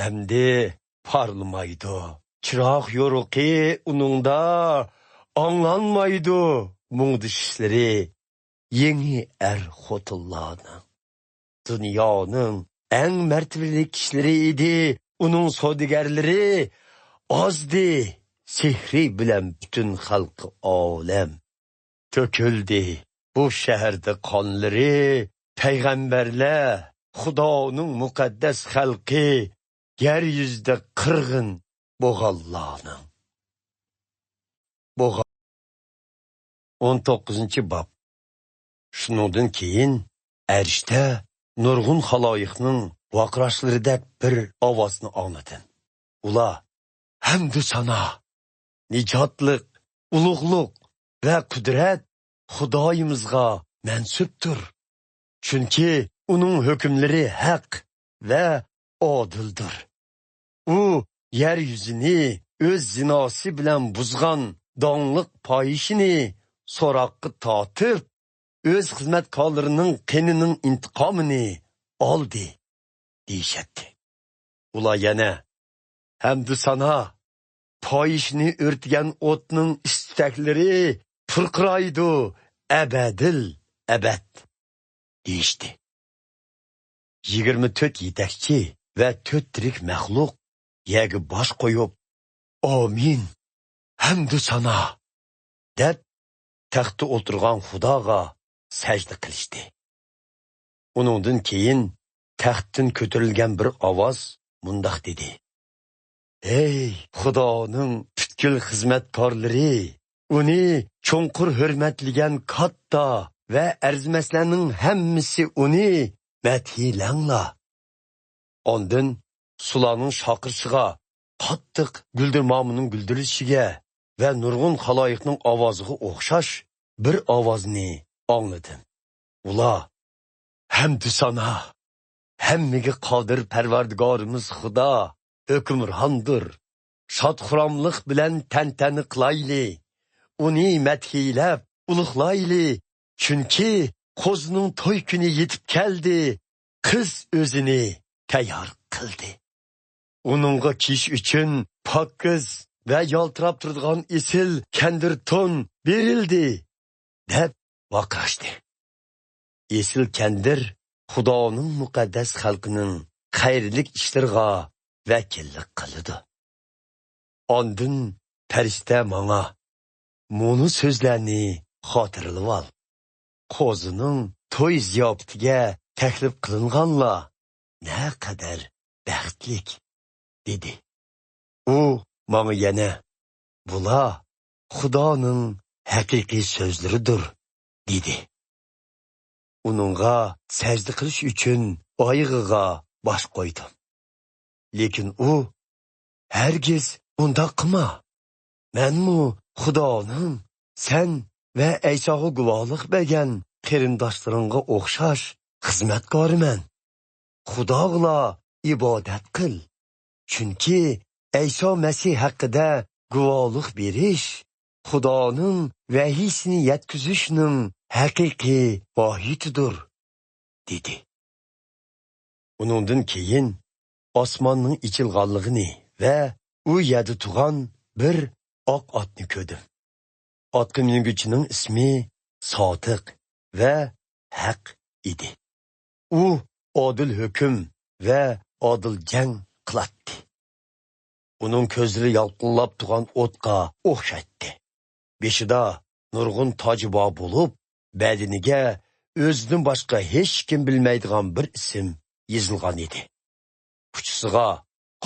ئەمدى پارلىمايدۇ چىراغ يورۇقى ئۇنىڭدا، ئاڭلانمايدۇ مۇڭدىشىشلىرى يېڭى ئەر-خوتۇنلارنىڭ. دۇنيانىڭ ئەڭ مەرتىۋىلىك كىشىلىرى ئىدى ئۇنىڭ سودىگەرلىرى. ئازدى سېھرى بىلەن پۈتۈن خەلقى ئالەم. تۆكۈلدى بۇ شەھەردە قانلىرى، پەيغەمبەرلەر، خۇدانىڭ مۇقەددەس خەلقى، يەر يۈزىدە قىرغىن بوغانلارنىڭ. بوغان. ئون توققۇزىنچى باب. شۇنىڭدىن كېيىن ئەرشتە نۇرغۇن خالايىقنىڭ ۋارقىراشلىرىدەك بىر ئاۋازنى ئاڭلىدىم. ئۇلار، ھەمدۇ سانا، نىجاتلىق، ئۇلۇغلۇق ۋە قۇدرەت خۇدايىمىزغا مەنسۇپتۇر. چۈنكى ئۇنىڭ ھۆكۈملىرى ھەق ۋە ئادىلدۇر. ئۇ يەر يۈزىنى ئۆز زىناسى بىلەن بۇزغان داڭلىق پاھىشىنى سوراققا تارتىپ، ئۆز خىزمەتكارلىرىنىڭ قېنىنىڭ ئىنتىقامىنى ئالدى، دېيىشەتتى. ئۇلار يەنە، ھەمدۇ سانا، پاھىشىنى ئۆرتىگەن ئوتنىڭ ئىس-تۈتەكلىرى پۇرقىرايدۇ ئەبەدىل ئەبەد» دېيىشتى. يىگىرمە تۆت يېتەكچى ۋە تۆت تىرىك مەخلۇق يەرگە باش قويۇپ، «ئامىن! ھەمدۇ سانا!» دەپ، تەختتە ئولتۇرغان خۇداغا سەجدە قىلىشتى. ئۇنىڭدىن كېيىن تەختتىن كۆتۈرۈلگەن بىر ئاۋاز مۇنداق دېدى: «ھەي، خۇدانىڭ پۈتكۈل خىزمەتكارلىرى! ئۇنى چوڭقۇر ھۆرمەتلىگەن كاتتا ۋە ئەرزىمەسلەرنىڭ ھەممىسى ئۇنى مەدھىيلەڭلار!» ئاندىن سۇلارنىڭ شارقىرىشىغا، قاتتىق گۈلدۈرمامىنىڭ گۈلدۈرلىشىگە ۋە نۇرغۇن خالايىقنىڭ ئاۋازىغا ئوخشاش بىر ئاۋازنى ئاڭلىدىم. ئۇلار: «ھەمدۇ سانا! ھەممىگە قادىر پەرۋەردىگارىمىز خۇدا ھۆكۈمراندۇر! شاد-خۇراملىق بىلەن تەنتەنە قىلايلى! ئۇنى مەدھىيلەپ ئۇلۇغلايلى! چۈنكى قوزىنىڭ توي كۈنى يېتىپ كەلدى، قىز ئۆزىنى تەييار قىلدى. ئۇنىڭغا كىيىش ئۈچۈن پاكىز ۋە يالتىراپ تۇرىدىغان ئېسىل كەندىر تون بېرىلدى!» دەپ ۋارقىراشتى. ئېسىل كەندىر خۇدانىڭ مۇقەددەس خەلقىنىڭ خەيرلىك ئىشلىرىغا ۋەكىللىك قىلىدۇ. ئاندىن پەرىشتە ماڭا: «مۇنۇ سۆزلەرنى خاتىرىلىۋال: قوزىنىڭ توي زىياپىتىگە تەكلىپ قىلىنغانلار نەقەدەر بەختلىك!» دېدى. ئۇ ماڭا يەنە: «بۇلار خۇدانىڭ ھەقىقىي سۆزلىرىدۇر» دېدى. ئۇنىڭغا سەجدە قىلىش ئۈچۈن ئايىغىغا باش قويدۇم. لېكىن ئۇ: «ھەرگىز ئۇنداق قىلما! مەنمۇ خۇدانىڭ سەن ۋە ئەيساغا گۇۋاھلىق بەرگەن قېرىنداشلىرىڭغا ئوخشاش خىزمەتكارىمەن. خۇداغىلا ئىبادەت قىل. چۈنكى ئەيسا مەسىھ ھەققىدە گۇۋاھلىق بېرىش خۇدانىڭ ۋەھىيسىنى يەتكۈزۈشنىڭ ھەقىقىي ماھىيىتىدۇر» دېدى. ئۇنىڭدىن كېيىن ئاسماننىڭ ئېچىلغانلىقىنى ۋە ئۇ يەردە تۇرغان بىر ئاق ئاتنى كۆردۈم. ئاتقا مىنگۈچىنىڭ ئىسمى سادىق ۋە ھەق ئىدى. ئۇ ئادىل ھۆكۈم ۋە ئادىل جەڭ قىلاتتى. ئۇنىڭ كۆزلىرى يالقۇنلاپ تۇرغان ئوتقا ئوخشايتتى. بېشىدا نۇرغۇن تاجى بار بولۇپ، بەدىنىگە ئۆزىدىن باشقا ھېچكىم بىلمەيدىغان بىر ئىسىم يېزىلغان ئىدى. ئۇچىسىغا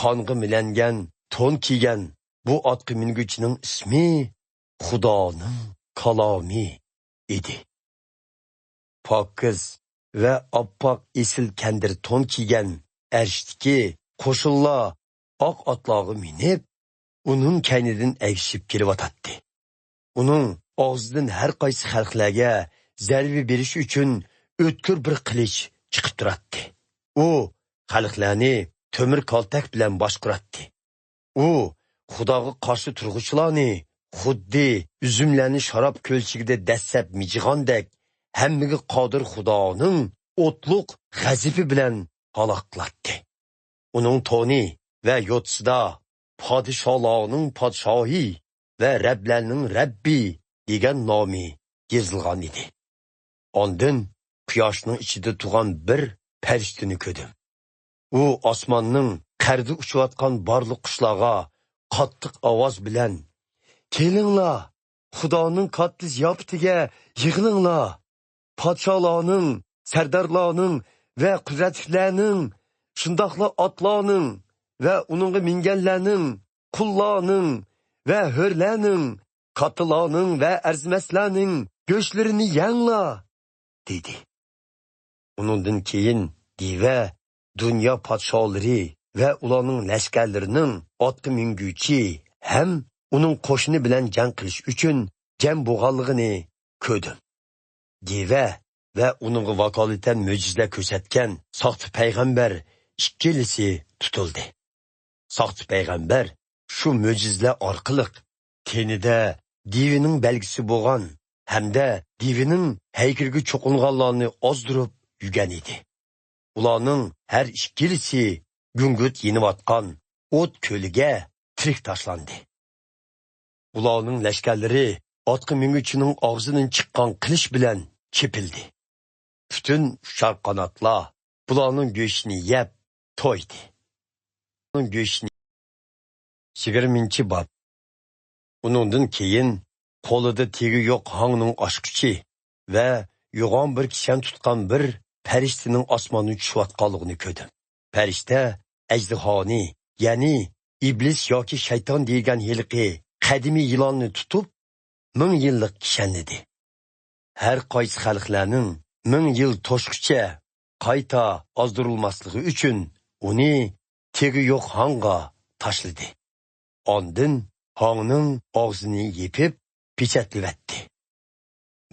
قانغا مىلەنگەن تون كىيگەن بۇ ئاتقا مىنگۈچىنىڭ ئىسمى خۇدانىڭ كالامى ئىدى. پاكىز ۋە ئاپئاق ئېسىل كەندىر تون كىيگەن ئەرشتىكى قوشۇنلار ئاق ئاتلارغا مىنىپ، ئۇنىڭ كەينىدىن ئەگىشىپ كېلىۋاتاتتى. ئۇنىڭ ئاغزىدىن ھەر قايسى خەلقلەرگە زەربە بېرىش ئۈچۈن ئۆتكۈر بىر قىلىچ چىقىپ تۇراتتى. ئۇ خەلقلەرنى تۆمۈر كالتەك بىلەن باشقۇراتتى. ئۇ خۇداغا قارشى تۇرغۇچىلارنى خۇددى ئۈزۈملەرنى شاراب كۆلچىكىدە دەسسەپ مىجىغاندەك، ھەممىگە قادىر خۇدانىڭ ئوتلۇق غەزىپى بىلەن ھالاك قىلاتتى. ئۇنىڭ تونى ۋە يوتىسىدا «پادىشاھلارنىڭ پادىشاھى ۋە رەبلەرنىڭ رەببى» دېگەن نامى يېزىلغان ئىدى. ئاندىن قۇياشنىڭ ئىچىدە تۇرغان بىر پەرىشتىنى كۆردۈم. ئۇ ئاسماننىڭ قەردە ئۇچۇۋاتقان بارلىق قۇشلارغا قاتتىق ئاۋاز بىلەن: «كېلىڭلار، خۇدانىڭ كاتتا زىياپىتىگە يىغىلىڭلار! پادىشاھلارنىڭ، سەردارلارنىڭ ۋە قۇدرەتلىكلەرنىڭ، شۇنداقلا ئاتلارنىڭ ۋە ئۇنىڭغا مىنگەنلەرنىڭ، قۇللارنىڭ ۋە ھۆرلەرنىڭ، كاتتىلارنىڭ ۋە ئەرزىمەسلەرنىڭ گۆشلىرىنى يەڭلار!» دېدى. ئۇنىڭدىن كېيىن دىۋە دۇنيا پادىشاھلىرى ۋە ئۇلارنىڭ لەشكەرلىرىنىڭ ئاتقا مىنگۈچى ھەم ئۇنىڭ قوشۇنى بىلەن جەڭ قىلىش ئۈچۈن جەم بولغانلىقىنى كۆردۈم. دىۋە ۋە ئۇنىڭغا ۋاكالىتەن مۆجىزىلەر كۆرسەتكەن ساختا پەيغەمبەر ئىككىلىسى تۇتۇلدى. ساختا پەيغەمبەر شۇ مۆجىزىلەر ئارقىلىق تېنىدە دىۋىنىڭ بەلگىسى بولغان ھەمدە دىۋىنىڭ ھەيكىلىگە چوقۇنغانلارنى ئازدۇرۇپ يۈرگەن ئىدى. ئۇلارنىڭ ھەر ئىككىلىسى گۈڭگۈرت يېنىۋاتقان ئوت كۆلىگە تىرىك تاشلاندى. ئۇلارنىڭ لەشكەرلىرى ئاتقا مىنگۈچىنىڭ ئاغزىدىن چىققان قىلىچ بىلەن چېپىلدى. پۈتۈن ئۇچار قاناتلار بۇلارنىڭ گۆشىنى يەپ تويدى. گۆشىنى. يىگىرمىنچى باب. ئۇنىڭدىن كېيىن قولىدا تېگى يوق ھاڭنىڭ ئاچقۇچى ۋە يوغان بىر كىشەن تۇتقان بىر پەرىشتىنىڭ ئاسماندىن چۈشۈۋاتقانلىقىنى كۆردۈم. پەرىشتە ئەجدىھانى، يەنى ئىبلىس ياكى شەيتان دېگەن ھېلىقى قەدىمىي يىلاننى تۇتۇپ، مىڭ يىللىق كىشەنلىدى. ھەر قايسى خەلقلەرنىڭ مىڭ يىل توشقۇچە قايتا ئازدۇرۇلماسلىقى ئۈچۈن ئۇنى تېگى يوق ھاڭغا تاشلىدى. ئاندىن ھاڭنىڭ ئاغزىنى يېپىپ، پېچەتلىۋەتتى.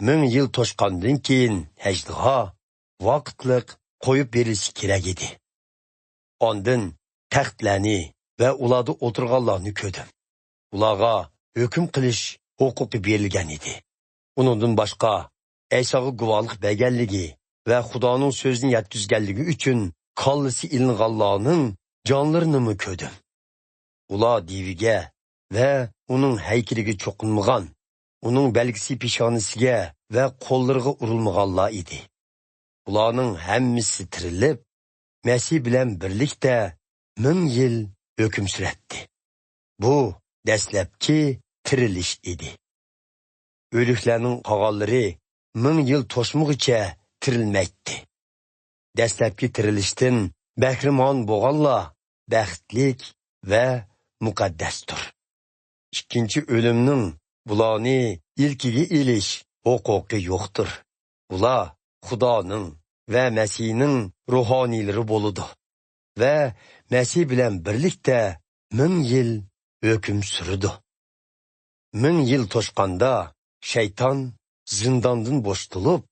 مىڭ يىل توشقاندىن كېيىن ئەجدىھا ۋاقىتلىق قويۇپ بېرىلىشى كېرەك ئىدى. ئاندىن تەختلەرنى ۋە ئۇلاردا ئولتۇرغانلارنى كۆردۈم. ئۇلارغا ھۆكۈم قىلىش ھوقۇقى بېرىلگەن ئىدى. ئۇنىڭدىن باشقا، ئەيساغا گۇۋاھلىق بەرگەنلىكى ۋە خۇدانىڭ سۆزىنى يەتكۈزگەنلىكى ئۈچۈن كاللىسى ئېلىنغانلارنىڭ جانلىرىنىمۇ كۆردۈم. ئۇلار دېۋىگە ۋە ئۇنىڭ ھەيكىلىگە چوقۇنمىغان، ئۇنىڭ بەلگىسى پېشانىسىگە ۋە قوللىرىغا ئۇرۇلمىغانلار ئىدى. ئۇلارنىڭ ھەممىسى تىرىلىپ، مەسىھ بىلەن بىرلىكتە مىڭ يىل ھۆكۈم سۈرەتتى. بۇ دەسلەپكى تىرىلىش ئىدى. ئۆلۈكلەرنىڭ قالغانلىرى مىڭ يىل توشمىغۇچە تىرىلمەيتتى. دەسلەپكى تىرىلىشتىن بەھرىمەن بولغانلار بەختلىك ۋە مۇقەددەستۇر. ئىككىنچى ئۆلۈمنىڭ بۇلارنى ئىلكىگە ئېلىش ھوقۇقى يوقتۇر. ئۇلار خۇدانىڭ ۋە مەسىھنىڭ روھانىيلىرى بولىدۇ ۋە مەسىھ بىلەن بىرلىكتە مىڭ يىل ھۆكۈم سۈرىدۇ. مىڭ يىل توشقاندا شەيتان زىنداندىن بوشىتىلىپ،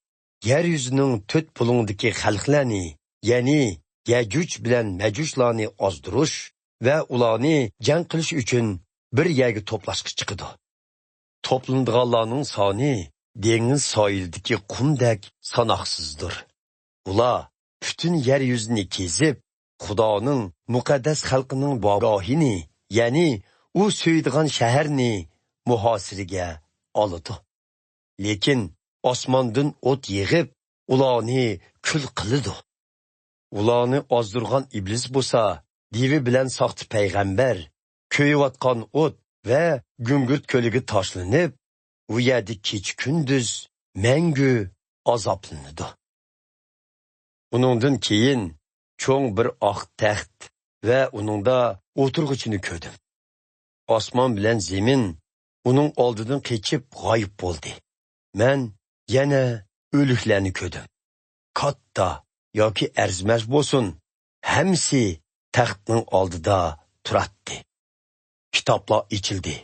يەر يۈزىنىڭ تۆت بۇلۇڭىدىكى خەلقلەرنى، يەنى يەجۇج بىلەن مەجۇجلارنى ئازدۇرۇش ۋە ئۇلارنى جەڭ قىلىش ئۈچۈن بىر يەرگە توپلاشقا چىقىدۇ. توپلىنىدىغانلارنىڭ سانى دېڭىز ساھىلىدىكى قۇمدەك ساناقسىزدۇر. ئۇلار پۈتۈن يەر يۈزىنى كېزىپ، خۇدانىڭ مۇقەددەس خەلقىنىڭ بارگاھىنى، يەنى ئۇ سۆيىدىغان شەھەرنى مۇھاسىرىگە ئالىدۇ. لېكىن ئاسماندىن ئوت يېغىپ، ئۇلارنى كۈل قىلىدۇ. ئۇلارنى ئازدۇرغان ئىبلىس بولسا، دېۋى بىلەن ساختا پەيغەمبەر، كۆيۈۋاتقان ئوت ۋە گۈڭگۈرت كۆلىگە تاشلىنىپ، ئۇ يەردە كېچە-كۈندۈز مەڭگۈ ئازابلىنىدۇ. ئۇنىڭدىن كېيىن چوڭ بىر ئاق تەخت ۋە ئۇنىڭدا ئولتۇرغۇچىنى كۆردۈم. ئاسمان بىلەن زېمىن ئۇنىڭ ئالدىدىن قېچىپ غايىب بولدى. مەن يەنە ئۆلۈكلەرنى كۆردۈم. كاتتا ياكى ئەرزىمەس بولسۇن، ھەممىسى تەختنىڭ ئالدىدا تۇراتتى. كىتابلار ئېچىلدى.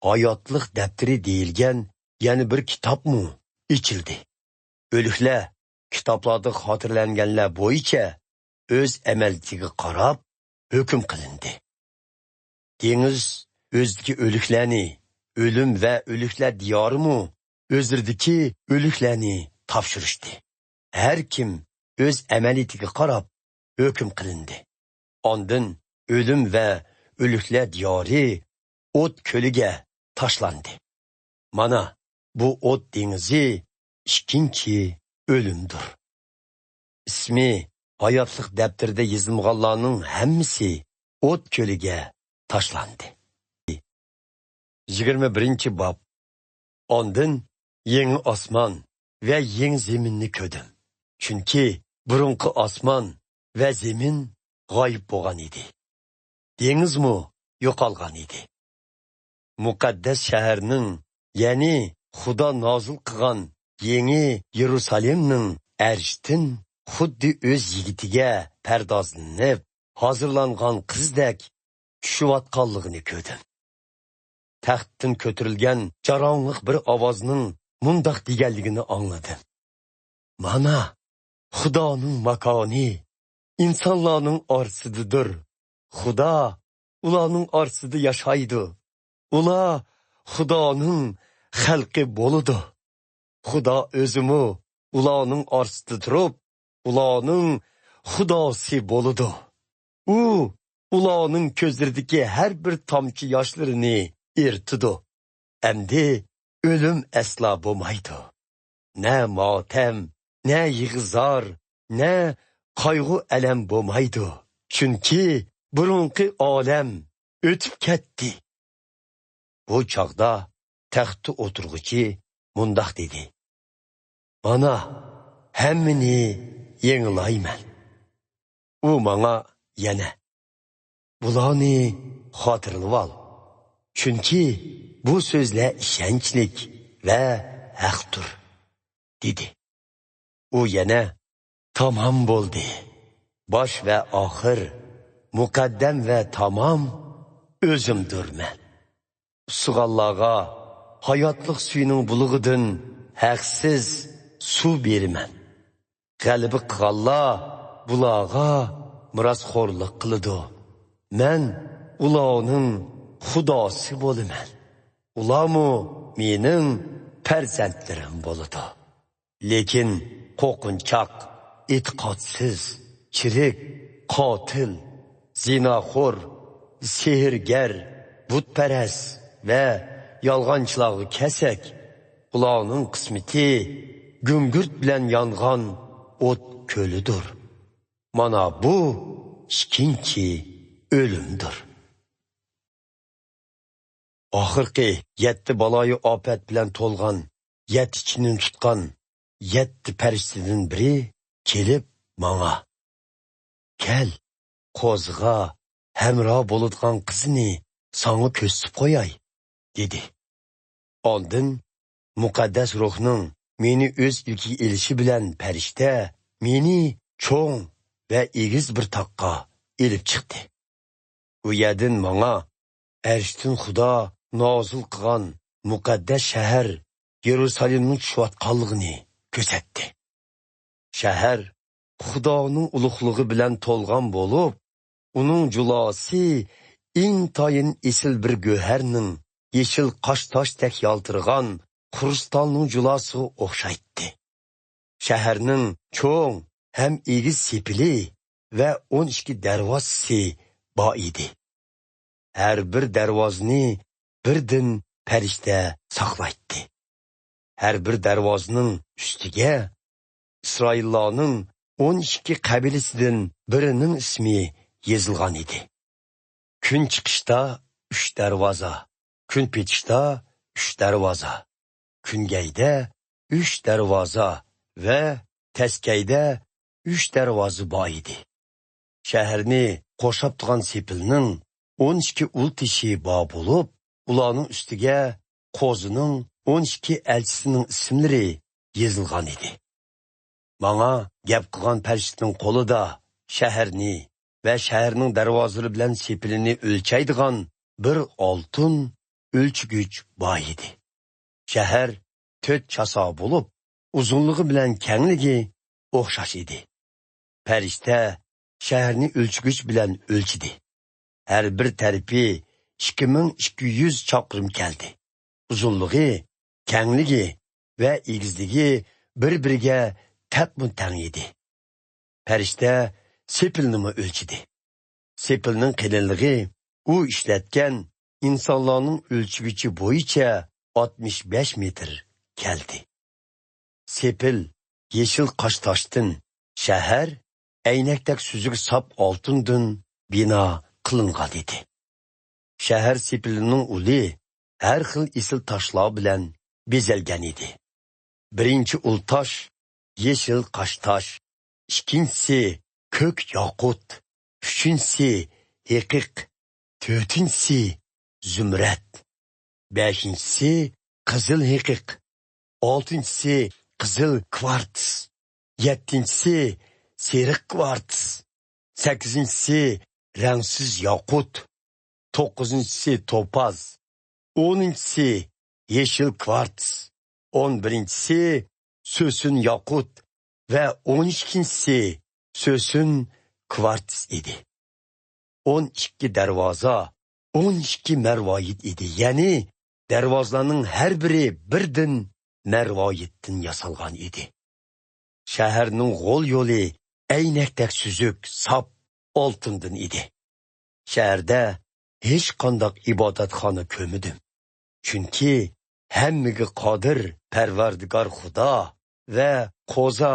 ھاياتلىق دەپتىرى دېيىلگەن يەنە بىر كىتابمۇ ئېچىلدى. ئۆلۈكلەر كىتابلاردا خاتىرىلەنگەنلەر بويىچە ئۆز ئەمەلىيىتىگە قاراپ ھۆكۈم قىلىندى. دېڭىز ئۆزىدىكى ئۆلۈكلەرنى، ئۆلۈم ۋە ئۆلۈكلەر دىيارىمۇ ئۆزلىرىدىكى ئۆلۈكلەرنى تاپشۇرۇشتى. ھەر كىم ئۆز ئەمەلىيىتىگە قاراپ ھۆكۈم قىلىندى. ئاندىن ئۆلۈم ۋە ئۆلۈكلەر دىيارى ئوت كۆلىگە تاشلاندى. مانا، بۇ ئوت دېڭىزى ئىككىنچى ئۆلۈمدۇر. ئىسمى ھاياتلىق دەپتىرىدە يېزىلمىغانلارنىڭ ھەممىسى ئوت كۆلىگە تاشلاندى. يىگىرمە بىرىنچى باب. ئاندىن يېڭى ئاسمان ۋە يېڭى زېمىننى كۆردۈم. چۈنكى بۇرۇنقى ئاسمان ۋە زېمىن غايىب بولغان ئىدى. دېڭىزمۇ يوقالغان ئىدى. مۇقەددەس شەھەرنىڭ، يەنى خۇدا نازىل قىلغان يېڭى يېرۇسالېمنىڭ ئەرشتىن خۇددى ئۆز يىگىتىگە پەردازلىنىپ ھازىرلانغان قىزدەك چۈشۈۋاتقانلىقىنى كۆردۈم. تەختتىن كۆتۈرۈلگەن جاراڭلىق بىر ئاۋازنىڭ مۇنداق دېگەنلىكىنى ئاڭلىدىم: «مانا، خۇدانىڭ ماكانى ئىنسانلارنىڭ ئارىسىدىدۇر. خۇدا ئۇلارنىڭ ئارىسىدا ياشايدۇ. ئۇلار خۇدانىڭ خەلقى بولىدۇ. خۇدا ئۆزىمۇ ئۇلارنىڭ ئارىسىدا تۇرۇپ، ئۇلارنىڭ خۇداسى بولىدۇ. ئۇ ئۇلارنىڭ كۆزلىرىدىكى ھەر بىر تامچە ياشلىرىنى ئېرىتىدۇ. ئەمدى ئۆلۈم ئەسلا بولمايدۇ. نە ماتەم، نە يىغا-زار، نە قايغۇ-ئەلەم بولمايدۇ. چۈنكى بۇرۇنقى ئالەم ئۆتۈپ كەتتى. بۇ چاغدا تەختتە ئولتۇرغۇچى مۇنداق دېدى: «مانا، ھەممىنى يېڭىلايمەن.» ئۇ ماڭا يەنە: «بۇلارنى خاتىرىلىۋال، چۈنكى بۇ سۆزلەر ئىشەنچلىك ۋە ھەقتۇر» دېدى. ئۇ يەنە: «تامام بولدى. باش ۋە ئاخىر، مۇقەددەم ۋە تامام ئۆزۈمدۇرمەن. ئۇسسىغانلارغا ھاياتلىق سۈيىنىڭ بۇلىقىدىن ھەقسىز سۇ بېرىمەن. غەلىبە قىلغانلار بۇلارغا مىراسخورلۇق قىلىدۇ. مەن ئۇلارنىڭ خۇداسى بولىمەن. ئۇلارمۇ مېنىڭ پەرزەنتلىرىم بولىدۇ. لېكىن قورقۇنچاق، ئېتىقادسىز، چىرىك، قاتىل، زىناخور، سېھىرگەر، بۇتپەرەس ۋە يالغانچىلارغا كەلسەك، ئۇلارنىڭ قىسمىتى گۈڭگۈرت بىلەن يانغان ئوت كۆلىدۇر. مانا بۇ ئىككىنچى ئۆلۈمدۇر.» ئاخىرقى يەتتە بالايى ئاپەت بىلەن تولغان يەتتە چىنىنى تۇتقان يەتتە پەرىشتىدىن بىرى كېلىپ ماڭا: «كەل، قوزىغا ھەمراھ بولىدىغان قىزنى ساڭا كۆرسىتىپ قوياي» دېدى. ئاندىن مۇقەددەس روھنىڭ مېنى ئۆز ئىلكىگە ئېلىشى بىلەن پەرىشتە مېنى چوڭ ۋە ئېگىز بىر تاغقا ئېلىپ چىقتى. ئۇ يەردىن ماڭا ئەرشتىن خۇدا نازىل قىلغان مۇقەددەس شەھەر يېرۇسالېمنىڭ چۈشۈۋاتقانلىقىنى كۆرسەتتى. شەھەر خۇدانىڭ ئۇلۇغلۇقى بىلەن تولغان بولۇپ، ئۇنىڭ جۇلاسى ئىنتايىن ئېسىل بىر گۆھەرنىڭ يېشىل قاش تاشتەك يالتىرىغان خرۇستالنىڭ جۇلاسىغا ئوخشايتتى. شەھەرنىڭ چوڭ ھەم ئېگىز سېپىلى ۋە ئون ئىككى دەرۋازىسى بار ئىدى. ھەر بىر دەرۋازىنى بىردىن پەرىشتە ساقلايتتى. ھەر بىر دەرۋازىنىڭ ئۈستىگە ئىسرائىللارنىڭ ئون ئىككى قەبىلىسىدىن بىرىنىڭ ئىسمى يېزىلغان ئىدى. كۈن چىقىشتا ئۈچ دەرۋازا، كۈن پېتىشتا ئۈچ دەرۋازا، كۈنگەيدە ئۈچ دەرۋازا ۋە تەسكەيدە ئۈچ دەرۋازا بار ئىدى. شەھەرنى قورشاپ تۇرغان سېپىلنىڭ ئون ئىككى ئۇل تېشى بار بولۇپ، ئۇلارنىڭ ئۈستىگە قوزىنىڭ ئون ئىككى ئەلچىسىنىڭ ئىسىملىرى يېزىلغان ئىدى. ماڭا گەپ قىلغان پەرىشتىنىڭ قولىدا شەھەرنى ۋە شەھەرنىڭ دەرۋازىلىرى بىلەن سېپىلىنى ئۆلچەيدىغان بىر ئالتۇن ئۆلچىگۈچ بار ئىدى. شەھەر تۆت چاسا بولۇپ، ئۇزۇنلۇقى بىلەن كەڭلىكى ئوخشاش ئىدى. پەرىشتە شەھەرنى ئۆلچىگۈچ بىلەن ئۆلچىدى. ھەر بىر تەرىپى ئىككى مىڭ ئىككى يۈز چاقىرىم كەلدى. ئۇزۇنلۇقى، كەڭلىكى ۋە ئېگىزلىكى بىر-بىرىگە تەپمۇ تەڭ ئىدى. پەرىشتە سېپىلنىمۇ ئۆلچىدى. سېپىلنىڭ قېلىنلىقى ئۇ ئىشلەتكەن ئىنسانلارنىڭ ئۆلچىگۈچى بويىچە ئاتمىش بەش مېتىر كەلدى. سېپىل يېشىل قاش تاشتىن، شەھەر ئەينەكتەك سۈزۈك ساپ ئالتۇندىن بىنا قىلىنغان ئىدى. شەھەر سېپىلىنىڭ ئۇلى ھەر خىل ئېسىل تاشلار بىلەن بېزەلگەن ئىدى. بىرىنچى ئۇل تاش يېشىل قاش تاش، ئىككىنچىسى كۆك ياقۇت، ئۈچىنچىسى ھېقىق، تۆتىنچىسى زۇمرەت، بەشىنچىسى قىزىل ھېقىق، ئالتىنچىسى قىزىل كۋارتس، يەتتىنچىسى سېرىق كۋارتس، سەككىزىنچىسى رەڭسىز ياقۇت، توققۇزىنچىسى توپاز، ئونىنچىسى يېشىل كۋارتس، ئون بىرىنچىسى سۆسۈن ياقۇت ۋە ئون ئىككىنچىسى سۆسۈن كۋارتس ئىدى. ئون ئىككى دەرۋازا، ئون ئىككى مەرۋايىت ئىدى، يەنى دەرۋازىلارنىڭ ھەر بىرى بىردىن مەرۋايىتتىن ياسالغان ئىدى. شەھەرنىڭ غول يولى ئەينەكتەك سۈزۈك، ساپ ئالتۇندىن ئىدى. شەھەردە ھېچقانداق ئىبادەتخانا كۆرمىدىم، چۈنكى ھەممىگە قادىر پەرۋەردىگار خۇدا ۋە قوزا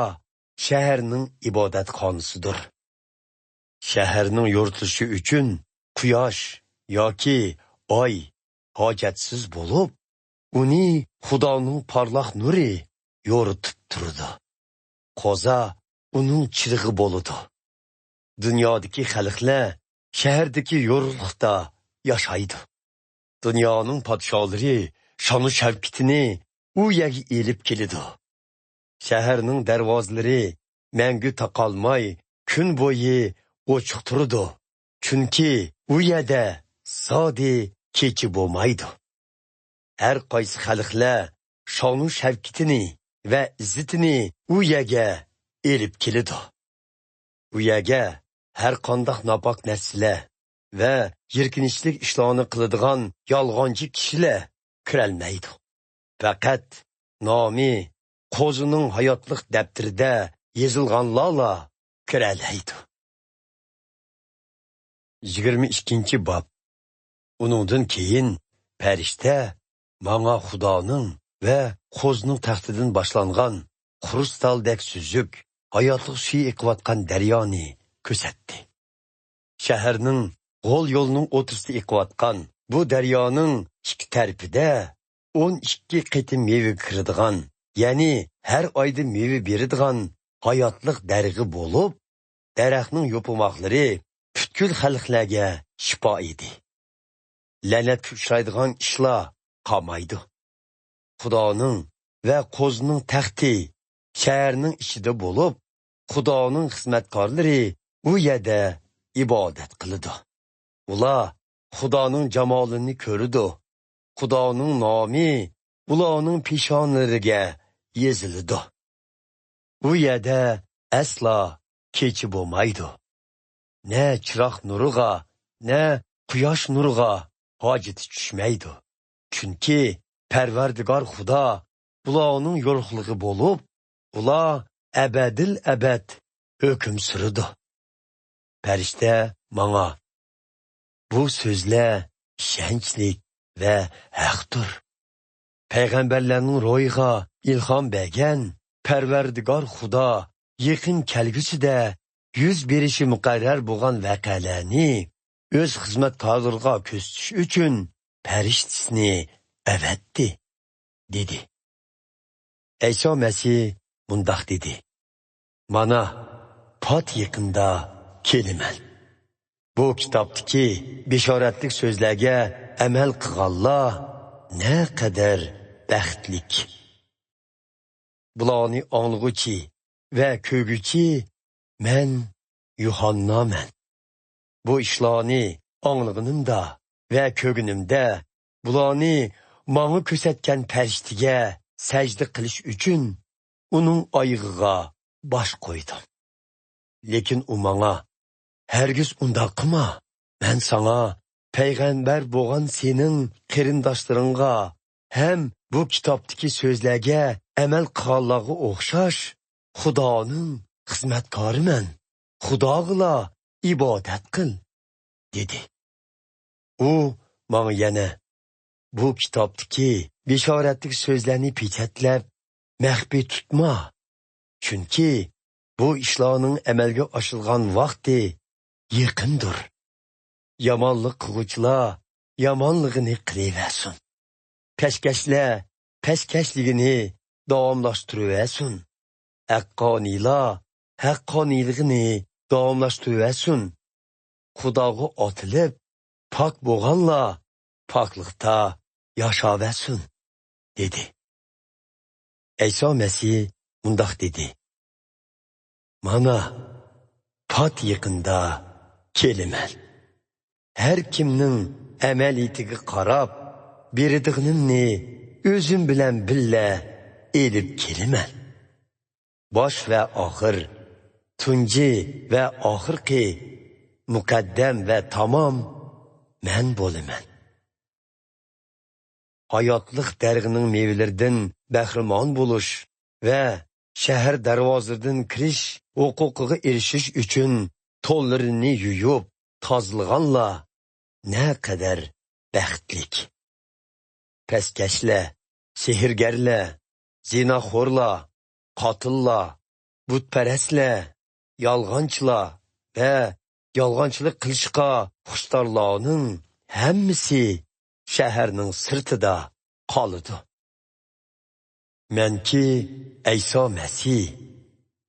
شەھەرنىڭ ئىبادەتخانىسىدۇر. شەھەرنىڭ يورۇتۇلۇشى ئۈچۈن قۇياش ياكى ئاي ھاجەتسىز بولۇپ، ئۇنى خۇدانىڭ پارلاق نۇرى يورۇتۇپ تۇرىدۇ. قوزا ئۇنىڭ چىرىغى بولىدۇ. دۇنيادىكى خەلقلەر شەھەردىكى يورۇقلۇقتا ياشايدۇ. دۇنيانىڭ پادىشاھلىرى شانۇ شەۋكىتىنى ئۇ يەرگە ئېلىپ كېلىدۇ. شەھەرنىڭ دەرۋازىلىرى مەڭگۈ تاقالماي، كۈن بويى ئوچۇق تۇرىدۇ. چۈنكى ئۇ يەردە زادى كېچە بولمايدۇ. ھەر قايسى خەلقلەر شانۇ شەۋكىتىنى ۋە ئىززىتىنى ئۇ يەرگە ئېلىپ كېلىدۇ. ئۇ يەرگە ھەر قانداق ناپاك نەرسىلەر ۋە يىركىنچلىك ئىشلارنى قىلىدىغان يالغانچى كىشىلەر كىرەلمەيدۇ. پەقەت نامى قوزىنىڭ ھاياتلىق دەپتىرىدە يېزىلغانلارلا كىرەلەيدۇ. يىگىرمە ئىككىنچى باب. ئۇنىڭدىن كېيىن پەرىشتە ماڭا خۇدانىڭ ۋە قوزىنىڭ تەختىدىن باشلانغان خرۇستالدەك سۈزۈك، ھاياتلىق سۈيى ئېقىۋاتقان دەريانى كۆرسەتتى. شەھەرنىڭ غول يولىنىڭ ئوتتۇرىسىدا ئېقىۋاتقان بۇ دەريانىڭ ئىككى تەرىپىدە ئون ئىككى قېتىم مېۋىگە كىرىدىغان، يەنى ھەر ئايدا مېۋە بېرىدىغان ھاياتلىق دەرىخى بولۇپ، دەرەخنىڭ يوپۇرماقلىرى پۈتكۈل خەلقلەرگە شىپا ئىدى. لەنەتكە ئۇچرايدىغان ئىشلار قالمايدۇ. خۇدانىڭ ۋە قوزىنىڭ تەختى شەھەرنىڭ ئىچىدە بولۇپ، خۇدانىڭ خىزمەتكارلىرى ئۇ يەردە ئىبادەت قىلىدۇ. ئۇلار خۇدانىڭ جامالىنى كۆرىدۇ. خۇدانىڭ نامى ئۇلارنىڭ پېشانىلىرىگە يېزىلىدۇ. ئۇ يەردە ئەسلا كېچە بولمايدۇ. نە چىراغ نۇرىغا، نە قۇياش نۇرىغا ھاجىتى چۈشمەيدۇ. چۈنكى پەرۋەردىگار خۇدا ئۇلارنىڭ يورۇقلۇقى بولۇپ، ئۇلار ئەبەدىل ئەبەد ھۆكۈم سۈرىدۇ. پەرىشتە ماڭا، بۇ سۆزلەر ئىشەنچلىك ۋە ھەقتۇر. پەيغەمبەرلەرنىڭ روھىغا ئىلھام بەرگەن پەرۋەردىگار خۇدا يېقىن كەلگۈسىدە يۈز بېرىشى مۇقەررەر بولغان ۋەقەلەرنى ئۆز خىزمەتكارلىرىغا كۆرسىتىش ئۈچۈن پەرىشتىسىنى ئەۋەتتى، دېدى. ئەيسا مەسىھ مۇنداق دېدى: مانا، پات يېقىندا كېلىمەن. بۇ كىتابتىكى بېشارەتلىك سۆزلەرگە ئەمەل قىلغانلار نەقەدەر بەختلىك! بۇلارنى ئاڭلىغۇچى ۋە كۆرگۈچى مەن يۇھاننامەن. بۇ ئىشلارنى ئاڭلىغىنىمدا ۋە كۆرگىنىمدە، بۇلارنى ماڭا كۆرسەتكەن پەرىشتىگە سەجدە قىلىش ئۈچۈن ئۇنىڭ ئايىغىغا باش قويدۇم. لېكىن ئۇ ماڭا: ھەرگىز ئۇنداق قىلما، مەن ساڭا پەيغەمبەر بولغان سېنىڭ قېرىنداشلىرىڭغا ھەم بۇ كىتابتىكى سۆزلەرگە ئەمەل قىلغانلارغا ئوخشاش خۇدانىڭ خىزمەتكارىمەن، خۇداغىلا ئىبادەت قىل، دېدى. ئۇ ماڭا يەنە: بۇ كىتابتىكى بېشارەتلىك سۆزلەرنى پېچەتلەپ، مەخپىي تۇتما، چۈنكى بۇ ئىشلارنىڭ ئەمەلگە ئاشىدىغان ۋاقتى يېقىندۇر. يامانلىق قىلغۇچىلار يامانلىقىنى قىلىۋەرسۇن. پەسكەشلەر پەسكەشلىكىنى داۋاملاشتۇرۇۋەرسۇن. ھەققانىيلار ھەققانىيلىقىنى داۋاملاشتۇرۇۋەرسۇن. خۇداغا ئاتىلىپ، پاك بولغانلار پاكلىقتا ياشاۋەرسۇن، دېدى. ئەيسا مەسىھ مۇنداق دېدى: مانا، پات يېقىندا كېلىمەن. ھەر كىمنىڭ ئەمەلىيىتىگە قاراپ، بېرىدىغىنىمنى ئۆزۈم بىلەن بىللە ئېلىپ كېلىمەن. باش ۋە ئاخىر، تۇنجى ۋە ئاخىرقى، مۇقەددەم ۋە تامام مەن بولىمەن. ھاياتلىق دەرىخىنىڭ مېۋىلىرىدىن بەھرىمەن بولۇش ۋە شەھەر دەرۋازىلىرىدىن كىرىش ھوقۇقىغا ئېرىشىش ئۈچۈن تونلىرىنى يۇيۇپ تازىلىغانلار نەقەدەر بەختلىك! پەسكەشلەر سېھىرگەرلەر، زىناخورلار، قاتىللار، بۇتپەرەسلەر، يالغانچىلار ۋە يالغانچىلىق قىلىشقا خۇشتارلارنىڭ ھەممىسى شەھەرنىڭ سىرتىدا قالىدۇ. مەنكى ئەيسا مەسىھ،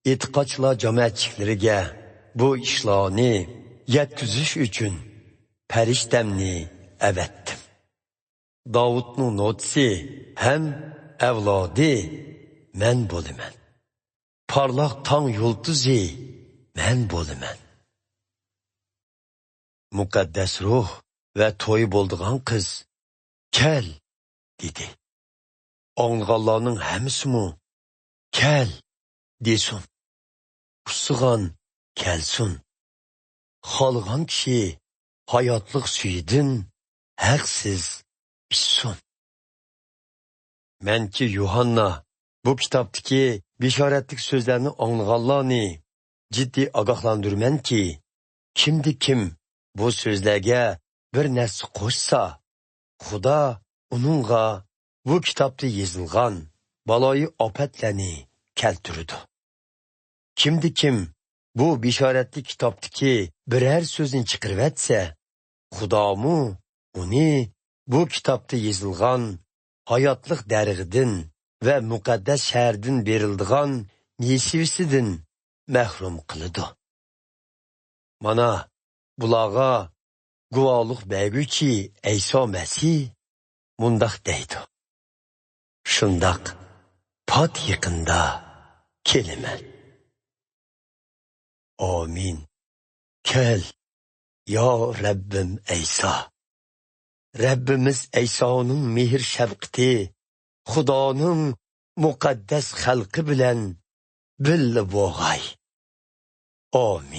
ئېتىقادچىلار جامائەتچىلىكلىرىگە بۇ ئىشلارنى يەتكۈزۈش ئۈچۈن پەرىشتەمنى ئەۋەتتىم. داۋۇتنىڭ نوتىسى ھەم ئەۋلادى مەن بولىمەن. پارلاق تاڭ يۇلتۇزى مەن بولىمەن. مۇقەددەس روھ ۋە تويى بولىدىغان قىز، «كەل!» دېدى. ئاڭلىغانلارنىڭ ھەممىسىمۇ، «كەل!» دېسۇن. ئۇسسىغان كەلسۇن. خالىغان كىشى ھاياتلىق سۈيىدىن ھەقسىز ئىچسۇن. مەنكى يۇھاننا بۇ كىتابتىكى بېشارەتلىك سۆزلەرنى ئاڭلىغانلارنى جىددىي ئاگاھلاندۇرىمەنكى، كىمدە كىم بۇ سۆزلەرگە بىر نەرسە قوشسا، خۇدا ئۇنىڭغا بۇ كىتابتا يېزىلغان بالايىئاپەتلەرنى كەلتۈرىدۇ. كىمدە كىم بۇ بېشارەتلىك كىتابتىكى بىرەر سۆزنى چىقىرىۋەتسە، خۇدامۇ ئۇنى بۇ كىتابتا يېزىلغان ھاياتلىق دەرىخىدىن ۋە مۇقەددەس شەھەردىن بېرىلىدىغان نېسىۋىسىدىن مەھرۇم قىلىدۇ. مانا، بۇلارغا گۇۋاھلىق بەرگۈچى ئەيسا مەسىھ مۇنداق دەيدۇ: «شۇنداق پات يېقىندا كېلىمەن.» ئامىن. كەل، يا رەببىم ئەيسا. رەببىمىز ئەيسانىڭ مېھىر-شەپقىتى، خۇدانىڭ مۇقەددەس خەلقى بىلەن بىللە بولغاي. ئامىن.